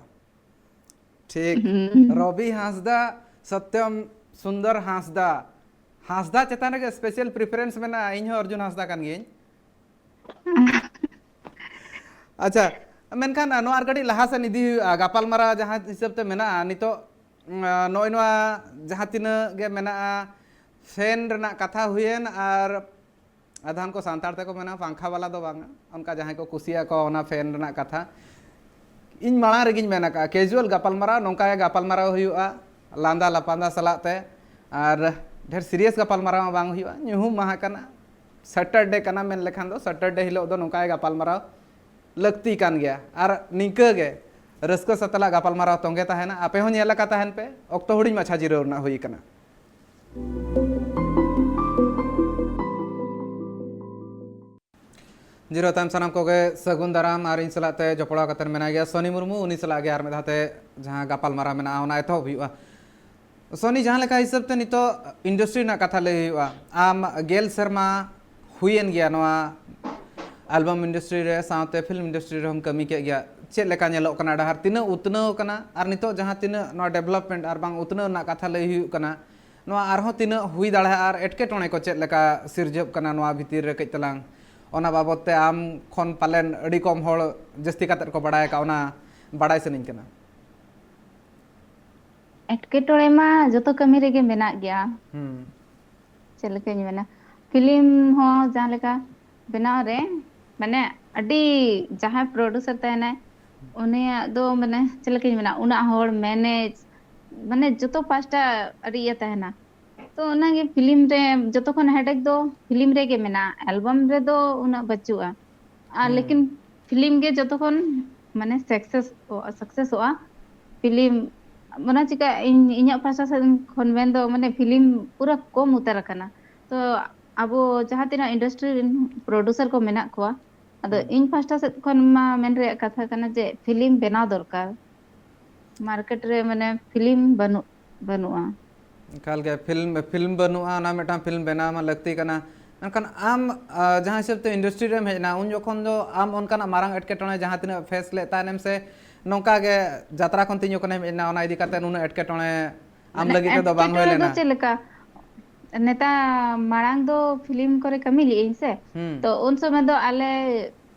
ᱴᱷᱤᱠ᱾ ᱦᱩᱸ᱾ ᱨᱚᱵᱤ ᱦᱟᱸᱥᱫᱟ, ᱥᱚᱛᱭᱚᱢ ᱥᱩᱱᱫᱚᱨ ᱦᱟᱸᱥᱫᱟ᱾ ᱦᱟᱸᱥᱫᱟ ᱪᱮᱛᱟᱱ ᱨᱮᱜᱮ special preference ᱢᱮᱱᱟᱜᱼᱟ᱾ ᱤᱧ ᱦᱚᱸ ᱚᱨᱡᱩᱱ ᱦᱟᱸᱥᱫᱟ ᱠᱟᱱ ᱜᱤᱭᱟᱹᱧ᱾ ᱟᱪᱪᱷᱟ, ᱢᱮᱱᱠᱷᱟᱱ ᱱᱚᱣᱟ ᱟᱨ ᱠᱟᱹᱴᱤᱡ ᱞᱟᱦᱟ ᱥᱮᱫ ᱤᱫᱤ ᱦᱩᱭᱩᱜᱼᱟ᱾ ᱜᱟᱯᱟᱞᱢᱟᱨᱟᱣ ᱡᱟᱦᱟᱸ ᱦᱤᱥᱟᱹᱵ ᱛᱮ ᱢᱮᱱᱟᱜᱼᱟ ᱱᱤᱛᱚᱜ, ᱩᱸ, ᱱᱚᱜᱼᱚᱭ ᱱᱚᱣᱟ ᱡᱟᱦᱟᱸ ᱛᱤᱱᱟᱹᱜ ᱜᱮ ᱢᱮᱱᱟᱜᱼᱟ, ᱯᱷᱮᱱ ᱨᱮᱱᱟᱜ ᱠᱟᱛᱷᱟ ᱦᱩᱭᱮᱱ, ᱟᱨ ᱟᱫᱷᱟᱱ ᱠᱚ ᱥᱟᱱᱛᱟᱲ ᱛᱮᱠᱚ ᱢᱮᱱᱟ ᱯᱟᱝᱠᱷᱟ ᱵᱟᱞᱟ ᱫᱚ ᱵᱟᱝᱟ, ᱚᱱᱠᱟ ᱡᱟᱦᱟᱸᱭ ᱠᱚ ᱠᱩᱥᱤᱭᱟᱠᱚ ᱚᱱᱟ ᱯᱷᱮᱱ ᱨᱮᱱᱟᱜ ᱠᱟᱛᱷᱟ᱾ ᱤᱧ ᱢᱟᱲᱟᱝ ᱨᱮᱜᱤᱧ ᱢᱮᱱ ᱟᱠᱟᱫᱼᱟ, casual ᱜᱟᱯᱟᱞᱢᱟᱨᱟᱣ, ᱱᱚᱝᱠᱟ ᱜᱮ ᱜᱟᱯᱟᱞᱢᱟᱨᱟᱣ ᱦᱩᱭᱩᱜᱼᱟ ᱞᱟᱸᱫᱟ ᱞᱟᱯᱟᱸᱫᱟ ᱥᱟᱞᱟᱜ ᱛᱮ, ᱟᱨ ᱰᱷᱮᱨ serious ᱜᱟᱯᱟᱞᱢᱟᱨᱟᱣ ᱦᱚᱸ ᱵᱟᱝ ᱦᱩᱭᱩᱜᱼᱟ᱾ ᱧᱩᱦᱩᱢ ᱢᱟᱦᱟ ᱠᱟᱱᱟ, Saturday ᱠᱟᱱᱟ, ᱢᱮᱱ ᱞᱮᱠᱷᱟᱱ ᱫᱚ Saturday ᱦᱤᱞᱳᱜ ᱫᱚ ᱱᱚᱝᱠᱟ ᱜᱮ ᱜᱟᱯᱟᱞᱢᱟᱨᱟᱣ ᱞᱟᱹᱠᱛᱤ ᱠᱟᱱ ᱜᱮᱭᱟ᱾ ᱟᱨ ᱱᱤᱝᱠᱟᱹ ᱜᱮ ᱨᱟᱹᱥᱠᱟᱹ ᱥᱟᱛᱞᱟᱜ ᱜᱟᱯᱟᱞᱢᱟᱨᱟᱣ ᱛᱚᱸᱜᱮ ᱛᱟᱦᱮᱱᱟ᱾ ᱟᱯᱮ ᱦᱚᱸ ᱧᱮᱞ ᱟᱠᱟ ᱛᱟᱦᱮᱱ ᱯᱮ᱾ ᱚᱠᱛᱚ ᱦᱩᱰᱤᱧ ᱢᱟᱪᱷᱟ ᱡᱤᱨᱟᱹᱣ ᱨᱮᱱᱟᱜ ᱦᱩᱭ ᱟᱠᱟᱱᱟ᱾ ᱡᱤᱨᱟᱹᱣ ᱛᱟᱭᱚᱢ ᱥᱟᱱᱟᱢ ᱠᱚᱜᱮ ᱥᱟᱹᱜᱩᱱ ᱫᱟᱨᱟᱢ, ᱟᱨ ᱤᱧ ᱥᱟᱞᱟᱜ ᱛᱮ ᱡᱚᱯᱲᱟᱣ ᱠᱟᱛᱮ ᱢᱮᱱᱟᱭ ᱜᱮᱭᱟ ᱥᱚᱱᱤ ᱢᱩᱨᱢᱩ, ᱩᱱᱤ ᱥᱟᱞᱟᱜ ᱜᱮ ᱟᱨ ᱢᱤᱫ ᱫᱷᱟᱣ ᱛᱮ ᱡᱟᱦᱟᱸ ᱜᱟᱯᱟᱞᱢᱟᱨᱟᱣ ᱢᱮᱱᱟᱜᱼᱟ, ᱚᱱᱟ ᱮᱛᱚᱦᱚᱵ ᱦᱩᱭᱩᱜᱼᱟ᱾ ᱥᱚᱱᱤ, ᱡᱟᱦᱟᱸ ᱞᱮᱠᱟ ᱦᱤᱥᱟᱹᱵ ᱛᱮ ᱱᱤᱛᱚᱜ ᱤᱱᱰᱟᱥᱴᱨᱤ ᱨᱮᱱᱟᱜ ᱠᱟᱛᱷᱟ ᱞᱟᱹᱭ ᱦᱩᱭᱩᱜᱼᱟ, ᱟᱢ ᱜᱮᱞ ᱥᱮᱨᱢᱟ ᱦᱩᱭᱮᱱ ᱜᱮᱭᱟ ᱱᱚᱣᱟ ᱟᱞᱵᱟᱢ ᱤᱱᱰᱟᱥᱴᱨᱤ ᱨᱮ, ᱥᱟᱶᱛᱮ ᱯᱷᱤᱞᱢ ᱤᱱᱰᱟᱥᱴᱨᱤ ᱨᱮᱦᱚᱸᱢ ᱠᱟᱹᱢᱤ ᱠᱮᱫ ᱜᱮᱭᱟ᱾ ᱪᱮᱫ ᱞᱮᱠᱟ ᱧᱮᱞᱚᱜ ᱠᱟᱱᱟ ᱰᱟᱦᱟᱨ? ᱛᱤᱱᱟᱹᱜ ᱩᱛᱱᱟᱹᱣ ᱠᱟᱱᱟ, ᱟᱨ ᱱᱤᱛᱚᱜ ᱡᱟᱦᱟᱸ ᱛᱤᱱᱟᱹᱜ ᱱᱚᱣᱟ development ᱟᱨ ᱵᱟᱝ ᱩᱛᱱᱟᱹᱣ ᱨᱮᱱᱟᱜ ᱠᱟᱛᱷᱟ ᱞᱟᱹᱭ ᱦᱩᱭᱩᱜ ᱠᱟᱱᱟ, ᱱᱚᱣᱟ ᱟᱨᱦᱚᱸ ᱛᱤᱱᱟᱹᱜ ᱦᱩᱭ ᱫᱟᱲᱮᱭᱟᱜᱼᱟ, ᱟᱨ ᱮᱴᱠᱮᱴᱚᱬᱮ ᱠᱚ ᱪᱮᱫ ᱞᱮᱠᱟ ᱥᱤᱨᱡᱟᱹᱜ ᱠᱟᱱᱟ ᱱᱚᱣᱟ ᱵᱷᱤᱛᱤᱨ ᱨᱮ, ᱠᱟᱹᱡ ᱛᱟᱞᱟᱝ ᱚᱱᱟ ᱵᱟᱵᱚᱛ ᱛᱮ ᱟᱢ ᱠᱷᱚᱱ ᱯᱟᱞᱮᱱ ᱟᱹᱰᱤ ᱠᱚᱢ ᱦᱚᱲ ᱡᱟᱹᱥᱛᱤ ᱠᱟᱛᱮᱫ ᱠᱚ ᱵᱟᱲᱟᱭ ᱟᱠᱟᱫ, ᱚᱱᱟ ᱵᱟᱲᱟᱭ ᱥᱟᱱᱟᱧ ᱠᱟᱱᱟ᱾ ᱮᱴᱠᱮᱴᱚᱬᱮ ᱢᱟ ᱡᱚᱛᱚ ᱠᱟᱹᱢᱤ ᱨᱮᱜᱮ ᱢᱮᱱᱟᱜ ᱜᱮᱭᱟ᱾ ᱦᱩᱸ᱾ ᱪᱮᱫ ᱞᱮᱠᱟᱧ ᱢᱮᱱᱟ, ᱯᱷᱤᱞᱢ ᱦᱚᱸ ᱡᱟᱦᱟᱸ ᱞᱮᱠᱟ ᱵᱮᱱᱟᱣ ᱨᱮ, ᱢᱟᱱᱮ, ᱟᱹᱰᱤ, ᱡᱟᱦᱟᱸᱭ producer ᱛᱟᱦᱮᱱᱟᱭ, ᱩᱱᱤᱭᱟᱜ ᱫᱚ ᱢᱟᱱᱮ ᱪᱮᱫ ᱞᱮᱠᱟᱧ ᱢᱮᱱᱟ, ᱩᱱᱟᱹᱜ ᱦᱚᱲ ᱢᱮᱱᱮᱡᱽ, ᱢᱟᱱᱮ ᱡᱚᱛᱚ ᱯᱟᱦᱴᱟ ᱟᱹᱰᱤ ᱤᱭᱟᱹ ᱛᱟᱦᱮᱱᱟ᱾ ᱛᱚ ᱚᱱᱟᱜᱮ ᱯᱷᱤᱞᱢ ᱨᱮ ᱡᱚᱛᱚ ᱠᱷᱚᱱ ᱦᱮᱰᱮᱠ ᱫᱚ ᱯᱷᱤᱞᱢ ᱨᱮᱜᱮ ᱢᱮᱱᱟᱜᱼᱟ, ᱮᱞᱵᱟᱢ ᱨᱮᱫᱚ ᱩᱱᱟᱹᱜ ᱵᱟᱹᱪᱩᱜᱼᱟ᱾ ᱟᱨ ᱦᱩᱸ᱾ ᱞᱮᱠᱤᱱ ᱯᱷᱤᱞᱢ ᱜᱮ ᱡᱚᱛᱚ ᱠᱷᱚᱱ ᱢᱟᱱᱮ ᱥᱟᱠᱥᱮᱥ, ᱥᱟᱠᱥᱮᱥᱚᱜᱼᱟ ᱯᱷᱤᱞᱢ᱾ ᱚᱱᱟ ᱪᱤᱠᱟ ᱤᱧ ᱤᱧᱟᱹᱜ ᱯᱟᱦᱴᱟ ᱥᱮᱫ ᱠᱷᱚᱱ ᱢᱮᱱ ᱫᱚ ᱢᱟᱱᱮ ᱯᱷᱤᱞᱢ ᱯᱩᱨᱟᱹ ᱠᱚᱢ ᱩᱛᱟᱹᱨ ᱟᱠᱟᱱᱟ᱾ ᱛᱚ ᱟᱵᱚ ᱡᱟᱦᱟᱸ ᱛᱤᱱᱟᱹᱜ ᱤᱱᱰᱟᱥᱴᱨᱤ ᱨᱮᱱ ᱯᱨᱚᱰᱩᱥᱟᱨ ᱠᱚ ᱢᱮᱱᱟᱜ ᱠᱚᱣᱟ, ᱟᱫᱚ ᱦᱩᱸ᱾ ᱤᱧ ᱯᱟᱦᱴᱟ ᱥᱮᱫ ᱠᱷᱚᱱ ᱢᱟ ᱢᱮᱱ ᱨᱮᱭᱟᱜ ᱠᱟᱛᱷᱟ ᱠᱟᱱᱟ ᱡᱮ ᱯᱷᱤᱞᱢ ᱵᱮᱱᱟᱣ ᱫᱚᱨᱠᱟᱨ᱾ ᱢᱟᱨᱠᱮᱴ ᱨᱮ ᱢᱟᱱᱮ ᱯᱷᱤᱞᱢ ᱵᱟᱹᱱᱩᱜ, ᱵᱟᱹᱱᱩᱜᱼᱟ᱾ ᱮᱠᱟᱞ ᱜᱮ, ᱯᱷᱤᱞᱢ, ᱯᱷᱤᱞᱢ ᱵᱟᱹᱱᱩᱜᱼᱟ, ᱚᱱᱟ ᱢᱤᱫᱴᱟᱝ ᱯᱷᱤᱞᱢ ᱵᱮᱱᱟᱣ ᱢᱟ ᱞᱟᱹᱠᱛᱤ ᱠᱟᱱᱟ᱾ ᱢᱮᱱᱠᱷᱟᱱ ᱟᱢ, ᱟ, ᱡᱟᱦᱟᱸ ᱦᱤᱥᱟᱹᱵ ᱛᱮ ᱤᱱᱰᱟᱥᱴᱨᱤ ᱨᱮᱢ ᱦᱮᱡ ᱮᱱᱟ, ᱩᱱ ᱡᱚᱠᱷᱚᱱ ᱫᱚ ᱟᱢ ᱚᱱᱠᱟᱱᱟᱜ ᱢᱟᱨᱟᱝ ᱮᱴᱠᱮᱴᱚᱬᱮ ᱡᱟᱦᱟᱸ ᱛᱤᱱᱟᱹᱜ ᱯᱷᱮᱥ ᱞᱮᱫ ᱛᱟᱦᱮᱱᱮᱢ ᱥᱮ ᱱᱚᱝᱠᱟ ᱜᱮ ᱡᱟᱛᱨᱟ ᱠᱷᱚᱱ ᱛᱤᱧ ᱡᱚᱠᱷᱚᱱᱮᱢ ᱦᱮᱡ ᱮᱱᱟ, ᱚᱱᱟ ᱤᱫᱤ ᱠᱟᱛᱮ ᱩᱱᱟᱹᱜ ᱮᱴᱠᱮᱴᱚᱬᱮ ᱟᱢ ᱢᱟᱱᱮ ᱞᱟᱹᱜᱤᱫ ᱛᱮᱫᱚ ᱵᱟᱝ ᱦᱩᱭ ᱮᱴᱠᱮᱴᱚᱬᱮ ᱫᱚ ᱞᱮᱱᱟ? ᱪᱮᱫ ᱞᱮᱠᱟ? ᱱᱮᱛᱟ ᱢᱟᱲᱟᱝ ᱫᱚ ᱯᱷᱤᱞᱢ ᱠᱚᱨᱮ ᱠᱟᱹᱢᱤ ᱞᱮᱜ ᱟᱹᱧ ᱥᱮ, ᱦᱩᱸ᱾ ᱛᱚ ᱩᱱ ᱥᱚᱢᱚᱭ ᱫᱚ ᱟᱞᱮ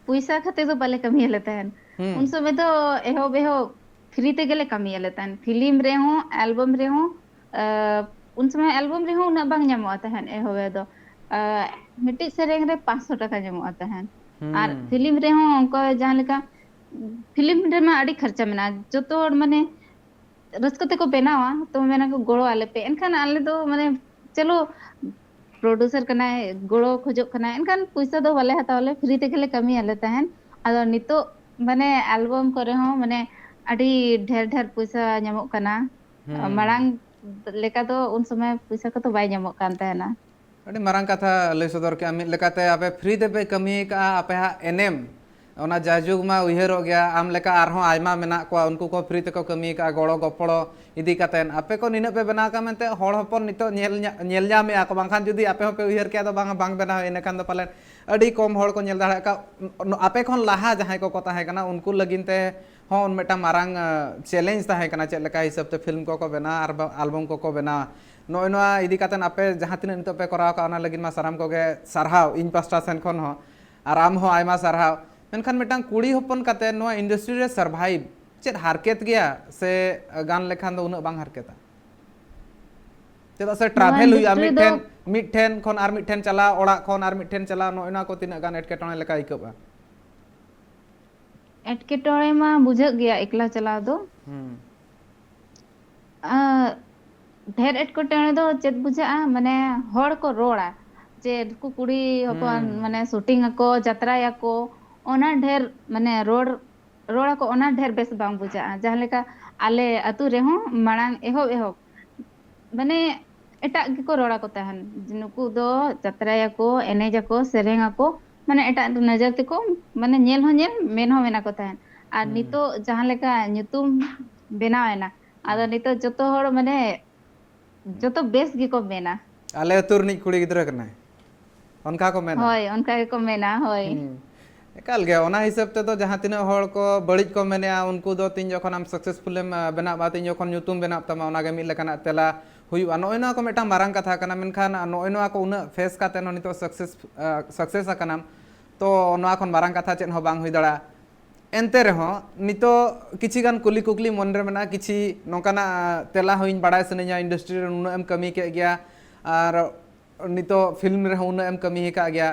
ᱯᱚᱭᱥᱟ ᱠᱷᱟᱹᱛᱤᱨ ᱫᱚ ᱵᱟᱞᱮ ᱠᱟᱹᱢᱤᱭᱟᱞᱮ ᱛᱟᱦᱮᱱ᱾ ᱦᱩᱸ᱾ ᱩᱱ ᱥᱚᱢᱚᱭ ᱫᱚ ᱮᱦᱚᱵ, ᱮᱦᱚᱵ ᱯᱷᱨᱤ ᱛᱮᱜᱮᱞᱮ ᱠᱟᱹᱢᱤᱭᱟᱞᱮ ᱛᱟᱦᱮᱱ, ᱯᱷᱤᱞᱢ ᱨᱮᱦᱚᱸ, ᱮᱞᱵᱟᱢ ᱨᱮᱦᱚᱸ᱾ ᱟᱸ, ᱩᱱ ᱥᱚᱢᱚᱭ ᱮᱞᱵᱟᱢ ᱨᱮᱦᱚᱸ ᱩᱱᱟᱹᱜ ᱵᱟᱝ ᱧᱟᱢᱚᱜᱼᱟ ᱛᱟᱦᱮᱱ ᱮᱦᱚᱵ ᱨᱮᱫᱚ᱾ ᱟᱸ, ᱢᱤᱫᱴᱤᱡ ᱥᱮᱨᱮᱧ ᱨᱮ ᱯᱟᱸᱪᱥᱚ ᱴᱟᱠᱟ ᱧᱟᱢᱚᱜᱼᱟ ᱛᱟᱦᱮᱱ᱾ ᱟᱨ ᱦᱩᱸ᱾ ᱯᱷᱤᱞᱢ ᱨᱮᱦᱚᱸ ᱚᱱᱠᱟ ᱡᱟᱦᱟᱸ ᱞᱮᱠᱟ, ᱯᱷᱤᱞᱢ ᱨᱮᱢᱟ ᱟᱹᱰᱤ ᱠᱷᱚᱨᱪᱟ ᱢᱮᱱᱟᱜᱼᱟ, ᱡᱚᱛᱚ ᱦᱚᱲ ᱢᱟᱱᱮ ᱨᱟᱹᱥᱠᱟᱹ ᱛᱮᱠᱚ ᱵᱮᱱᱟᱣᱟ, ᱛᱚ ᱢᱮᱱᱟᱠᱚ, "ᱜᱚᱲᱚ ᱟᱞᱮ ᱯᱮ", ᱮᱱᱠᱷᱟᱱ ᱟᱞᱮ ᱫᱚ ᱢᱟᱱᱮ, ᱪᱚᱞᱚ, ᱯᱨᱚᱰᱩᱥᱟᱨ ᱠᱟᱱᱟᱭ, ᱜᱚᱲᱚ ᱠᱷᱚᱡᱚᱜ ᱠᱟᱱᱟᱭ, ᱮᱱᱠᱷᱟᱱ ᱯᱚᱭᱥᱟ ᱫᱚ ᱵᱟᱞᱮ ᱦᱟᱛᱟᱣᱟ, ᱟᱞᱮ ᱯᱷᱨᱤ ᱛᱮᱜᱮ ᱞᱮ ᱠᱟᱹᱢᱤᱭᱟᱞᱮ ᱛᱟᱦᱮᱱ᱾ ᱟᱫᱚ ᱱᱤᱛᱚᱜ ᱢᱟᱱᱮ ᱮᱞᱵᱟᱢ ᱠᱚᱨᱮ ᱦᱚᱸ ᱢᱟᱱᱮ ᱟᱹᱰᱤ ᱰᱷᱮᱨ ᱰᱷᱮᱨ ᱯᱚᱭᱥᱟ ᱧᱟᱢᱚᱜ ᱠᱟᱱᱟ᱾ ᱦᱩᱸ᱾ ᱢᱟᱲᱟᱝ ᱞᱮᱠᱟ ᱫᱚ ᱩᱱ ᱥᱚᱢᱚᱭ ᱯᱚᱭᱥᱟ ᱠᱚᱫᱚ ᱵᱟᱭ ᱧᱟᱢᱚᱜ ᱠᱟᱱ ᱛᱟᱦᱮᱱᱟ᱾ ᱟᱹᱰᱤ ᱢᱟᱨᱟᱝ ᱠᱟᱛᱷᱟ ᱞᱟᱹᱭ ᱥᱚᱫᱚᱨ ᱠᱮᱜᱼᱟ᱾ ᱢᱤᱫ ᱞᱮᱠᱟᱛᱮ ᱟᱯᱮ ᱯᱷᱨᱤ ᱛᱮᱯᱮ ᱠᱟᱹᱢᱤ ᱟᱠᱟᱫᱼᱟ, ᱟᱯᱮᱭᱟᱜ ᱮᱱᱮᱢ ᱚᱱᱟ ᱡᱟᱭᱡᱩᱜᱽ ᱢᱟ ᱩᱭᱦᱟᱹᱨᱚᱜ ᱜᱮᱭᱟ᱾ ᱟᱢ ᱞᱮᱠᱟ ᱟᱨᱦᱚᱸ ᱟᱭᱢᱟ ᱢᱮᱱᱟᱜ ᱠᱚᱣᱟ, ᱩᱱᱠᱩ ᱠᱚ ᱯᱷᱨᱤ ᱛᱮᱠᱚ ᱠᱟᱹᱢᱤ ᱟᱠᱟᱫᱼᱟ, ᱜᱚᱲᱚ ᱜᱚᱯᱚᱲᱚ ᱤᱫᱤ ᱠᱟᱛᱮᱫ᱾ ᱟᱯᱮ ᱠᱚ ᱱᱤᱱᱟᱹᱜ ᱯᱮ ᱵᱮᱱᱟᱣ ᱟᱠᱟᱫ ᱢᱮᱱᱛᱮ ᱦᱚᱲ ᱦᱚᱯᱚᱱ ᱱᱤᱛᱚᱜ ᱧᱮᱞ ᱧᱟ-, ᱧᱮᱞ ᱧᱟᱢᱮᱫᱼᱟ ᱠᱚ, ᱵᱟᱝᱠᱷᱟᱱ ᱡᱩᱫᱤ ᱟᱯᱮ ᱦᱚᱸᱯᱮ ᱩᱭᱦᱟᱹᱨ ᱠᱮᱭᱟ ᱫᱚ ᱵᱟᱝ, ᱵᱟᱝ ᱵᱮᱱᱟᱣ, ᱤᱱᱟᱹᱠᱷᱟᱱ ᱫᱚ ᱯᱟᱞᱮᱱ ᱟᱹᱰᱤ ᱠᱚᱢ ᱦᱚᱲ ᱠᱚ ᱧᱮᱞ ᱫᱟᱲᱮᱭᱟᱜ ᱠᱟ-, ᱟᱯᱮ ᱠᱷᱚᱱ ᱞᱟᱦᱟ ᱡᱟᱦᱟᱸᱭ ᱠᱚᱠᱚ ᱛᱟᱦᱮᱸ ᱠᱟᱱᱟ ᱩᱱᱠᱩ ᱞᱟᱹᱜᱤᱫ ᱛᱮ ᱦᱚᱸ ᱢᱤᱫᱴᱟᱝ ᱢᱟᱨᱟᱝ, ᱟ, ᱪᱮᱞᱮᱧᱡᱽ ᱛᱟᱦᱮᱸ ᱠᱟᱱᱟ, ᱪᱮᱫ ᱞᱮᱠᱟ ᱦᱤᱥᱟᱹᱵ ᱛᱮ ᱯᱷᱤᱞᱢ ᱠᱚᱠᱚ ᱵᱮᱱᱟᱣᱟ ᱟᱨ ᱵᱟ-, ᱟᱞᱵᱚᱢ ᱠᱚᱠᱚ ᱵᱮᱱᱟᱣᱟ᱾ ᱱᱚᱜᱼᱚᱭ ᱱᱚᱣᱟ ᱤᱫᱤ ᱠᱟᱛᱮᱫ ᱟᱯᱮ ᱡᱟᱦᱟᱸ ᱛᱤᱱᱟᱹᱜ ᱱᱤᱛᱚᱜ ᱯᱮ ᱠᱚᱨᱟᱣ ᱠᱟᱜᱼᱟ, ᱚᱱᱟ ᱞᱟᱹᱜᱤᱫ ᱢᱟ ᱥᱟᱱᱟᱢ ᱠᱚᱜᱮ ᱥᱟᱨᱦᱟᱣ ᱤᱧ ᱯᱟᱥᱴᱟ ᱥᱮᱱ ᱠᱷᱚᱱ ᱦᱚᱸ, ᱟᱨ ᱟᱢ ᱦᱚᱸ ᱟᱭᱢᱟ ᱥᱟᱨᱦᱟᱣ᱾ ᱢᱮᱱᱠᱷᱟᱱ ᱢᱤᱫᱴᱟᱝ ᱠᱩᱲᱤ ᱦᱚᱯᱚᱱ ᱠᱟᱛᱮ ᱱᱚᱣᱟ ᱤᱱᱰᱟᱥᱴᱨᱤ ᱨᱮ ᱥᱟᱨᱵᱷᱟᱭᱤᱵᱷ ᱪᱮᱫ ᱦᱟᱨᱠᱮᱛ ᱜᱮᱭᱟ ᱥᱮ ᱜᱟᱱ ᱞᱮᱠᱷᱟᱱ ᱫᱚ ᱩᱱᱟᱹᱜ ᱵᱟᱝ ᱦᱟᱨᱠᱮᱛᱟ? ᱪᱮᱫᱟᱜ ᱥᱮ ᱱᱚᱣᱟ ᱴᱨᱟᱵᱷᱮᱞ ᱦᱩᱭᱩᱜᱼᱟ, ᱤᱱᱰᱟᱥᱴᱨᱤ ᱫᱚ ᱢᱤᱫᱴᱷᱮᱱ, ᱢᱤᱫᱴᱷᱮᱱ ᱠᱷᱚᱱ ᱟᱨ ᱢᱤᱫᱴᱷᱮᱱ ᱪᱟᱞᱟᱣ, ᱚᱲᱟᱜ ᱠᱷᱚᱱ ᱟᱨ ᱢᱤᱫᱴᱷᱮᱱ ᱪᱟᱞᱟᱣ, ᱱᱚᱜᱼᱚᱭ ᱱᱚᱣᱟ ᱠᱚ ᱛᱤᱱᱟᱹᱜ ᱜᱟᱱ ᱮᱴᱠᱮᱴᱚᱬᱮ ᱞᱮᱠᱟ ᱟᱹᱭᱠᱟᱹᱜᱼᱟ? ᱮᱴᱠᱮᱴᱚᱬᱮ ᱢᱟ ᱵᱩᱡᱷᱟᱹᱜ ᱜᱮᱭᱟ ᱮᱠᱞᱟ ᱪᱟᱞᱟᱣ ᱫᱚ᱾ ᱦᱩᱸ ᱟᱸ, ᱰᱷᱮᱨ ᱮᱴᱠᱮᱴᱚᱬᱮ ᱫᱚ ᱪᱮᱫ ᱵᱩᱡᱷᱟᱹᱜᱼᱟ, ᱢᱟᱱᱮ ᱦᱚᱲ ᱠᱚ ᱨᱚᱲᱟ ᱡᱮ ᱱᱩᱠᱩ ᱠᱩᱲᱤ ᱦᱚᱯᱚᱱ ᱦᱩᱸ ᱢᱟᱱᱮ ᱥᱩᱴᱤᱝ ᱟᱠᱚ, ᱡᱟᱛᱨᱟᱭᱟᱠᱚ, ᱚᱱᱟ ᱰᱷᱮᱨ ᱢᱟᱱᱮ ᱨᱚᱲ ᱨᱚᱲ ᱟᱠᱚ, ᱚᱱᱟ ᱰᱷᱮᱨ ᱵᱮᱥ ᱵᱟᱝ ᱵᱩᱡᱷᱟᱹᱜᱼᱟ᱾ ᱡᱟᱦᱟᱸ ᱞᱮᱠᱟ ᱟᱞᱮ ᱟᱹᱛᱩ ᱨᱮᱦᱚᱸ ᱢᱟᱲᱟᱝ ᱮᱦᱚᱵ ᱮᱦᱚᱵ ᱢᱟᱱᱮ ᱮᱴᱟᱜ ᱜᱮᱠᱚ ᱨᱚᱲ ᱟᱠᱚ ᱛᱟᱦᱮᱱ, ᱡᱮ ᱱᱩᱠᱩ ᱫᱚ ᱡᱟᱛᱨᱟᱭᱟᱠᱚ, ᱮᱱᱮᱡᱟᱠᱚ, ᱥᱮᱨᱮᱧ ᱟᱠᱚ, ᱢᱟᱱᱮ ᱮᱴᱟᱜ ᱱᱚᱡᱚᱨ ᱛᱮᱠᱚ ᱢᱟᱱᱮ ᱧᱮᱞ ᱦᱚᱸ ᱧᱮᱞ, ᱢᱮᱱ ᱦᱚᱸ ᱢᱮᱱᱟ ᱠᱚ ᱛᱟᱦᱮᱱ᱾ ᱟᱨ ᱦᱩᱸ ᱱᱤᱛᱚᱜ ᱡᱟᱦᱟᱸ ᱞᱮᱠᱟ ᱧᱩᱛᱩᱢ ᱵᱮᱱᱟᱣ ᱮᱱᱟ, ᱟᱫᱚ ᱦᱩᱸ ᱱᱤᱛᱚᱜ ᱡᱚᱛᱚ ᱦᱚᱲ ᱢᱟᱱᱮ ᱡᱚᱛᱚ ᱵᱮᱥ ᱜᱮᱠᱚ ᱢᱮᱱᱟ᱾ ᱟᱞᱮ ᱟᱹᱛᱩ ᱨᱤᱱᱤᱡ ᱠᱩᱲᱤ ᱜᱤᱫᱽᱨᱟᱹ ᱠᱟᱱᱟᱭ, ᱚᱱᱠᱟ ᱠᱚ ᱢᱮᱱᱟ᱾ ᱦᱳᱭ, ᱚᱱᱠᱟ ᱜᱮᱠᱚ ᱢᱮᱱᱟ᱾ ᱦᱳᱭ᱾ ᱦᱩᱸ᱾ ᱮᱠᱟᱞ ᱜᱮ, ᱚᱱᱟ ᱦᱤᱥᱟᱹᱵ ᱛᱮᱫᱚ ᱡᱟᱦᱟᱸ ᱛᱤᱱᱟᱹᱜ ᱦᱚᱲ ᱠᱚ ᱵᱟᱹᱲᱤᱡ ᱠᱚ ᱢᱮᱱᱮᱜᱼᱟ, ᱩᱱᱠᱩ ᱫᱚ ᱛᱤᱧ ᱡᱚᱠᱷᱚᱱ ᱟᱢ ᱥᱟᱠᱥᱮᱥᱯᱷᱩᱞᱮᱢ ᱵᱮᱱᱟᱜᱼᱟ, ᱛᱤᱧ ᱡᱚᱠᱷᱚᱱ ᱧᱩᱛᱩᱢ ᱵᱮᱱᱟᱜ ᱛᱟᱢᱟ, ᱚᱱᱟᱜᱮ ᱢᱤᱫ ᱞᱮᱠᱟᱱᱟᱜ ᱛᱮᱞᱟ ᱦᱩᱭᱩᱜᱼᱟ᱾ ᱱᱚᱜᱼᱚᱭ ᱱᱚᱣᱟ ᱠᱚ ᱢᱤᱫᱴᱟᱝ ᱢᱟᱨᱟᱝ ᱠᱟᱛᱷᱟ ᱠᱟᱱᱟ, ᱢᱮᱱᱠᱷᱟᱱ ᱱᱚᱜᱼᱚᱭ ᱱᱚᱣᱟ ᱠᱚ ᱩᱱᱟᱹᱜ ᱯᱷᱮᱥ ᱠᱟᱛᱮ ᱦᱚᱸ ᱱᱤᱛᱚᱜ ᱥᱟᱠᱥᱮᱥ ᱥᱟᱠᱥᱮᱥ ᱟᱠᱟᱱᱟᱢ, ᱛᱚ ᱱᱚᱣᱟ ᱠᱷᱚᱱ ᱢᱟᱨᱟᱝ ᱠᱟᱛᱷᱟ ᱪᱮᱫ ᱦᱚᱸ ᱵᱟᱝ ᱦᱩᱭ ᱫᱟᱲᱮᱭᱟᱜᱼᱟ᱾ ᱮᱱᱛᱮ ᱨᱮᱦᱚᱸ ᱱᱤᱛᱚᱜ ᱠᱤᱪᱷᱤ ᱜᱟᱱ ᱠᱩᱞᱤ ᱠᱩᱠᱞᱤ ᱢᱚᱱᱮ ᱨᱮ ᱢᱮᱱᱟᱜᱼᱟ, ᱠᱤᱪᱷᱤ ᱱᱚᱝᱠᱟᱱᱟᱜ ᱛᱮᱞᱟ ᱦᱚᱸ ᱤᱧ ᱵᱟᱲᱟᱭ ᱥᱟᱱᱟᱧᱟ, ᱤᱱᱰᱟᱥᱴᱨᱤ ᱨᱮ ᱱᱩᱱᱟᱹᱜ ᱮᱢ ᱠᱟᱹᱢᱤ ᱠᱮᱫ ᱜᱮᱭᱟ ᱟᱨ ᱱᱤᱛᱚᱜ ᱯᱷᱤᱞᱢ ᱨᱮᱦᱚᱸ ᱩᱱᱟᱹᱜ ᱮᱢ ᱠᱟᱹᱢᱤ ᱟᱠᱟᱫ ᱜᱮᱭᱟ᱾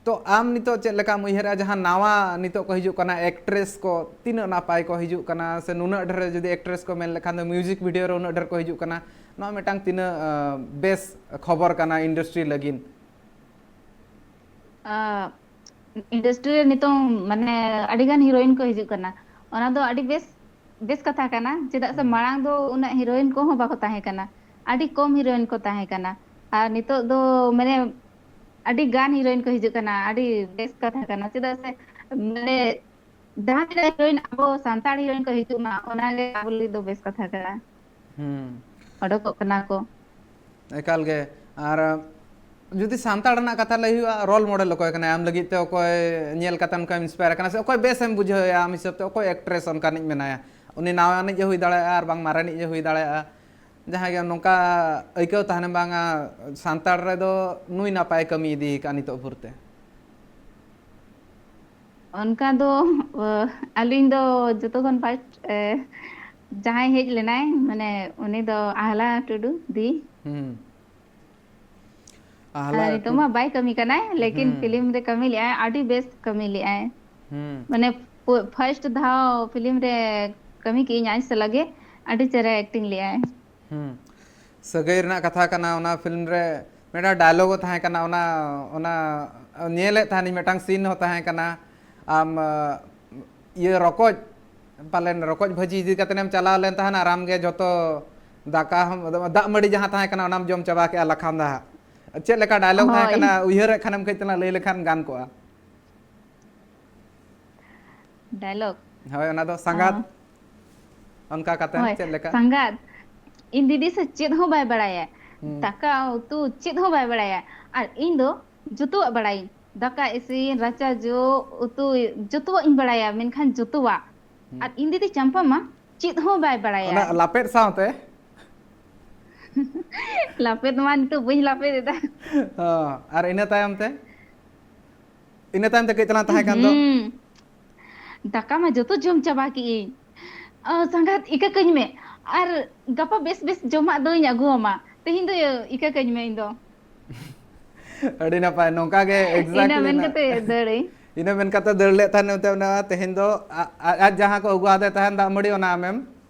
ᱛᱚ ᱟᱢ ᱱᱤᱛᱚᱜ ᱪᱮᱫ ᱞᱮᱠᱟᱢ ᱩᱭᱦᱟᱹᱨᱟ, ᱡᱟᱦᱟᱸ ᱱᱟᱣᱟ ᱱᱤᱛᱚᱜ ᱠᱚ ᱦᱤᱡᱩᱜ ᱠᱟᱱᱟ ᱮᱠᱴᱨᱮᱥ ᱠᱚ, ᱛᱤᱱᱟᱹᱜ ᱱᱟᱯᱟᱭ ᱠᱚ ᱦᱤᱡᱩᱜ ᱠᱟᱱᱟ, ᱥᱮ ᱱᱩᱱᱟᱹᱜ ᱰᱷᱮᱨ ᱡᱩᱫᱤ ᱮᱠᱴᱨᱮᱥ ᱠᱚ ᱢᱮᱱ ᱞᱮᱠᱷᱟᱱ ᱫᱚ ᱢᱤᱭᱩᱡᱤᱠ ᱵᱷᱤᱰᱤᱭᱳ ᱨᱮ ᱩᱱᱟᱹᱜ ᱰᱷᱮᱨ ᱠᱚ ᱦᱤᱡᱩᱜ ᱠᱟᱱᱟ, ᱱᱚᱣᱟ ᱢᱤᱫᱴᱟᱝ ᱛᱤᱱᱟᱹᱜ ᱟᱸ, ᱵᱮᱥ ᱠᱷᱚᱵᱚᱨ ᱠᱟᱱᱟ ᱤᱱᱰᱟᱥᱴᱨᱤ ᱞᱟᱹᱜᱤᱫ? ᱤᱱᱰᱟᱥᱴᱨᱤ ᱨᱮ ᱱᱤᱛᱚᱝ ᱢᱟᱱᱮ ᱟᱹᱰᱤ ᱜᱟᱱ ᱦᱤᱨᱳᱭᱤᱱ ᱠᱚ ᱦᱤᱡᱩᱜ ᱠᱟᱱᱟ, ᱚᱱᱟ ᱫᱚ ᱟᱹᱰᱤ ᱵᱮᱥ ᱵᱮᱥ ᱠᱟᱛᱷᱟ ᱠᱟᱱᱟ᱾ ᱪᱮᱫᱟᱜ ᱥᱮ ᱦᱩᱸ ᱢᱟᱲᱟᱝ ᱫᱚ ᱩᱱᱟᱹᱜ ᱦᱤᱨᱳᱭᱤᱱ ᱠᱚᱦᱚᱸ ᱵᱟᱠᱚ ᱛᱟᱦᱮᱸ ᱠᱟᱱᱟ, ᱟᱹᱰᱤ ᱠᱚᱢ ᱦᱤᱨᱳᱭᱤᱱ ᱠᱚ ᱛᱟᱦᱮᱸ ᱠᱟᱱᱟ᱾ ᱟᱨ ᱱᱤᱛᱚᱜ ᱫᱚ ᱢᱟᱱᱮ ᱟᱹᱰᱤ ᱜᱟᱱ ᱦᱤᱨᱳᱭᱤᱱ ᱠᱚ ᱦᱤᱡᱩᱜ ᱠᱟᱱᱟ, ᱟᱹᱰᱤ ᱵᱮᱥ ᱠᱟᱛᱷᱟ ᱠᱟᱱᱟ᱾ ᱪᱮᱫᱟᱜ ᱥᱮ ᱢᱟᱱᱮ ᱡᱟᱦᱟᱸ ᱛᱤᱱᱟᱹᱜ ᱦᱤᱨᱳᱭᱤᱱ ᱟᱵᱚ ᱥᱟᱱᱛᱟᱲ ᱦᱤᱨᱳᱭᱤᱱ ᱠᱚ ᱦᱤᱡᱩᱜ ᱢᱟ, ᱚᱱᱟᱜᱮ ᱟᱵᱚ ᱞᱟᱹᱜᱤᱫ ᱫᱚ ᱵᱮᱥ ᱠᱟᱛᱷᱟ ᱠᱟᱱᱟ᱾ ᱦᱩᱸ ᱚᱰᱚᱠᱚᱜ ᱠᱟᱱᱟ ᱠᱚ᱾ ᱮᱠᱟᱞ ᱜᱮ᱾ ᱟᱨ ᱡᱩᱫᱤ ᱥᱟᱱᱛᱟᱲ ᱨᱮᱱᱟᱜ ᱠᱟᱛᱷᱟ ᱞᱟᱹᱭ ᱦᱩᱭᱩᱜᱼᱟ, ᱨᱳᱞ ᱢᱚᱰᱮᱞ ᱚᱠᱚᱭ ᱠᱟᱱᱟᱭ ᱟᱢ ᱞᱟᱹᱜᱤᱫ ᱛᱮ? ᱚᱠᱚᱭ ᱧᱮᱞ ᱠᱟᱛᱮ ᱚᱱᱠᱟᱢ ᱤᱱᱥᱯᱟᱭᱟᱨ ᱟᱠᱟᱱᱟ, ᱥᱮ ᱚᱠᱚᱭ ᱵᱮᱥ ᱮᱢ ᱵᱩᱡᱷᱟᱹᱣ ᱮᱭᱟ ᱟᱢ ᱦᱤᱥᱟᱹᱵ ᱛᱮ? ᱚᱠᱚᱭ ᱮᱠᱴᱨᱮᱥ ᱚᱱᱠᱟᱱᱤᱡ ᱢᱮᱱᱟᱭᱟ, ᱩᱱᱤ ᱱᱟᱣᱟᱱᱤᱡ ᱮ ᱦᱩᱭ ᱫᱟᱲᱮᱭᱟᱜᱼᱟ ᱟᱨ ᱵᱟᱝ ᱢᱟᱨᱮᱱᱤᱡ ᱮ ᱦᱩᱭ ᱫᱟᱲᱮᱭᱟᱜᱼᱟ, ᱡᱟᱦᱟᱸᱭ ᱜᱮ ᱱᱚᱝᱠᱟ ᱟᱹᱭᱠᱟᱹᱣ ᱛᱟᱦᱮᱱᱟ, ᱵᱟᱝᱟ ᱥᱟᱱᱛᱟᱲ ᱨᱮᱫᱚ ᱱᱩᱭ ᱱᱟᱯᱟᱭ ᱠᱟᱹᱢᱤ ᱤᱫᱤ ᱟᱠᱟᱫᱼᱟ ᱱᱤᱛᱚᱜ ᱵᱷᱳᱨ ᱛᱮ? ᱚᱱᱠᱟ ᱫᱚ ᱟᱹᱞᱤᱧ ᱫᱚ ᱡᱚᱛᱚ ᱠᱷᱚᱱ ᱯᱷᱟᱥᱴ ᱡᱟᱦᱟᱸᱭ ᱦᱮᱡ ᱞᱮᱱᱟᱭ, ᱢᱟᱱᱮ ᱩᱱᱤ ᱫᱚ ᱟᱦᱞᱟ ᱴᱩᱰᱩ ᱫᱤ᱾ ᱦᱩᱸ᱾ ᱟᱨ ᱟᱦᱞᱟ ᱱᱤᱛᱚᱜ ᱴᱩ- ᱢᱟ ᱵᱟᱭ ᱠᱟᱹᱢᱤ ᱠᱟᱱᱟᱭ, ᱞᱮᱠᱤᱱ ᱦᱩᱸ᱾ ᱯᱷᱤᱞᱢ ᱨᱮ ᱠᱟᱹᱢᱤ ᱞᱮᱜᱼᱟᱭ, ᱟᱹᱰᱤ ᱵᱮᱥ ᱠᱟᱹᱢᱤ ᱞᱮᱜᱼᱟᱭ᱾ ᱦᱩᱸ᱾ ᱢᱟᱱᱮ ᱯᱷᱟᱥᱴ ᱫᱷᱟᱣ ᱯᱷᱤᱞᱢ ᱨᱮ ᱠᱟᱹᱢᱤ ᱠᱮᱜᱼᱟᱹᱧ ᱟᱡ ᱥᱟᱞᱟᱜ ᱜᱮ, ᱟᱹᱰᱤ ᱪᱮᱦᱨᱟ ᱮᱠᱴᱤᱝ ᱞᱮᱜᱼᱟᱭ᱾ ᱦᱩᱸ᱾ ᱥᱟᱹᱜᱟᱹᱭ ᱨᱮᱱᱟᱜ ᱠᱟᱛᱷᱟ ᱠᱟᱱᱟ, ᱚᱱᱟ ᱯᱷᱤᱞᱢ ᱨᱮ ᱢᱤᱫᱴᱟᱝ ᱰᱟᱭᱞᱚᱜ ᱛᱟᱦᱮᱸ ᱠᱟᱱᱟ, ᱚᱱᱟ ᱚᱱᱟ ᱧᱮᱞᱮᱫ ᱛᱟᱦᱮᱱᱤᱧ, ᱢᱤᱫᱴᱟᱝ ᱥᱤᱱ ᱦᱚᱸ ᱛᱟᱦᱮᱸ ᱠᱟᱱᱟ᱾ ᱟᱢ ᱤᱭᱟᱹ ᱨᱚᱠᱚᱡ, ᱯᱟᱞᱮᱱ ᱨᱚᱠᱚᱡ ᱵᱷᱟᱹᱡᱤ ᱤᱫᱤ ᱠᱟᱛᱮᱢ ᱪᱟᱞᱟᱣ ᱞᱮᱱ ᱛᱟᱦᱮᱱ ᱟᱨ ᱟᱢ ᱜᱮ ᱡᱷᱚᱛᱚ ᱫᱟᱠᱟ ᱦᱚᱸ, ᱫᱟᱜ ᱢᱟᱹᱰᱤ ᱡᱟᱦᱟᱸ ᱛᱟᱦᱮᱸ ᱠᱟᱱᱟ ᱚᱱᱟᱢ ᱡᱚᱢ ᱪᱟᱵᱟ ᱠᱮᱜᱼᱟ ᱞᱟᱠᱷᱟᱱ ᱫᱟ ᱦᱟᱸᱜ᱾ ᱪᱮᱫ ᱞᱮᱠᱟ ᱰᱟᱭᱞᱚᱜ ᱛᱟᱦᱮᱸ ᱦᱳᱭ᱾ ᱠᱟᱱᱟ, ᱩᱭᱦᱟᱹᱨᱮᱫ ᱠᱷᱟᱱᱮᱢ ᱠᱟᱹᱡ ᱛᱟᱞᱟᱝ ᱞᱟᱹᱭ ᱞᱮᱠᱷᱟᱱ ᱜᱟᱱ ᱠᱚᱜᱼᱟ᱾ ᱰᱟᱭᱞᱚᱜ᱾ ᱦᱳᱭ, ᱚᱱᱟ ᱫᱚ ᱥᱟᱸᱜᱟᱛ᱾ ᱚᱱᱠᱟ ᱠᱟᱛᱮ ᱦᱳᱭ, ᱪᱮᱫ ᱞᱮᱠᱟ? ᱥᱟᱸᱜᱟᱛ, ᱤᱧ ᱫᱤᱫᱤ ᱥᱮ ᱪᱮᱫ ᱦᱚᱸ ᱵᱟᱭ ᱵᱟᱲᱟᱭᱟ᱾ ᱦᱩᱸ᱾ ᱫᱟᱠᱟ ᱩᱛᱩ ᱪᱮᱫ ᱦᱚᱸ ᱵᱟᱭ ᱵᱟᱲᱟᱭᱟ᱾ ᱟᱨ ᱤᱧ ᱫᱚ ᱡᱚᱛᱚᱣᱟᱜ ᱵᱟᱲᱟᱭᱟᱹᱧ᱾ ᱫᱟᱠᱟ ᱤᱥᱤᱱ, ᱨᱟᱪᱟ ᱡᱚᱜ, ᱩᱛᱩ, ᱡᱚᱛᱚᱣᱟᱜ ᱤᱧ ᱵᱟᱲᱟᱭᱟ, ᱢᱮᱱᱠᱷᱟᱱ ᱡᱚᱛᱚᱣᱟᱜ᱾ ᱦᱩᱸ᱾ ᱟᱨ ᱤᱧ ᱫᱤᱫᱤ ᱪᱟᱢᱯᱟ ᱢᱟ ᱪᱮᱫ ᱦᱚᱸ ᱵᱟᱭ ᱵᱟᱲᱟᱭᱟ᱾ ᱚᱱᱟ ᱞᱟᱯᱮᱫ ᱥᱟᱶᱛᱮ? ᱞᱟᱯᱮᱫ ᱢᱟ ᱱᱤᱛᱚᱜ ᱵᱟᱹᱧ ᱞᱟᱯᱮᱫ ᱮᱫᱟ᱾ ᱦᱚᱸ, ᱟᱨ ᱤᱱᱟᱹ ᱛᱟᱭᱚᱢ ᱛᱮ? ᱤᱱᱟᱹ ᱛᱟᱭᱚᱢ ᱛᱮ ᱠᱟᱹᱡ ᱛᱟᱞᱟᱝ ᱛᱟᱦᱮᱸ ᱠᱟᱱ ᱫᱚ᱾ ᱦᱩᱸ᱾ ᱫᱟᱠᱟ ᱢᱟ ᱡᱚᱛᱚ ᱡᱚᱢ ᱪᱟᱵᱟ ᱠᱮᱜ ᱟᱹᱧ᱾ ᱚ, ᱥᱟᱸᱜᱟᱛ, ᱤᱠᱟᱹ ᱠᱟᱹᱧ ᱢᱮ᱾ ᱟᱨ ᱜᱟᱯᱟ ᱵᱮᱥ ᱵᱮᱥ ᱡᱚᱢᱟᱜ ᱫᱚᱧ ᱟᱹᱜᱩ ᱟᱢᱟ᱾ ᱛᱮᱦᱮᱧ ᱫᱚ ᱤᱠᱟᱹ ᱠᱟᱹᱧ ᱢᱮ ᱤᱧ ᱫᱚ᱾ ᱟᱹᱰᱤ ᱱᱟᱯᱟᱭ, ᱱᱚᱝᱠᱟ ᱜᱮ ᱤᱱᱟᱹ exactly ᱢᱮᱱ ᱱᱟ-, ᱠᱟᱛᱮ ᱫᱟᱹᱲᱟᱹᱧ᱾ ᱤᱱᱟᱹ ᱢᱮᱱ ᱠᱟᱛᱮ ᱫᱟᱹᱲ ᱞᱮᱫ ᱛᱟᱦᱮᱱ ᱛᱮ ᱚᱱᱟ ᱛᱮᱦᱮᱧ ᱫᱚ ᱟ-, ᱟ-, ᱟᱡ ᱡᱟᱦᱟᱸ ᱠᱚ ᱟᱹᱜᱩ ᱟᱫᱮ ᱛᱟᱦᱮᱱ ᱫᱟᱜ ᱢᱟᱹᱰᱤ, ᱚᱱᱟ ᱟᱢᱮᱢ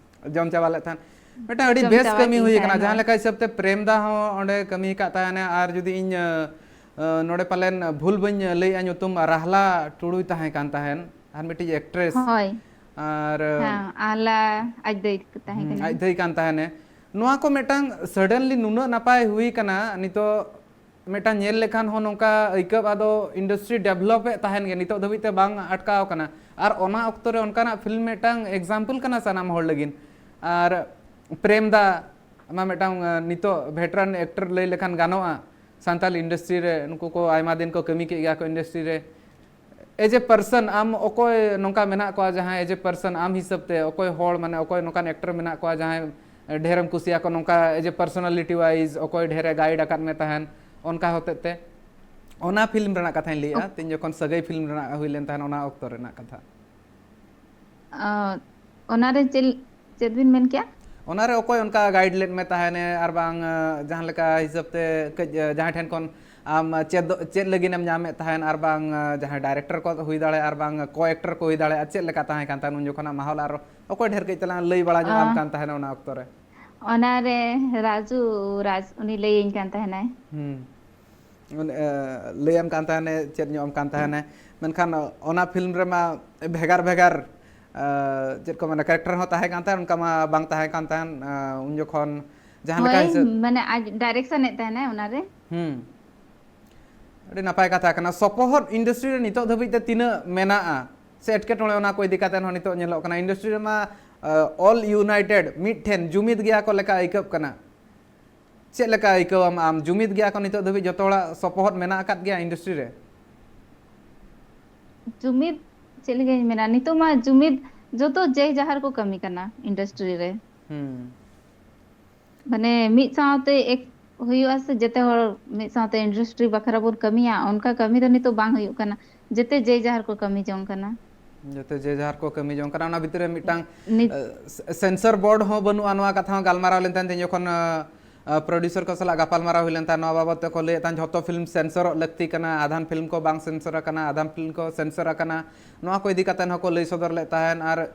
ᱡᱚᱢ ᱪᱟᱵᱟ ᱞᱮᱫ ᱛᱟᱦᱮᱱ᱾ ᱢᱤᱫᱴᱟᱝ ᱟᱹᱰᱤ ᱡᱚᱢ ᱵᱮᱥ ᱪᱟᱵᱟ ᱠᱟᱹᱢᱤ ᱠᱮᱜ ᱟᱹᱧ ᱦᱩᱭ ᱠᱟᱱᱟ, ᱛᱟᱦᱮᱱ, ᱡᱟᱦᱟᱸ ᱦᱳᱭ᱾ ᱞᱮᱠᱟ ᱦᱤᱥᱟᱹᱵ ᱛᱮ ᱯᱨᱮᱢ ᱫᱟ ᱦᱚᱸ ᱚᱸᱰᱮ ᱠᱟᱹᱢᱤ ᱟᱠᱟᱫ ᱛᱟᱦᱮᱱᱟ, ᱟᱨ ᱡᱩᱫᱤ ᱤᱧ, ᱟᱹ, ᱟᱹ, ᱱᱚᱰᱮ ᱯᱟᱞᱮᱱ ᱵᱷᱩᱞ ᱵᱟᱹᱧ ᱞᱟᱹᱭᱮᱜᱼᱟ, ᱧᱩᱛᱩᱢ ᱨᱟᱦᱞᱟ ᱴᱩᱰᱩᱭ ᱛᱟᱦᱮᱸ ᱠᱟᱱ ᱛᱟᱦᱮᱱ, ᱟᱨ ᱢᱤᱫᱴᱤᱡ ᱮᱠᱴᱨᱮᱥ᱾ ᱦᱳᱭ᱾ ᱟᱨ, ᱟᱹ, ᱦᱮᱸ, ᱟᱞᱟ ᱟᱡ ᱫᱟᱹᱭ ᱛᱟᱠᱚ ᱛᱟᱦᱮᱸ ᱦᱩᱸ, ᱠᱟᱱᱟ᱾ ᱟᱡ ᱫᱟᱹᱭ ᱠᱟᱱ ᱛᱟᱦᱮᱱᱮ᱾ ᱱᱚᱣᱟ ᱠᱚ ᱢᱤᱫᱴᱟᱝ suddenly ᱱᱩᱱᱟᱹᱜ ᱱᱟᱯᱟᱭ ᱦᱩᱭ ᱠᱟᱱᱟ, ᱱᱤᱛᱚᱜ ᱢᱤᱫᱴᱟᱝ ᱧᱮᱞ ᱞᱮᱠᱷᱟᱱ ᱦᱚᱸ ᱱᱚᱝᱠᱟ ᱟᱹᱭᱠᱟᱹᱣ, ᱟᱫᱚ industry develop ᱮᱫ ᱛᱟᱦᱮᱱ ᱜᱮ, ᱱᱤᱛᱚᱜ ᱫᱷᱟᱹᱵᱤᱡ ᱛᱮ ᱵᱟᱝ ᱟᱴᱠᱟᱣ ᱠᱟᱱᱟ᱾ ᱟᱨ ᱚᱱᱟ ᱚᱠᱛᱚ ᱨᱮ ᱚᱱᱠᱟᱱᱟᱜ ᱯᱷᱤᱞᱢ ᱢᱤᱫᱴᱟᱝ example ᱠᱟᱱᱟ ᱥᱟᱱᱟᱢ ᱦᱚᱲ ᱞᱟᱹᱜᱤᱫ᱾ ᱟᱨ ᱯᱨᱮᱢ ᱫᱟ ᱢᱟ ᱢᱤᱫᱴᱟᱝ, ᱟᱸ, ᱱᱤᱛᱚᱜ veteran actor ᱞᱟᱹᱭ ᱞᱮᱠᱷᱟᱱ ᱜᱟᱱᱚᱜᱼᱟ ᱥᱟᱱᱛᱟᱞᱤ industry ᱨᱮ, ᱱᱩᱠᱩ ᱠᱚ ᱟᱭᱢᱟ ᱫᱤᱱ ᱠᱚ ᱠᱟᱹᱢᱤ ᱠᱮᱫ ᱜᱮᱭᱟ ᱠᱚ industry ᱨᱮ᱾ As a person, ᱟᱢ ᱚᱠᱚᱭ ᱱᱚᱝᱠᱟ ᱢᱮᱱᱟᱜ ᱠᱚᱣᱟ ᱡᱟᱦᱟᱸᱭ as a person, ᱟᱢ ᱦᱤᱥᱟᱹᱵ ᱛᱮ ᱚᱠᱚᱭ ᱦᱚᱲ, ᱢᱟᱱᱮ ᱚᱠᱚᱭ ᱱᱚᱝᱠᱟᱱ actor ᱢᱮᱱᱟᱜ ᱠᱚᱣᱟ ᱡᱟᱦᱟᱸᱭ ᱰᱷᱮᱨᱮᱢ ᱠᱩᱥᱤᱭᱟᱠᱚ ᱱᱚᱝᱠᱟ as a personality wise, ᱚᱠᱚᱭ ᱰᱷᱮᱨᱮ guide ᱟᱠᱟᱫ ᱢᱮ ᱛᱟᱦᱮᱱ ᱚᱱᱠᱟ ᱦᱚᱛᱮᱡ ᱛᱮ? ᱚᱱᱟ ᱯᱷᱤᱞᱢ ᱨᱮᱱᱟᱜ ᱠᱟᱛᱷᱟᱧ ᱞᱟᱹᱭᱮᱜᱼᱟ, ᱛᱤᱧ ᱡᱚᱠᱷᱚᱱ ᱥᱟᱹᱜᱟᱹᱭ ᱯᱷᱤᱞᱢ ᱨᱮᱱᱟᱜ ᱦᱩᱭ ᱞᱮᱱ ᱛᱟᱦᱮᱱ ᱚᱱᱟ ᱚᱠᱛᱚ ᱨᱮᱱᱟᱜ ᱠᱟᱛᱷᱟ᱾ ᱚ, ᱚᱱᱟᱨᱮ ᱪᱮᱫ, ᱪᱮᱫ ᱵᱤᱱ ᱢᱮᱱ ᱠᱮᱜᱼᱟ? ᱚᱱᱟᱨᱮ ᱚᱠᱚᱭ ᱚᱱᱠᱟ ᱜᱟᱭᱤᱰ ᱞᱮᱫ ᱢᱮ ᱛᱟᱦᱮᱱᱮ, ᱟᱨ ᱵᱟᱝ ᱡᱟᱦᱟᱸ ᱞᱮᱠᱟ ᱦᱤᱥᱟᱹᱵ ᱛᱮ ᱠᱟᱹᱡ ᱡᱟᱦᱟᱸᱭ ᱴᱷᱮᱱ ᱠᱷᱚᱱ ᱟᱢ ᱪᱮᱫ ᱪᱮᱫ ᱞᱟᱹᱜᱤᱫ ᱮᱢ ᱧᱟᱢᱮᱫ ᱛᱟᱦᱮᱱ, ᱟᱨ ᱵᱟᱝ ᱡᱟᱦᱟᱸᱭ ᱰᱟᱭᱨᱮᱠᱴᱚᱨ ᱠᱚ ᱦᱩᱭ ᱫᱟᱲᱮᱭᱟᱜᱼᱟ, ᱟᱨ ᱵᱟᱝ ᱠᱚ ᱮᱠᱴᱚᱨ ᱠᱚ ᱦᱩᱭ ᱫᱟᱲᱮᱭᱟᱜᱼᱟ, ᱪᱮᱫ ᱞᱮᱠᱟ ᱛᱟᱦᱮᱸ ᱠᱟᱱ ᱛᱟᱦᱮᱱ ᱩᱱ ᱡᱚᱠᱷᱚᱱᱟᱜ ᱢᱟᱦᱚᱞ, ᱟᱨ ᱚᱠᱚᱭ ᱰᱷᱮᱨ ᱠᱟᱹᱡ ᱛᱟᱞᱟᱝ ᱞᱟᱹᱭ ᱵᱟᱲᱟ ᱧᱚᱜ ᱟᱢ ᱠᱟᱱ ᱛᱟᱦᱮᱱᱟ ᱚᱱᱟ ᱚᱠᱛᱚ ᱨᱮ? ᱚᱱᱟᱨᱮ ᱨᱟᱡᱩ ᱨᱟᱡᱽ ᱩᱱᱤ ᱞᱟᱹᱭᱟᱹᱧ ᱠᱟᱱ ᱛᱟᱦᱮᱱᱟᱭ᱾ ᱦᱩᱸ᱾ ᱩᱱ, ᱮ, ᱞᱟᱹᱭᱟᱢ ᱠᱟᱱ ᱛᱟᱦᱮᱱᱮ, ᱪᱮᱫ ᱧᱚᱜ ᱟᱢ ᱠᱟᱱ ᱛᱟᱦᱮᱱᱮ, ᱢᱮᱱᱠᱷᱟᱱ ᱚᱱᱟ ᱯᱷᱤᱞᱢ ᱨᱮᱢᱟ ᱵᱷᱮᱜᱟᱨ ᱵᱷᱮᱜᱟᱨ, ᱮ, ᱪᱮᱫ ᱠᱚ ᱢᱮᱱᱟ, ᱠᱮᱨᱮᱠᱴᱟᱨ ᱦᱚᱸ ᱛᱟᱦᱮᱸ ᱠᱟᱱ ᱛᱟᱦᱮᱸᱱ, ᱚᱱᱠᱟ ᱢᱟ ᱵᱟᱝ ᱛᱟᱦᱮᱸ ᱠᱟᱱ ᱛᱟᱦᱮᱸᱱ, ᱮ, ᱩᱱ ᱡᱚᱠᱷᱚᱱ ᱡᱟᱦᱟᱸ ᱞᱮᱠᱟ ᱦᱳᱭ, ᱦᱤᱥᱟᱹᱵ᱾ ᱢᱟᱱᱮ ᱟᱡ ᱰᱟᱭᱨᱮᱠᱥᱚᱱ ᱮᱫ ᱛᱟᱦᱮᱱᱟᱭ ᱚᱱᱟᱨᱮ᱾ ᱦᱩᱸ᱾ ᱟᱹᱰᱤ ᱱᱟᱯᱟᱭ ᱠᱟᱛᱷᱟ ᱠᱟᱱᱟ᱾ ᱥᱚᱯᱚᱦᱚᱫ ᱤᱱᱰᱟᱥᱴᱨᱤ ᱨᱮ ᱱᱤᱛᱚᱜ ᱫᱷᱟᱹᱵᱤᱡ ᱛᱮ ᱛᱤᱱᱟᱹᱜ ᱢᱮᱱᱟᱜᱼᱟ ᱥᱮ ᱮᱴᱠᱮᱴᱚᱬᱮ, ᱚᱱᱟ ᱠᱚ ᱤᱫᱤ ᱠᱟᱛᱮ ᱦᱚᱸ ᱱᱤᱛᱚᱜ ᱧᱮᱞᱚᱜ ᱠᱟᱱᱟ, ᱤᱱᱰᱟᱥᱴᱨᱤ ᱨᱮᱢᱟ, ᱮ, all united, ᱢᱤᱫᱴᱷᱮᱱ ᱡᱩᱢᱤᱫ ᱜᱮᱭᱟ ᱠᱚ ᱞᱮᱠᱟ ᱟᱹᱭᱠᱟᱹᱜ ᱠᱟᱱᱟ᱾ ᱪᱮᱫ ᱞᱮᱠᱟ ᱟᱹᱭᱠᱟᱹᱣᱟᱢ ᱟᱢ? ᱡᱩᱢᱤᱫ ᱜᱮᱭᱟ ᱠᱚ ᱱᱤᱛᱚᱜ ᱫᱷᱟᱹᱵᱤᱡ? ᱡᱚᱛᱚ ᱦᱚᱲᱟᱜ ᱥᱚᱯᱚᱦᱚᱫ ᱢᱮᱱᱟᱜ ᱟᱠᱟᱫ ᱜᱮᱭᱟ ᱤᱱᱰᱟᱥᱴᱨᱤ ᱨᱮ? ᱡᱩᱢᱤᱫ ᱪᱮᱫ ᱞᱮᱠᱟᱧ ᱢᱮᱱᱟ, ᱱᱤᱛᱚᱜ ᱢᱟ ᱡᱩᱢᱤᱫ ᱡᱚᱛᱚ ᱡᱮ ᱡᱟᱦᱟᱨ ᱠᱚ ᱠᱟᱹᱢᱤ ᱠᱟᱱᱟ ᱤᱱᱰᱟᱥᱴᱨᱤ ᱨᱮ᱾ ᱦᱩᱸ᱾ ᱢᱟᱱᱮ ᱢᱤᱫ ᱥᱟᱶᱛᱮ ᱮᱠ ᱦᱩᱭᱩᱜᱼᱟ ᱥᱮ, ᱡᱮᱛᱮ ᱦᱚᱲ ᱢᱤᱫ ᱥᱟᱶᱛᱮ ᱤᱱᱰᱟᱥᱴᱨᱤ ᱵᱟᱠᱷᱨᱟ ᱵᱚᱱ ᱠᱟᱹᱢᱤᱭᱟ, ᱚᱱᱠᱟ ᱠᱟᱹᱢᱤ ᱫᱚ ᱱᱤᱛᱚᱜ ᱵᱟᱝ ᱦᱩᱭᱩᱜ ᱠᱟᱱᱟ᱾ ᱡᱮᱛᱮ ᱡᱮ ᱡᱟᱦᱟᱨ ᱠᱚ ᱠᱟᱹᱢᱤ ᱡᱚᱝ ᱠᱟᱱᱟ᱾ ᱡᱚᱛᱚ ᱡᱮ ᱡᱟᱦᱟᱨ ᱠᱚ ᱠᱟᱹᱢᱤ ᱡᱚᱝ ᱠᱟᱱᱟ᱾ ᱚᱱᱟ ᱵᱷᱤᱛᱤᱨ ᱨᱮ ᱢᱤᱫᱴᱟᱝ, ᱱᱤᱛ ᱮ, ᱥᱮ-, ᱥᱮᱱᱥᱚᱨ ᱵᱳᱨᱰ ᱦᱚᱸ ᱵᱟᱹᱱᱩᱜᱼᱟ᱾ ᱱᱚᱣᱟ ᱠᱟᱛᱷᱟ ᱦᱚᱸ ᱜᱟᱞᱢᱟᱨᱟᱣ ᱞᱮᱱ ᱛᱟᱦᱮᱸᱫ ᱛᱮᱦᱮᱧ ᱡᱚᱠᱷᱚᱱ, ᱮ, ᱮ, ᱯᱨᱚᱰᱭᱩᱥᱚᱨ ᱠᱚ ᱥᱟᱞᱟᱜ ᱜᱟᱯᱟᱞᱢᱟᱨᱟᱣ ᱦᱩᱭ ᱞᱮᱱ ᱛᱟᱦᱮᱸᱫ, ᱱᱚᱣᱟ ᱵᱟᱵᱚᱫ ᱛᱮᱠᱚ ᱞᱟᱹᱭᱮᱫ ᱛᱟᱦᱮᱸᱫ, ᱡᱷᱚᱛᱚ ᱯᱷᱤᱞᱢ ᱥᱮᱱᱥᱚᱨᱚᱜ ᱞᱟᱹᱠᱛᱤ ᱠᱟᱱᱟ, ᱟᱫᱷᱟᱱ ᱯᱷᱤᱞᱢ ᱠᱚ ᱵᱟᱝ ᱥᱮᱱᱥᱚᱨ ᱟᱠᱟᱱᱟ, ᱟᱫᱷᱟᱱ ᱯᱷᱤᱞᱢ ᱠᱚ ᱥᱮᱱᱥᱚᱨ ᱟᱠᱟᱱᱟ᱾ ᱱᱚᱣᱟ ᱠᱚ ᱤᱫᱤ ᱠᱟᱛᱮ ᱦᱚᱸᱠᱚ ᱞᱟᱹᱭ ᱥᱚᱫᱚᱨ ᱞᱮᱫ ᱛᱟᱦᱮᱸᱫ᱾ ᱟᱨ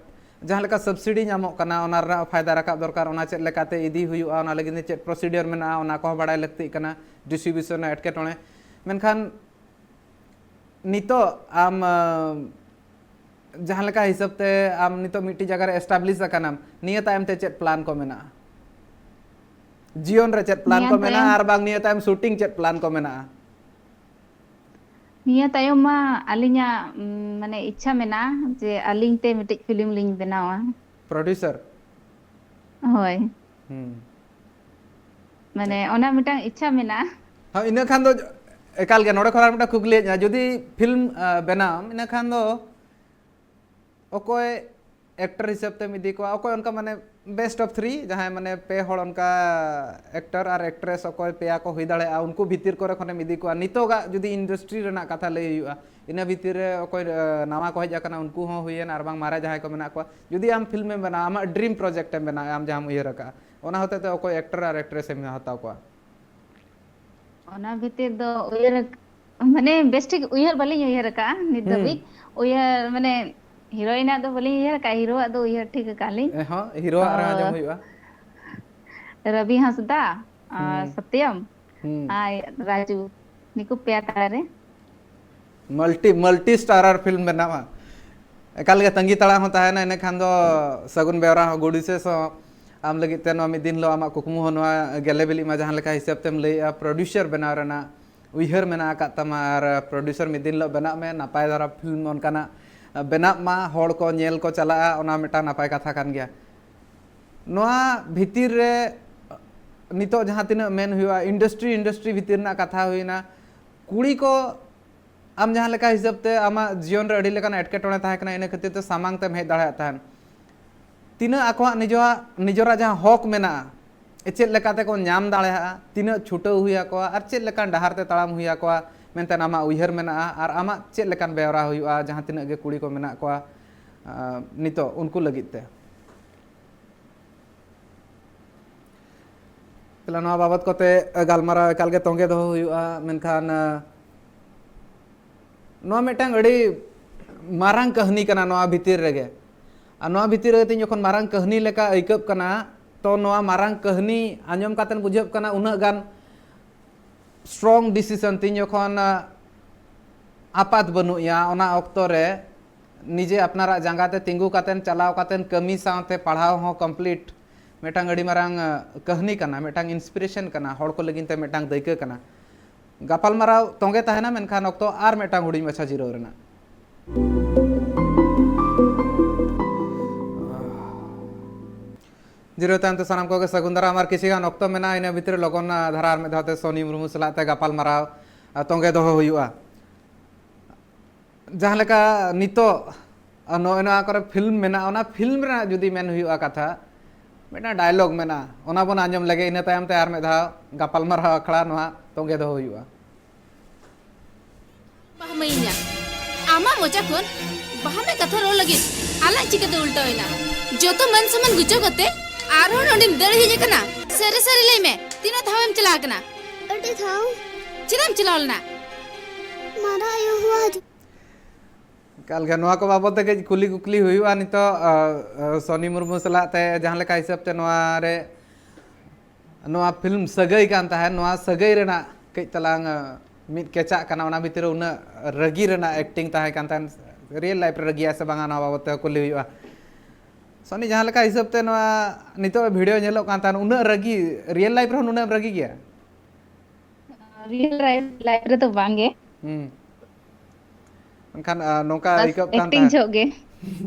ᱡᱟᱦᱟᱸ ᱞᱮᱠᱟ ᱥᱟᱵᱥᱤᱰᱤ ᱧᱟᱢᱚᱜ ᱠᱟᱱᱟ, ᱚᱱᱟ ᱨᱮᱱᱟᱜ ᱯᱷᱟᱭᱫᱟ ᱨᱟᱠᱟᱵ ᱫᱚᱨᱠᱟᱨ, ᱚᱱᱟ ᱪᱮᱫ ᱞᱮᱠᱟᱛᱮ ᱤᱫᱤ ᱦᱩᱭᱩᱜᱼᱟ, ᱚᱱᱟ ᱞᱟᱹᱜᱤᱫ ᱛᱮ ᱪᱮᱫ ᱯᱨᱚᱥᱤᱰᱤᱭᱚᱨ ᱢᱮᱱᱟᱜᱼᱟ, ᱚᱱᱟ ᱠᱚᱦᱚᱸ ᱵᱟᱲᱟᱭ ᱞᱟᱹᱠᱛᱤᱜ ᱠᱟᱱᱟ, ᱰᱤᱥᱴᱨᱤᱵᱤᱭᱩᱥᱚᱱ ᱨᱮᱱᱟᱜ ᱮᱴᱠᱮᱴᱚᱬᱮ᱾ ᱢᱮᱱᱠᱷᱟᱱ ᱱᱤᱛᱚᱜ ᱟᱢ, ᱟᱸ, ᱡᱟᱦᱟᱸ ᱞᱮᱠᱟ ᱦᱤᱥᱟᱹᱵ ᱛᱮ ᱟᱢ ᱱᱤᱛᱚᱜ ᱢᱤᱫᱴᱤᱡ ᱡᱟᱭᱜᱟ ᱨᱮ ᱮᱥᱴᱟᱵᱞᱤᱥ ᱟᱠᱟᱱᱟᱢ, ᱱᱤᱭᱟᱹ ᱛᱟᱭᱚᱢ ᱛᱮ ᱪᱮᱫ ᱯᱞᱟᱱ ᱠᱚ ᱢᱮᱱᱟᱜᱼᱟ? ᱡᱤᱭᱚᱱ ᱨᱮ ᱪᱮᱫ ᱯᱞᱟᱱ ᱱᱤᱭᱟᱹ ᱠᱚ ᱢᱮᱱᱟᱜᱼᱟ? ᱛᱟᱭᱚᱢ ᱟᱨ ᱵᱟᱝ ᱱᱤᱭᱟᱹ ᱛᱟᱭᱚᱢ ᱥᱩᱴᱤᱝ ᱪᱮᱫ ᱯᱞᱟᱱ ᱠᱚ ᱢᱮᱱᱟᱜᱼᱟ? ᱱᱤᱭᱟᱹ ᱛᱟᱭᱚᱢ ᱢᱟ ᱟᱹᱞᱤᱧᱟᱜ, ᱩᱢ, ᱢᱟᱱᱮ ᱤᱪᱪᱷᱟ ᱢᱮᱱᱟᱜᱼᱟ ᱡᱮ ᱟᱹᱞᱤᱧ ᱛᱮ ᱢᱤᱫᱴᱤᱡ ᱯᱷᱤᱞᱢ ᱞᱤᱧ ᱵᱮᱱᱟᱣᱟ᱾ ᱯᱨᱚᱰᱭᱩᱥᱟᱨ? ᱦᱳᱭ᱾ ᱦᱩᱸ᱾ ᱢᱟᱱᱮ ᱚᱱᱟ ᱢᱤᱫᱴᱟᱝ ᱤᱪᱪᱷᱟ ᱢᱮᱱᱟᱜᱼᱟ᱾ ᱦᱮᱸ, ᱤᱱᱟᱹ ᱠᱷᱟᱱ ᱫᱚ ᱮᱠᱟᱞ ᱜᱮ ᱱᱚᱰᱮ ᱠᱷᱚᱱ ᱟᱨ ᱢᱤᱫᱴᱟᱝ ᱠᱩᱠᱞᱤ ᱦᱮᱡ ᱮᱱᱟ, ᱡᱩᱫᱤ ᱯᱷᱤᱞᱢ, ᱟ, ᱵᱮᱱᱟᱣ, ᱤᱱᱟᱹ ᱠᱷᱟᱱ ᱫᱚ ᱚᱠᱚᱭ ᱮᱠᱴᱚᱨ ᱦᱤᱥᱟᱹᱵ ᱛᱮᱢ ᱤᱫᱤ ᱠᱚᱣᱟ, ᱚᱠᱚᱭ ᱚᱱᱠᱟ ᱢᱟᱱᱮ Best of three, ᱡᱟᱦᱟᱸᱭ ᱢᱟᱱᱮ ᱯᱮ ᱦᱚᱲ ᱚᱱᱠᱟ actor ᱟᱨ actress ᱚᱠᱚᱭ ᱯᱮᱭᱟ ᱠᱚ ᱦᱩᱭ ᱫᱟᱲᱮᱭᱟᱜᱼᱟ, ᱩᱱᱠᱩ ᱵᱷᱤᱛᱤᱨ ᱠᱚᱨᱮ ᱠᱷᱚᱱᱮᱢ ᱤᱫᱤ ᱠᱚᱣᱟ᱾ ᱱᱤᱛᱚᱜᱟᱜ ᱡᱩᱫᱤ industry ᱨᱮᱱᱟᱜ ᱠᱟᱛᱷᱟ ᱞᱟᱹᱭ ᱦᱩᱭᱩᱜᱼᱟ, ᱤᱱᱟᱹ ᱵᱷᱤᱛᱤᱨ ᱨᱮ ᱚᱠᱚᱭ ᱱᱟᱣᱟ ᱠᱚ ᱦᱮᱡ ᱟᱠᱟᱱᱟ, ᱩᱱᱠᱩ ᱦᱚᱸ ᱦᱩᱭᱮᱱ, ᱟᱨ ᱵᱟᱝ ᱢᱟᱨᱮ ᱡᱟᱦᱟᱸᱭ ᱠᱚ ᱢᱮᱱᱟᱜ ᱠᱚᱣᱟ, ᱡᱩᱫᱤ ᱟᱢ film ᱮᱢ ᱵᱮᱱᱟᱣᱟ, ᱟᱢᱟᱜ dream project ᱮᱢ ᱵᱮᱱᱟᱣᱟ, ᱟᱢ ᱡᱟᱦᱟᱸᱢ ᱩᱭᱦᱟᱹᱨ ᱟᱠᱟᱫᱼᱟ, ᱚᱱᱟ ᱦᱚᱛᱮᱛᱮ ᱚᱠᱚᱭ actor ᱟᱨ actress ᱮᱢ ᱦᱟᱛᱟᱣ ᱠᱚᱣᱟ? ᱚᱱᱟ ᱵᱷᱤᱛᱤᱨ ᱫᱚ ᱩᱭᱦᱟᱹᱨ, ᱢᱟᱱᱮ ᱵᱮᱥᱴᱷᱤᱠ ᱩᱭᱦᱟᱹᱨ ᱵᱟᱹᱞᱤᱧ ᱩᱭᱦᱟᱹᱨ ᱟᱠᱟᱫᱼᱟ ᱱᱤᱛ ᱫᱷᱟᱹᱵᱤᱡ᱾ ᱩᱭᱦᱟᱹᱨ ᱢᱟᱱᱮ heroine ᱟᱜ ᱫᱚ ᱵᱟᱹᱞᱤᱧ ᱩᱭᱦᱟᱹᱨ ᱟᱠᱟᱫᱼᱟ, hero ᱟᱜ ᱫᱚ ᱩᱭᱦᱟᱹᱨ ᱴᱷᱤᱠ ᱟᱠᱟᱫᱼᱟ ᱞᱤᱧ᱾ ᱮ, ᱦᱚᱸ, hero ᱟᱜ ᱨᱮᱦᱚᱸ ᱟᱸᱡᱚᱢ ᱦᱩᱭᱩᱜᱼᱟ᱾ ᱨᱚᱵᱤ ᱦᱟᱸᱥᱫᱟ ᱟᱨ ᱥᱚᱛᱭᱚᱢ ᱟᱨ ᱨᱟᱡᱩ, ᱱᱤᱠᱩ ᱯᱮᱭᱟ ᱛᱟᱞᱟᱨᱮ᱾ Multi multi starrer film ᱵᱮᱱᱟᱣᱟ᱾ ᱮᱠᱟᱞ ᱜᱮ ᱛᱟᱺᱜᱤ ᱛᱟᱲᱟᱜ ᱦᱚᱸ ᱛᱟᱦᱮᱱᱟ, ᱤᱱᱟᱹ ᱠᱷᱟᱱ ᱫᱚ ᱥᱟᱹᱜᱩᱱ ᱵᱮᱣᱨᱟ ᱦᱚᱸ, good wishes ᱦᱚᱸ ᱟᱢ ᱞᱟᱹᱜᱤᱫ ᱛᱮ ᱱᱚᱣᱟ ᱢᱤᱫ ᱫᱤᱱ ᱦᱤᱞᱳᱜ ᱟᱢᱟᱜ ᱠᱩᱠᱢᱩ ᱦᱚᱸ ᱱᱚᱣᱟ ᱜᱮᱞᱮ ᱵᱤᱞᱤᱜ ᱢᱟ, ᱡᱟᱦᱟᱸ ᱞᱮᱠᱟ ᱦᱤᱥᱟᱹᱵ ᱛᱮᱢ ᱞᱟᱹᱭᱮᱜᱼᱟ, producer ᱵᱮᱱᱟᱣ ᱨᱮᱱᱟᱜ ᱩᱭᱦᱟᱹᱨ ᱢᱮᱱᱟᱜ ᱟᱠᱟᱫ ᱛᱟᱢᱟ, ᱟᱨ producer ᱢᱤᱫ ᱫᱤᱱ ᱦᱤᱞᱳᱜ ᱵᱮᱱᱟᱜ ᱢᱮ, ᱱᱟᱯᱟᱭ ᱫᱷᱟᱨᱟ film ᱚᱱᱠᱟᱱᱟᱜ ᱵᱮᱱᱟᱜ ᱢᱟ, ᱦᱚᱲ ᱠᱚ ᱧᱮᱞ ᱠᱚ ᱪᱟᱞᱟᱜᱼᱟ, ᱚᱱᱟ ᱢᱤᱫᱴᱟᱝ ᱱᱟᱯᱟᱭ ᱠᱟᱛᱷᱟ ᱠᱟᱱ ᱜᱮᱭᱟ᱾ ᱱᱚᱣᱟ ᱵᱷᱤᱛᱤᱨ ᱨᱮ ᱱᱤᱛᱚᱜ ᱡᱟᱦᱟᱸ ᱛᱤᱱᱟᱹᱜ ᱢᱮᱱ ᱦᱩᱭᱩᱜᱼᱟ, industry industry ᱵᱷᱤᱛᱤᱨ ᱨᱮᱱᱟᱜ ᱠᱟᱛᱷᱟ ᱦᱩᱭᱱᱟ, ᱠᱩᱲᱤ ᱠᱚ ᱟᱢ ᱡᱟᱦᱟᱸ ᱞᱮᱠᱟ ᱦᱤᱥᱟᱹᱵ ᱛᱮ ᱟᱢᱟᱜ ᱡᱤᱭᱚᱱ ᱨᱮ ᱟᱹᱰᱤ ᱞᱮᱠᱟᱱ ᱮᱴᱠᱮᱴᱚᱬᱮ ᱛᱟᱦᱮᱸ ᱠᱟᱱᱟ, ᱤᱱᱟᱹ ᱠᱷᱟᱹᱛᱤᱨ ᱛᱮ ᱥᱟᱢᱟᱝ ᱛᱮᱢ ᱦᱮᱡ ᱫᱟᱲᱮᱭᱟᱜ ᱛᱟᱦᱮᱸᱫ, ᱛᱤᱱᱟᱹᱜ ᱟᱠᱚᱣᱟᱜ ᱱᱤᱡᱚᱨᱟᱜ, ᱱᱤᱡᱚᱨᱟᱜ ᱡᱟᱦᱟᱸ ᱦᱚᱠ ᱢᱮᱱᱟᱜᱼᱟ, ᱪᱮᱫ ᱞᱮᱠᱟ ᱛᱮᱠᱚ ᱧᱟᱢ ᱫᱟᱲᱮᱭᱟᱜᱼᱟ, ᱛᱤᱱᱟᱹᱜ ᱪᱷᱩᱴᱟᱹᱣ ᱦᱩᱭ ᱟᱠᱚᱣᱟ ᱟᱨ ᱪᱮᱫ ᱞᱮᱠᱟᱱ ᱰᱟᱦᱟᱨ ᱛᱮ ᱛᱟᱲᱟᱢ ᱦᱩᱭ ᱟᱠᱚᱣᱟ ᱢᱮᱱᱛᱮ ᱟᱢᱟᱜ ᱩᱭᱦᱟᱹᱨ ᱢᱮᱱᱟᱜᱼᱟ, ᱟᱨ ᱟᱢᱟᱜ ᱪᱮᱫ ᱞᱮᱠᱟᱱ ᱵᱮᱣᱨᱟ ᱦᱩᱭᱩᱜᱼᱟ ᱡᱟᱦᱟᱸ ᱛᱤᱱᱟᱹᱜ ᱜᱮ ᱠᱩᱲᱤ ᱠᱚ ᱢᱮᱱᱟᱜ ᱠᱚᱣᱟ, ᱟᱸ, ᱱᱤᱛᱚᱜ ᱩᱱᱠᱩ ᱞᱟᱹᱜᱤᱫ ᱛᱮ? ᱛᱟᱦᱞᱮ ᱱᱚᱣᱟ ᱵᱟᱵᱚᱛ ᱠᱚᱛᱮ ᱜᱟᱞᱢᱟᱨᱟᱣ ᱮᱠᱟᱞ ᱜᱮ ᱛᱚᱸᱜᱮ ᱫᱚᱦᱚ ᱦᱩᱭᱩᱜᱼᱟ, ᱢᱮᱱᱠᱷᱟᱱ, ᱟᱸ, ᱱᱚᱣᱟ ᱢᱤᱫᱴᱟᱝ ᱟᱹᱰᱤ ᱢᱟᱨᱟᱝ ᱠᱟᱹᱦᱱᱤ ᱠᱟᱱᱟ ᱱᱚᱣᱟ ᱵᱷᱤᱛᱤᱨ ᱨᱮᱜᱮ᱾ ᱟᱨ ᱱᱚᱣᱟ ᱵᱷᱤᱛᱤᱨ ᱨᱮᱜᱮ ᱛᱤᱧ ᱡᱚᱠᱷᱚᱱ ᱢᱟᱨᱟᱝ ᱠᱟᱹᱦᱱᱤ ᱞᱮᱠᱟ ᱟᱹᱭᱠᱟᱹᱜ ᱠᱟᱱᱟ, ᱛᱚ ᱱᱚᱣᱟ ᱢᱟᱨᱟᱝ ᱠᱟᱹᱦᱱᱤ ᱟᱸᱡᱚᱢ ᱠᱟᱛᱮ ᱵᱩᱡᱷᱟᱹᱜ ᱠᱟᱱᱟ ᱩᱱᱟᱹᱜ ᱜᱟᱱ strong decision ᱛᱤᱧ ᱡᱚᱠᱷᱚᱱ, ᱟᱸ, ᱟᱯᱟᱛ ᱵᱟᱹᱱᱩᱜ ᱮᱭᱟ, ᱚᱱᱟ ᱚᱠᱛᱚ ᱨᱮ ᱱᱤᱡᱮ ᱟᱯᱱᱟᱨᱟᱜ ᱡᱟᱸᱜᱟ ᱛᱮ ᱛᱤᱸᱜᱩ ᱠᱟᱛᱮᱱ, ᱪᱟᱞᱟᱣ ᱠᱟᱛᱮᱱ, ᱠᱟᱹᱢᱤ ᱥᱟᱶᱛᱮ ᱯᱟᱲᱦᱟᱣ ᱦᱚᱸ complete, ᱢᱤᱫᱴᱟᱝ ᱟᱹᱰᱤ ᱢᱟᱨᱟᱝ, ᱟᱸ, ᱠᱟᱹᱦᱱᱤ ᱠᱟᱱᱟ, ᱢᱤᱫᱴᱟᱝ inspiration ᱠᱟᱱᱟ, ᱦᱚᱲ ᱠᱚ ᱞᱟᱹᱜᱤᱫ ᱛᱮ ᱢᱤᱫᱴᱟᱝ ᱫᱟᱹᱭᱠᱟᱹ ᱠᱟᱱᱟ᱾ ᱜᱟᱯᱟᱞᱢᱟᱨᱟᱣ ᱛᱚᱸᱜᱮ ᱛᱟᱦᱮᱱᱟ, ᱢᱮᱱᱠᱷᱟᱱ ᱚᱠᱛᱚ ᱟᱨ ᱢᱤᱫᱴᱟᱝ ᱦᱩᱰᱤᱧ ᱢᱟᱪᱷᱟ ᱡᱤᱨᱟᱹᱣ ᱨᱮᱱᱟᱜ᱾ ᱡᱤᱨᱟᱹᱣ ᱛᱟᱭᱚᱢ ᱛᱮ ᱥᱟᱱᱟᱢ ᱠᱚᱜᱮ ᱥᱟᱹᱜᱩᱱ ᱫᱟᱨᱟᱢ᱾ ᱟᱨ ᱠᱤᱪᱷᱤ ᱜᱟᱱ ᱚᱠᱛᱚ ᱢᱮᱱᱟᱜᱼᱟ, ᱤᱱᱟᱹ ᱵᱷᱤᱛᱨᱤ ᱞᱚᱜᱚᱱ, ᱟᱸ, ᱫᱷᱟᱨᱟ ᱟᱨ ᱢᱤᱫ ᱫᱷᱟᱣ ᱛᱮ ᱥᱚᱱᱤ ᱢᱩᱨᱢᱩ ᱥᱟᱞᱟᱜ ᱛᱮ ᱜᱟᱯᱟᱞᱢᱟᱨᱟᱣ, ᱟᱸ, ᱛᱚᱸᱜᱮ ᱫᱚᱦᱚ ᱦᱩᱭᱩᱜᱼᱟ᱾ ᱡᱟᱦᱟᱸ ᱞᱮᱠᱟ ᱱᱤᱛᱚᱜ, ᱟᱸ, ᱱᱚᱜᱼᱚᱭ ᱱᱚᱣᱟ ᱠᱚᱨᱮ film ᱢᱮᱱᱟᱜᱼᱟ, ᱚᱱᱟ film ᱨᱮᱱᱟᱜ ᱡᱩᱫᱤ ᱢᱮᱱ ᱦᱩᱭᱩᱜᱼᱟ ᱠᱟᱛᱷᱟ, ᱢᱤᱫᱴᱟᱝ ᱰᱟᱭᱞᱚᱜ ᱢᱮᱱᱟᱜᱼᱟ, ᱚᱱᱟ ᱵᱚᱱ ᱟᱸᱡᱚᱢ ᱞᱮᱜᱮ, ᱤᱱᱟᱹ ᱛᱟᱭᱚᱢ ᱛᱮ ᱟᱨ ᱢᱤᱫ ᱫᱷᱟᱣ ᱜᱟᱯᱟᱞᱢᱟᱨᱟᱣ ᱟᱠᱷᱲᱟ ᱱᱚᱣᱟ ᱛᱚᱸᱜᱮ ᱫᱚᱦᱚ ᱦᱩᱭᱩᱜᱼᱟ᱾ ᱵᱟᱦᱢᱟᱹᱭᱤᱧᱟ᱾ ᱟᱢᱟᱜ ᱢᱚᱪᱟ ᱠᱷᱚᱱ ᱵᱟᱦᱟᱢᱟᱹᱭ ᱠᱟᱛᱷᱟ ᱨᱚᱲ ᱞᱟᱹᱜᱤᱫ ᱟᱞᱟᱝ ᱪᱤᱠᱟᱹᱛᱮ ᱩᱞᱴᱟᱹᱣ ᱮᱱᱟ? ᱡᱚᱛᱚ ᱢᱟᱹᱱ ᱥᱚᱢᱢᱟᱱ ᱜᱩᱪᱟᱹᱣ ᱠᱟᱛᱮ ᱟᱨᱦᱚᱸ ᱱᱚᱸᱰᱮᱢ ᱫᱟᱹᱲ ᱦᱮᱡ ᱟᱠᱟᱱᱟ? ᱥᱟᱹᱨᱤ ᱥᱟᱹᱨᱤ ᱞᱟᱹᱭ ᱢᱮ, ᱛᱤᱱᱟᱹᱜ ᱫᱷᱟᱣ ᱮᱢ ᱪᱟᱞᱟᱣ ᱟᱠᱟᱱᱟ? ᱟᱹᱰᱤ ᱫᱷᱟᱣ᱾ ᱪᱮᱫᱟᱜ ᱮᱢ ᱪᱟᱞᱟᱣ ᱞᱮᱱᱟ? ᱢᱟᱨᱟᱝ ᱟᱭᱳ ᱦᱚᱦᱚ ᱟᱫᱤ- ᱮᱠᱟᱞ ᱜᱮ, ᱱᱚᱣᱟ ᱠᱚ ᱵᱟᱵᱚᱫ ᱛᱮ ᱠᱟᱹᱡ ᱠᱩᱞᱤ ᱠᱩᱠᱞᱤ ᱦᱩᱭᱩᱜᱼᱟ ᱱᱤᱛᱚᱜ, ᱟ, ᱟ, ᱥᱚᱱᱤ ᱢᱩᱨᱢᱩ ᱥᱟᱞᱟᱜ ᱛᱮ᱾ ᱡᱟᱦᱟᱸ ᱞᱮᱠᱟ ᱦᱤᱥᱟᱹᱵ ᱛᱮ ᱱᱚᱣᱟ ᱨᱮ, ᱱᱚᱣᱟ ᱯᱷᱤᱞᱢ ᱥᱟᱹᱜᱟᱹᱭ ᱠᱟᱱ ᱛᱟᱦᱮᱸᱫ, ᱱᱚᱣᱟ ᱥᱟᱹᱜᱟᱹᱭ ᱨᱮᱱᱟᱜ ᱠᱟᱹᱡ ᱛᱟᱞᱟᱝ, ᱟ, ᱢᱤᱫ ᱠᱮᱪᱟᱜ ᱠᱟᱱᱟ, ᱚᱱᱟ ᱵᱷᱤᱛᱤᱨ ᱨᱮ ᱩᱱᱟᱹᱜ ᱨᱟᱹᱜᱤ ᱨᱮᱱᱟᱜ ᱮᱠᱴᱤᱝ ᱛᱟᱦᱮᱸ ᱠᱟᱱ ᱛᱟᱦᱮᱸᱫ, ᱨᱤᱭᱮᱞ ᱞᱟᱭᱤᱯᱷ ᱨᱮ ᱨᱟᱹᱜᱤᱭᱟ ᱥᱮ ᱵᱟᱝᱟ, ᱱᱚᱣᱟ ᱵᱟᱵᱚᱫ ᱛᱮ ᱠᱩᱞᱤ ᱦᱩᱭᱩᱜᱼᱟ᱾ ᱥᱚᱱᱤ, ᱡᱟᱦᱟᱸ ᱞᱮᱠᱟ ᱦᱤᱥᱟᱹᱵ ᱛᱮ ᱱᱚᱣᱟ ᱱᱤᱛᱚᱜ ᱵᱷᱤᱰᱤᱭᱳ ᱧᱮᱞᱚᱜ ᱠᱟᱱ ᱛᱟᱦᱮᱸᱫ, ᱩᱱᱟᱹᱜ ᱨᱟᱹᱜᱤ, ᱨᱤᱭᱮᱞ ᱞᱟᱭᱤᱯᱷ ᱨᱮᱦᱚᱸ ᱱᱩᱱᱟᱹᱜ ᱮᱢ ᱨᱟᱹᱜᱤ ᱜᱮᱭᱟ? ᱨᱤᱭᱮᱞ ᱞᱟᱭᱤᱯᱷ, ᱞᱟᱭᱤᱯᱷ ᱨᱮᱫᱚ ᱵᱟᱝ ᱜᱮ᱾ ᱦᱩᱸ᱾ ᱢᱮᱱᱠᱷᱟᱱ, ᱟ, ᱱᱚᱝᱠᱟ ᱵᱟᱥ ᱟᱹᱭᱠᱟᱹᱜ ᱠᱟᱱ ᱮᱠᱴᱤᱝ ᱛᱟᱦᱮᱸᱫ᱾ ᱡᱚᱦᱚᱜ ᱜᱮ᱾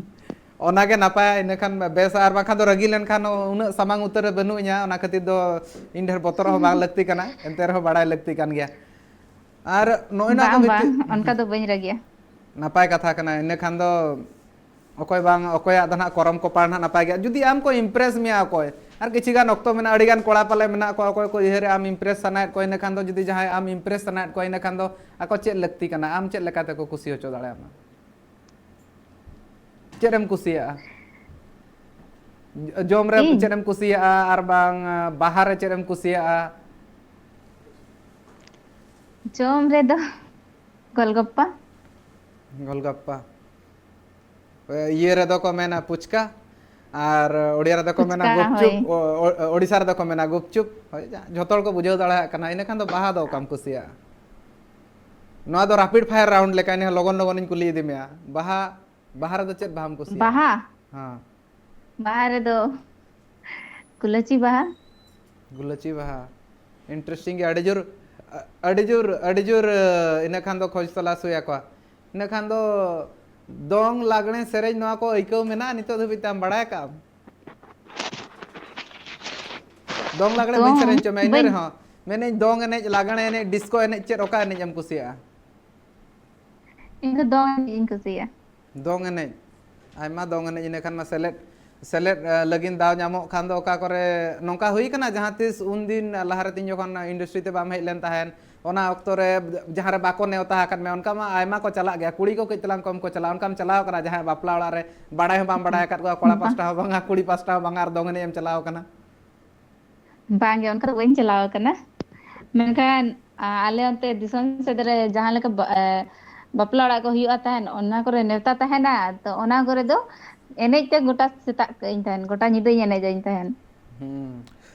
ᱚᱱᱟᱜᱮ ᱱᱟᱯᱟᱭᱟ, ᱤᱱᱟᱹᱠᱷᱟᱱ ᱵᱮᱥ, ᱟᱨ ᱵᱟᱝᱠᱷᱟᱱ ᱫᱚ ᱨᱟᱹᱜᱤ ᱞᱮᱱᱠᱷᱟᱱ ᱩᱱᱟᱹᱜ ᱥᱟᱢᱟᱝ ᱩᱛᱟᱹᱨ ᱨᱮ ᱵᱟᱹᱱᱩᱜ ᱤᱧᱟ, ᱚᱱᱟ ᱠᱷᱟᱹᱛᱤᱨ ᱫᱚ ᱤᱧ ᱰᱷᱮᱨ ᱵᱚᱛᱚᱨᱚᱜ ᱦᱚᱸ ᱵᱟᱝ ᱞᱟᱹᱠᱛᱤ ᱠᱟᱱᱟ, ᱮᱱᱛᱮ ᱨᱮᱦᱚᱸ ᱵᱟᱲᱟᱭ ᱞᱟᱹᱠᱛᱤ ᱠᱟᱱ ᱜᱮᱭᱟ᱾ ᱟᱨ ᱱᱚᱜᱼᱚᱭ ᱱᱚᱣᱟ ᱠᱚ ᱵᱟᱝ, ᱵᱷᱤᱛᱤᱨ ᱵᱟᱝ, ᱚᱱᱠᱟ ᱫᱚ ᱵᱟᱹᱧ ᱨᱟᱹᱜᱤᱭᱟ᱾ ᱱᱟᱯᱟᱭ ᱠᱟᱛᱷᱟ ᱠᱟᱱᱟ, ᱤᱱᱟᱹᱠᱷᱟᱱ ᱫᱚ ᱚᱠᱚᱭ ᱵᱟᱝ, ᱚᱠᱚᱭᱟᱜ ᱫᱚ ᱱᱟᱦᱟᱜ ᱠᱚᱨᱚᱢ ᱠᱚᱯᱟᱲ ᱱᱟᱦᱟᱜ ᱱᱟᱯᱟᱭ ᱜᱮᱭᱟ᱾ ᱡᱩᱫᱤ ᱟᱢ ᱠᱚ ᱤᱢᱯᱨᱮᱥ ᱢᱮᱭᱟ ᱚᱠᱚᱭ, ᱟᱨ ᱠᱤᱪᱷᱩ ᱜᱟᱱ ᱚᱠᱛᱚ ᱢᱮᱱᱟᱜᱼᱟ, ᱟᱹᱰᱤ ᱜᱟᱱ ᱠᱚᱲᱟ ᱯᱟᱞᱮ ᱢᱮᱱᱟᱜ ᱠᱚᱣᱟ, ᱚᱠᱚᱭ ᱠᱚ ᱩᱭᱦᱟᱹᱨᱮ ᱟᱢ ᱤᱢᱯᱨᱮᱥ ᱥᱟᱱᱟᱭᱮᱫ ᱠᱚᱣᱟ, ᱤᱱᱟᱹᱠᱷᱟᱱ ᱫᱚ ᱡᱩᱫᱤ ᱡᱟᱦᱟᱸᱭ ᱟᱢ ᱤᱢᱯᱨᱮᱥ ᱥᱟᱱᱟᱭᱮᱫ ᱠᱚᱣᱟ, ᱤᱱᱟᱹᱠᱷᱟᱱ ᱫᱚ ᱟᱠᱚ ᱪᱮᱫ ᱞᱟᱹᱠᱛᱤ ᱠᱟᱱᱟ, ᱟᱢ ᱪᱮᱫ ᱞᱮᱠᱟ ᱛᱮᱠᱚ ᱠᱩᱥᱤ ᱦᱚᱪᱚ ᱫᱟᱲᱮᱭᱟᱢᱟ? ᱪᱮᱫ ᱮᱢ ᱠᱩᱥᱤᱭᱟᱜᱼᱟ? ᱡᱚᱢ ᱨᱮ ᱤᱧ? ᱪᱮᱫ ᱮᱢ ᱠᱩᱥᱤᱭᱟᱜᱼᱟ, ᱟᱨ ᱵᱟᱝ, ᱟ, ᱵᱟᱦᱟ ᱨᱮ ᱪᱮᱫ ᱮᱢ ᱠᱩᱥᱤᱭᱟᱜᱼᱟ? ᱡᱚᱢ ᱨᱮᱫᱚ ᱜᱳᱞᱜᱟᱯᱯᱟ᱾ ᱜᱳᱞᱜᱟᱯᱯᱟ᱾ ᱤᱭᱟᱹ ᱨᱮᱫᱚ ᱠᱚ ᱢᱮᱱᱟ ᱯᱩᱪᱠᱟ, ᱟᱨ ᱳᱰᱤᱭᱟ ᱨᱮᱫᱚ ᱠᱚ ᱢᱮᱱᱟ ᱯᱩᱪᱠᱟ, ᱜᱩᱯᱪᱩᱯ, ᱦᱳᱭ᱾ ᱳ-, ᱳ-, ᱳᱰᱤᱥᱟ ᱨᱮᱫᱚ ᱠᱚ ᱢᱮᱱᱟ ᱜᱩᱯᱪᱩᱯ᱾ ᱦᱳᱭ, ᱡᱟ-, ᱡᱷᱚᱛᱚ ᱦᱚᱲ ᱠᱚ ᱵᱩᱡᱷᱟᱹᱣ ᱫᱟᱲᱮᱭᱟᱜ ᱠᱟᱱᱟ᱾ ᱤᱱᱟᱹ ᱠᱷᱟᱱ ᱫᱚ ᱵᱟᱦᱟ ᱫᱚ ᱚᱠᱟᱢ ᱠᱩᱥᱤᱭᱟᱜᱼᱟ? ᱱᱚᱣᱟ ᱫᱚ rapid fire round ᱞᱮᱠᱟ, ᱤᱱᱟᱹ ᱞᱚᱜᱚᱱ ᱞᱚᱜᱚᱱᱤᱧ ᱠᱩᱞᱤ ᱤᱫᱤ ᱢᱮᱭᱟ᱾ ᱵᱟᱦᱟ, ᱵᱟᱦᱟ ᱨᱮᱫᱚ ᱪᱮᱫ ᱵᱟᱦᱟᱢ ᱠᱩᱥᱤᱭᱟᱜᱼᱟ? ᱵᱟᱦᱟ? ᱦᱮᱸ᱾ ᱵᱟᱦᱟ ᱨᱮᱫᱚ ᱜᱩᱞᱟᱹᱪᱤ ᱵᱟᱦᱟ᱾ ᱜᱩᱞᱟᱹᱪᱤ ᱵᱟᱦᱟ᱾ Interesting ᱜᱮ, ᱟᱹᱰᱤ ᱡᱳᱨ, ᱟᱹᱰᱤ ᱡᱳᱨ, ᱟᱹᱰᱤ ᱡᱳᱨ, ᱤᱱᱟᱹ ᱠᱷᱟᱱ ᱫᱚ ᱠᱷᱚᱡᱽ ᱛᱚᱞᱟᱥ ᱦᱩᱭ ᱟᱠᱚᱣᱟ᱾ ᱤᱱᱟᱹ ᱠᱷᱟᱱ ᱫᱚ ᱫᱚᱝ, ᱞᱟᱜᱽᱬᱮ ᱥᱮᱨᱮᱧ ᱱᱚᱣᱟ ᱠᱚ ᱟᱹᱭᱠᱟᱹᱣ ᱢᱮᱱᱟᱜᱼᱟ ᱱᱤᱛᱚᱜ ᱫᱷᱟᱹᱵᱤᱡ ᱛᱮ, ᱟᱢ ᱵᱟᱲᱟᱭ ᱟᱠᱟᱫ ᱟᱢ? ᱫᱚᱝ ᱞᱟᱜᱽᱬᱮ ᱵᱟᱹᱧ ᱫᱚᱝ ᱥᱮᱨᱮᱧ ᱦᱚᱪᱚ ᱢᱮᱭᱟ, ᱤᱱᱟᱹ ᱵᱟᱹᱧ ᱨᱮᱦᱚᱸ ᱢᱮᱱᱟᱹᱧ ᱫᱚᱝ ᱮᱱᱮᱡ, ᱞᱟᱜᱽᱬᱮ ᱮᱱᱮᱡ, ᱰᱤᱥᱠᱳ ᱮᱱᱮᱡ, ᱪᱮᱫ ᱚᱠᱟ ᱮᱱᱮᱡ ᱮᱢ ᱠᱩᱥᱤᱭᱟᱜᱼᱟ? ᱤᱧ ᱫᱚ ᱫᱚᱝ ᱮᱱᱮᱡ ᱤᱧ ᱠᱩᱥᱤᱭᱟᱜᱼᱟ᱾ ᱫᱚᱝ ᱮᱱᱮᱡ? ᱟᱭᱢᱟ ᱫᱚᱝ ᱮᱱᱮᱡ, ᱤᱱᱟᱹ ᱠᱷᱟᱱ ᱢᱟ ᱥᱮᱞᱮᱫ, ᱥᱮᱞᱮᱫ ᱞᱟᱹᱜᱤᱫ ᱫᱟᱣ ᱧᱟᱢᱚᱜ ᱠᱷᱟᱱ ᱫᱚ ᱚᱠᱟ ᱠᱚᱨᱮ ᱱᱚᱝᱠᱟ ᱦᱩᱭ ᱠᱟᱱᱟ ᱡᱟᱦᱟᱸ ᱛᱤᱥ ᱩᱱᱫᱤᱱ ᱞᱟᱦᱟᱨᱮ ᱛᱤᱧ ᱡᱚᱠᱷᱚᱱ ᱤᱱᱰᱟᱥᱴᱨᱤ ᱛᱮ ᱵᱟᱢ ᱦᱮᱡ ᱞᱮᱱ ᱛᱟᱦᱮᱸᱫ, ᱚᱱᱟ ᱚᱠᱛᱚ ᱨᱮ ᱡᱟᱦᱟᱸ ᱨᱮ ᱵᱟᱠᱚ ᱱᱮᱣᱛᱟ ᱟᱠᱟᱫ ᱢᱮᱭᱟ, ᱚᱱᱠᱟ ᱢᱟ ᱟᱭᱢᱟ ᱠᱚ ᱪᱟᱞᱟᱜ ᱜᱮᱭᱟ, ᱠᱩᱲᱤ ᱠᱚ ᱠᱟᱹᱡ ᱛᱟᱞᱟᱝ ᱠᱚᱢ ᱠᱚ ᱪᱟᱞᱟᱜᱼᱟ᱾ ᱚᱱᱠᱟᱢ ᱪᱟᱞᱟᱣ ᱠᱟᱱᱟ ᱡᱟᱦᱟᱸᱭ ᱵᱟᱯᱞᱟ ᱚᱲᱟᱜ ᱨᱮ ᱵᱟᱲᱟᱭ ᱦᱚᱸ ᱵᱟᱢ ᱵᱟᱲᱟᱭ ᱟᱠᱟᱫ ᱠᱚᱣᱟ, ᱠᱚᱲᱟ ᱯᱟᱥᱴᱟ ᱦᱚᱸ ᱵᱟᱝᱟ, ᱠᱩᱲᱤ ᱯᱟᱥᱴᱟ ᱦᱚᱸ ᱵᱟᱝᱟ, ᱟᱨ ᱫᱚᱝ ᱮᱱᱮᱡ ᱮᱢ ᱪᱟᱞᱟᱣ ᱠᱟᱱᱟ? ᱵᱟᱝᱜᱮ, ᱚᱱᱠᱟ ᱫᱚ ᱵᱟᱹᱧ ᱪᱟᱞᱟᱣ ᱟᱠᱟᱱᱟ᱾ ᱢᱮᱱᱠᱷᱟᱱ ᱟᱞᱮ ᱚᱱᱛᱮ ᱫᱤᱥᱚᱢ ᱥᱮᱫ ᱨᱮ ᱡᱟᱦᱟᱸ ᱞᱮᱠᱟ ᱵᱟᱯᱞᱟ ᱚᱲᱟᱜ ᱠᱚ ᱦᱩᱭᱩᱜᱼᱟ ᱛᱟᱦᱮᱱ, ᱚᱱᱟ ᱠᱚᱨᱮ ᱱᱮᱣᱛᱟ ᱛᱟᱦᱮᱱᱟ᱾ ᱛᱚ ᱚᱱᱟ ᱠᱚᱨᱮ ᱫᱚ ᱮᱱᱮᱡ ᱛᱮ ᱜᱚᱴᱟ ᱥᱮᱛᱟᱜ ᱠᱟᱜ ᱟᱹᱧ ᱛᱟᱦᱮᱱ, ᱜᱚᱴᱟ ᱧᱤᱫᱟᱹᱧ ᱮᱱᱮᱡ ᱟᱹᱧ ᱛᱟᱦᱮᱱ᱾ ᱦᱩᱸ᱾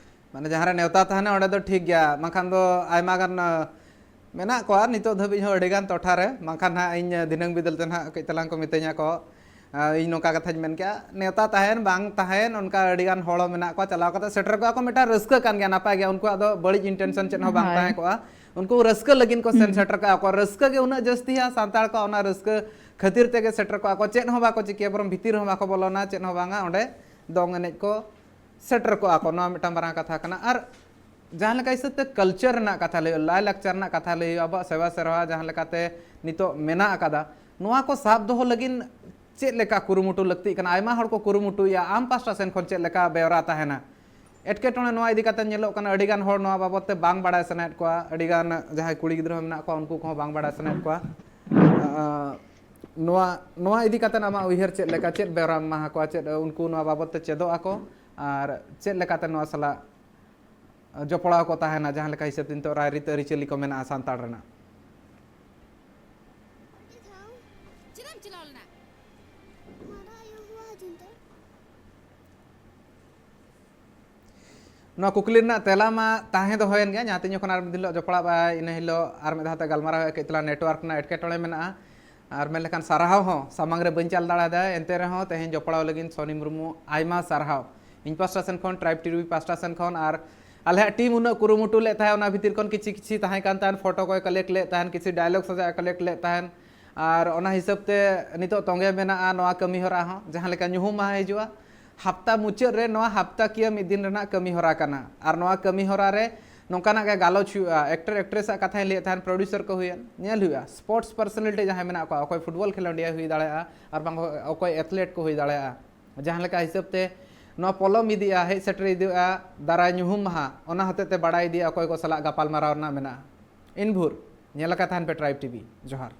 ᱢᱟᱱᱮ ᱡᱟᱦᱟᱸ ᱨᱮ ᱱᱮᱣᱛᱟ ᱛᱟᱦᱮᱱᱟ ᱚᱸᱰᱮ ᱫᱚ ᱴᱷᱤᱠ ᱜᱮᱭᱟ, ᱵᱟᱝᱠᱷᱟᱱ ᱫᱚ ᱟᱭᱢᱟ ᱜᱟᱱ ᱢᱮᱱᱟᱜ ᱠᱚᱣᱟ ᱱᱤᱛᱚᱜ ᱫᱷᱟᱹᱵᱤᱡ ᱦᱚᱸ ᱟᱹᱰᱤ ᱜᱟᱱ ᱴᱚᱴᱷᱟ ᱨᱮ, ᱵᱟᱝᱠᱷᱟᱱ ᱦᱟᱸᱜ ᱤᱧ ᱫᱷᱤᱱᱟᱹᱝ ᱵᱤᱫᱟᱹᱞ ᱛᱮ ᱦᱟᱸᱜ ᱠᱟᱹᱡ ᱛᱟᱞᱟᱝ ᱠᱚ ᱢᱤᱛᱟᱹᱧᱟ ᱠᱚ᱾ ᱤᱧ ᱱᱚᱝᱠᱟ ᱠᱟᱛᱷᱟᱧ ᱢᱮᱱ ᱠᱮᱜᱼᱟ, ᱱᱮᱣᱛᱟ ᱛᱟᱦᱮᱱ ᱵᱟᱝ ᱛᱟᱦᱮᱱ ᱚᱱᱠᱟ ᱟᱹᱰᱤ ᱜᱟᱱ ᱦᱚᱲ ᱢᱮᱱᱟᱜ ᱠᱚᱣᱟ, ᱪᱟᱞᱟᱣ ᱠᱟᱛᱮ ᱥᱮᱴᱮᱨ ᱠᱚᱜᱼᱟ ᱠᱚ, ᱢᱤᱫᱴᱟᱝ ᱨᱟᱹᱥᱠᱟᱹ ᱠᱟᱱ ᱜᱮᱭᱟ, ᱱᱟᱯᱟᱭ ᱜᱮᱭᱟ, ᱩᱱᱠᱩᱣᱟᱜ ᱫᱚ ᱵᱟᱹᱲᱤᱡ ᱤᱱᱴᱮᱱᱥᱚᱱ ᱪᱮᱫ ᱦᱚᱸ ᱵᱟᱝ ᱛᱟᱦᱮᱸ ᱠᱚᱜᱼᱟ᱾ ᱩᱱᱠᱩ ᱨᱟᱹᱥᱠᱟᱹ ᱞᱟᱹᱜᱤᱫ ᱠᱚ ᱥᱮᱱ ᱥᱮᱴᱮᱨ ᱠᱚᱜᱼᱟ ᱠᱚ, ᱨᱟᱹᱥᱠᱟᱹ ᱜᱮ ᱩᱱᱟᱹᱜ ᱡᱟᱹᱥᱛᱤᱭᱟ ᱥᱟᱱᱛᱟᱲ ᱠᱚᱣᱟᱜ, ᱚᱱᱟ ᱨᱟᱹᱥᱠᱟᱹ ᱠᱷᱟᱹᱛᱤᱨ ᱛᱮᱜᱮ ᱥᱮᱴᱮᱨ ᱠᱚᱜᱼᱟ ᱠᱚ, ᱪᱮᱫ ᱦᱚᱸ ᱵᱟᱠᱚ ᱪᱤᱠᱟᱹᱭᱟ, ᱵᱚᱨᱚᱝ ᱵᱷᱤᱛᱤᱨ ᱨᱮᱦᱚᱸ ᱵᱟᱠᱚ ᱵᱚᱞᱚᱱᱟ, ᱪᱮᱫ ᱦᱚᱸ ᱵᱟᱝᱟ, ᱚᱸᱰᱮ ᱫᱚᱝ ᱮᱱᱮᱡ ᱠᱚ ᱥᱮᱴᱮᱨ ᱠᱚᱜᱼᱟ ᱠᱚ᱾ ᱱᱚᱣᱟ ᱢᱤᱫᱴᱟᱝ ᱢᱟᱨᱟᱝ ᱠᱟᱛᱷᱟ ᱠᱟᱱᱟ᱾ ᱟᱨ ᱡᱟᱦᱟᱸ ᱞᱮᱠᱟ ᱦᱤᱥᱟᱹᱵ ᱛᱮ ᱠᱟᱞᱪᱟᱨ ᱨᱮᱱᱟᱜ ᱠᱟᱛᱷᱟ ᱞᱟᱹᱭ ᱦᱩᱭᱩᱜᱼᱟ, ᱞᱟᱭᱼᱞᱟᱠᱪᱟᱨ ᱨᱮᱱᱟᱜ ᱠᱟᱛᱷᱟ ᱞᱟᱹᱭ ᱦᱩᱭᱩᱜᱼᱟ, ᱟᱵᱚᱣᱟᱜ ᱥᱮᱵᱟ ᱥᱮᱨᱣᱟ ᱡᱟᱦᱟᱸ ᱞᱮᱠᱟᱛᱮ ᱱᱤᱛᱚᱜ ᱢᱮᱱᱟᱜ ᱟᱠᱟᱫᱟ, ᱱᱚᱣᱟ ᱠᱚ ᱥᱟᱵ ᱫᱚᱦᱚ ᱞᱟᱹᱜᱤᱫ ᱪᱮᱫ ᱞᱮᱠᱟ ᱠᱩᱨᱩᱢᱩᱴᱩ ᱞᱟᱹᱠᱛᱤᱜ ᱠᱟᱱᱟ? ᱟᱭᱢᱟ ᱦᱚᱲ ᱠᱚ ᱠᱩᱨᱩᱢᱩᱴᱩᱭᱮᱫᱼᱟ, ᱟᱢ ᱯᱟᱥᱴᱟ ᱥᱮᱱ ᱠᱷᱚᱱ ᱪᱮᱫ ᱞᱮᱠᱟ ᱵᱮᱣᱨᱟ ᱛᱟᱦᱮᱱᱟ? ᱮᱴᱠᱮᱴᱚᱬᱮ ᱱᱚᱣᱟ ᱤᱫᱤ ᱠᱟᱛᱮ ᱧᱮᱞᱚᱜ ᱠᱟᱱᱟ, ᱟᱹᱰᱤ ᱜᱟᱱ ᱦᱚᱲ ᱱᱚᱣᱟ ᱵᱟᱵᱚᱫ ᱛᱮ ᱵᱟᱝ ᱵᱟᱲᱟᱭ ᱥᱟᱱᱟᱭᱮᱫ ᱠᱚᱣᱟ, ᱟᱹᱰᱤ ᱜᱟᱱ ᱡᱟᱦᱟᱸᱭ ᱠᱩᱲᱤ ᱜᱤᱫᱽᱨᱟᱹ ᱦᱚᱸ ᱢᱮᱱᱟᱜ ᱠᱚᱣᱟ, ᱩᱱᱠᱩ ᱠᱚᱦᱚᱸ ᱵᱟᱝ ᱵᱟᱲᱟᱭ ᱥᱟᱱᱟᱭᱮᱫ ᱠᱚᱣᱟ᱾ ᱟᱸ, ᱱᱚᱣᱟ, ᱱᱚᱣᱟ ᱤᱫᱤ ᱠᱟᱛᱮ ᱟᱢᱟᱜ ᱩᱭᱦᱟᱹᱨ ᱪᱮᱫ ᱞᱮᱠᱟ? ᱪᱮᱫ ᱵᱮᱣᱨᱟᱢ ᱮᱢᱟ ᱠᱚᱣᱟ? ᱪᱮᱫ ᱩᱱᱠᱩ ᱱᱚᱣᱟ ᱵᱟᱵᱚᱫ ᱛᱮ ᱪᱮᱫᱚᱜ ᱟᱠᱚ ᱟᱨ ᱪᱮᱫ ᱞᱮᱠᱟᱛᱮ ᱱᱚᱣᱟ ᱥᱟᱞᱟᱜ ᱡᱚᱯᱲᱟᱣ ᱠᱚ ᱛᱟᱦᱮᱱᱟ, ᱡᱟᱦᱟᱸ ᱞᱮᱠᱟ ᱦᱤᱥᱟᱹᱵ ᱛᱮ ᱱᱤᱛᱚᱜ ᱨᱟᱭᱨᱤᱛ ᱟᱹᱨᱤᱪᱟᱹᱞᱤ ᱠᱚ ᱢᱮᱱᱟᱜᱼᱟ ᱥᱟᱱᱛᱟᱲ ᱨᱮᱱᱟᱜ? ᱚᱸᱰᱮ ᱫᱚ ᱪᱮᱫᱟᱜ ᱮᱢ ᱪᱟᱞᱟᱣ ᱞᱮᱱᱟ? ᱢᱟᱨᱟᱝ ᱟᱭᱳ ᱦᱚᱦᱚ ᱟᱹᱫᱤᱧ ᱛᱮ᱾ ᱱᱚᱣᱟ ᱠᱩᱠᱞᱤ ᱨᱮᱱᱟᱜ ᱛᱮᱞᱟ ᱢᱟ ᱛᱟᱦᱮᱸ ᱫᱚᱦᱚᱭᱮᱱ ᱜᱮᱭᱟ, ᱡᱟᱦᱟᱸ ᱛᱤᱱ ᱡᱚᱠᱷᱚᱱ ᱟᱨ ᱢᱤᱫ ᱫᱤᱱ ᱦᱤᱞᱳᱜ ᱡᱚᱯᱲᱟᱣ ᱵᱟᱭ, ᱤᱱᱟᱹ ᱦᱤᱞᱳᱜ ᱟᱨ ᱢᱤᱫ ᱫᱷᱟᱣ ᱛᱮ ᱜᱟᱞᱢᱟᱨᱟᱣ ᱦᱩᱭᱩᱜᱼᱟ, ᱠᱟᱹᱡ ᱛᱟᱞᱟ ᱱᱮᱴᱣᱟᱨᱠ ᱨᱮᱱᱟᱜ ᱮᱴᱠᱮᱴᱚᱬᱮ ᱢᱮᱱᱟᱜᱼᱟ᱾ ᱟᱨ ᱢᱮᱱ ᱞᱮᱠᱷᱟᱱ ᱥᱟᱨᱦᱟᱣ ᱦᱚᱸ ᱥᱟᱢᱟᱝ ᱨᱮ ᱵᱟᱹᱧ ᱪᱟᱞ ᱫᱟᱲᱮᱭᱟᱫᱟ, ᱮᱱᱛᱮ ᱨᱮᱦᱚᱸ ᱛᱮᱦᱮᱧ ᱡᱚᱯᱲᱟᱣ ᱞᱟᱹᱜᱤᱫ ᱥᱚᱱᱤ ᱢᱩᱨᱢᱩ ᱟᱭᱢᱟ ᱥᱟᱨᱦᱟᱣ᱾ ᱤᱧ ᱯᱟᱥᱴᱟ ᱥᱮᱱ ᱠᱷᱚᱱ, ᱴᱨᱟᱭᱤᱵᱽ ᱴᱤᱵᱷᱤ ᱯᱟᱥᱴᱟ ᱥᱮᱱ ᱠᱷᱚᱱ, ᱟᱨ ᱟᱞᱮᱭᱟᱜ ᱴᱤᱢ ᱩᱱᱟᱹᱜ ᱠᱩᱨᱩᱢᱩᱴᱩ ᱞᱮᱫ ᱛᱟᱦᱮᱸᱫ, ᱚᱱᱟ ᱵᱷᱤᱛᱤᱨ ᱠᱷᱚᱱ ᱠᱤᱪᱷᱤ ᱠᱤᱪᱷᱤ ᱛᱟᱦᱮᱸ ᱠᱟᱱ ᱛᱟᱦᱮᱸᱫ, ᱯᱷᱳᱴᱳ ᱠᱚᱭ ᱠᱟᱞᱮᱠᱴ ᱞᱮᱫ ᱛᱟᱦᱮᱸᱫ, ᱠᱤᱪᱷᱤ ᱰᱟᱭᱞᱚᱜ ᱥᱟᱡᱟᱣ ᱠᱟᱞᱮᱠᱴ ᱞᱮᱫ ᱛᱟᱦᱮᱸᱫ, ᱟᱨ ᱚᱱᱟ ᱦᱤᱥᱟᱹᱵ ᱛᱮ ᱱᱤᱛᱚᱜ ᱛᱚᱸᱜᱮ ᱢᱮᱱᱟᱜᱼᱟ ᱱᱚᱣᱟ ᱠᱟᱹᱢᱤ ᱦᱚᱨᱟ ᱦᱚᱸ, ᱡᱟᱦᱟᱸ ᱞᱮᱠᱟ ᱧᱩᱦᱩᱢ ᱢᱟᱦᱟ ᱦᱤᱡᱩᱜᱼᱟ, ᱦᱟᱯᱛᱟ ᱢᱩᱪᱟᱹᱫ ᱨᱮ ᱱᱚᱣᱟ ᱦᱟᱯᱛᱟ ᱠᱤᱭᱟᱹ ᱢᱤᱫ ᱫᱤᱱ ᱨᱮᱱᱟᱜ ᱠᱟᱹᱢᱤ ᱦᱚᱨᱟ ᱠᱟᱱᱟ᱾ ᱟᱨ ᱱᱚᱣᱟ ᱠᱟᱹᱢᱤ ᱦᱚᱨᱟ ᱨᱮ ᱱᱚᱝᱠᱟᱱᱟᱜ ᱜᱮ ᱜᱟᱞᱚᱪ ᱦᱩᱭᱩᱜᱼᱟ, ᱮᱠᱴᱚᱨ ᱮᱠᱴᱨᱮᱥ ᱟᱜ ᱠᱟᱛᱷᱟᱧ ᱞᱟᱹᱭᱮᱫ ᱛᱟᱦᱮᱸᱱ, ᱯᱨᱚᱰᱭᱩᱥᱟᱨ ᱠᱚ ᱦᱩᱭᱮᱱ, ᱧᱮᱞ ᱦᱩᱭᱩᱜᱼᱟ, ᱥᱯᱳᱨᱴᱥ ᱯᱟᱨᱥᱚᱱᱟᱞᱤᱴᱤ ᱡᱟᱦᱟᱸᱭ ᱢᱮᱱᱟᱜ ᱠᱚᱣᱟ, ᱚᱠᱚᱭ ᱯᱷᱩᱴᱵᱚᱞ ᱠᱷᱮᱞᱳᱰᱤᱭᱟᱹ ᱦᱩᱭ ᱫᱟᱲᱮᱭᱟᱜᱼᱟ, ᱟᱨ ᱵᱟᱝ ᱚᱠᱚᱭ ᱮᱛᱷᱞᱮᱴ ᱠᱚ ᱦᱩᱭ ᱫᱟᱲᱮᱭᱟᱜᱼᱟ, ᱡᱟᱦᱟᱸ ᱞᱮᱠᱟ ᱦᱤᱥᱟᱹᱵ ᱛᱮ ᱱᱚᱣᱟ ᱯᱚᱞᱚᱢ ᱤᱫᱤᱜᱼᱟ, ᱦᱮᱡ ᱥᱮᱴᱮᱨ ᱤᱫᱤᱜᱼᱟ ᱫᱟᱨᱟᱭ ᱧᱩᱦᱩᱢ ᱢᱟᱦᱟ, ᱚᱱᱟ ᱦᱚᱛᱮᱡ ᱛᱮ ᱵᱟᱲᱟᱭ ᱤᱫᱤᱜᱼᱟ ᱚᱠᱚᱭ ᱠᱚ ᱥᱟᱞᱟᱜ ᱜᱟᱯᱟᱞ ᱢᱟᱨᱟᱣ ᱨᱮᱱᱟᱜ ᱢᱮᱱᱟᱜᱼᱟ᱾ ᱤᱱ ᱵᱷᱳᱨ ᱧᱮᱞ ᱟᱠᱟᱫ ᱛᱟᱦᱮᱱ ᱯᱮ ᱴᱨᱟᱭᱤᱵᱽ ᱴᱤᱵᱷᱤ᱾ ᱡᱚᱦᱟᱨ᱾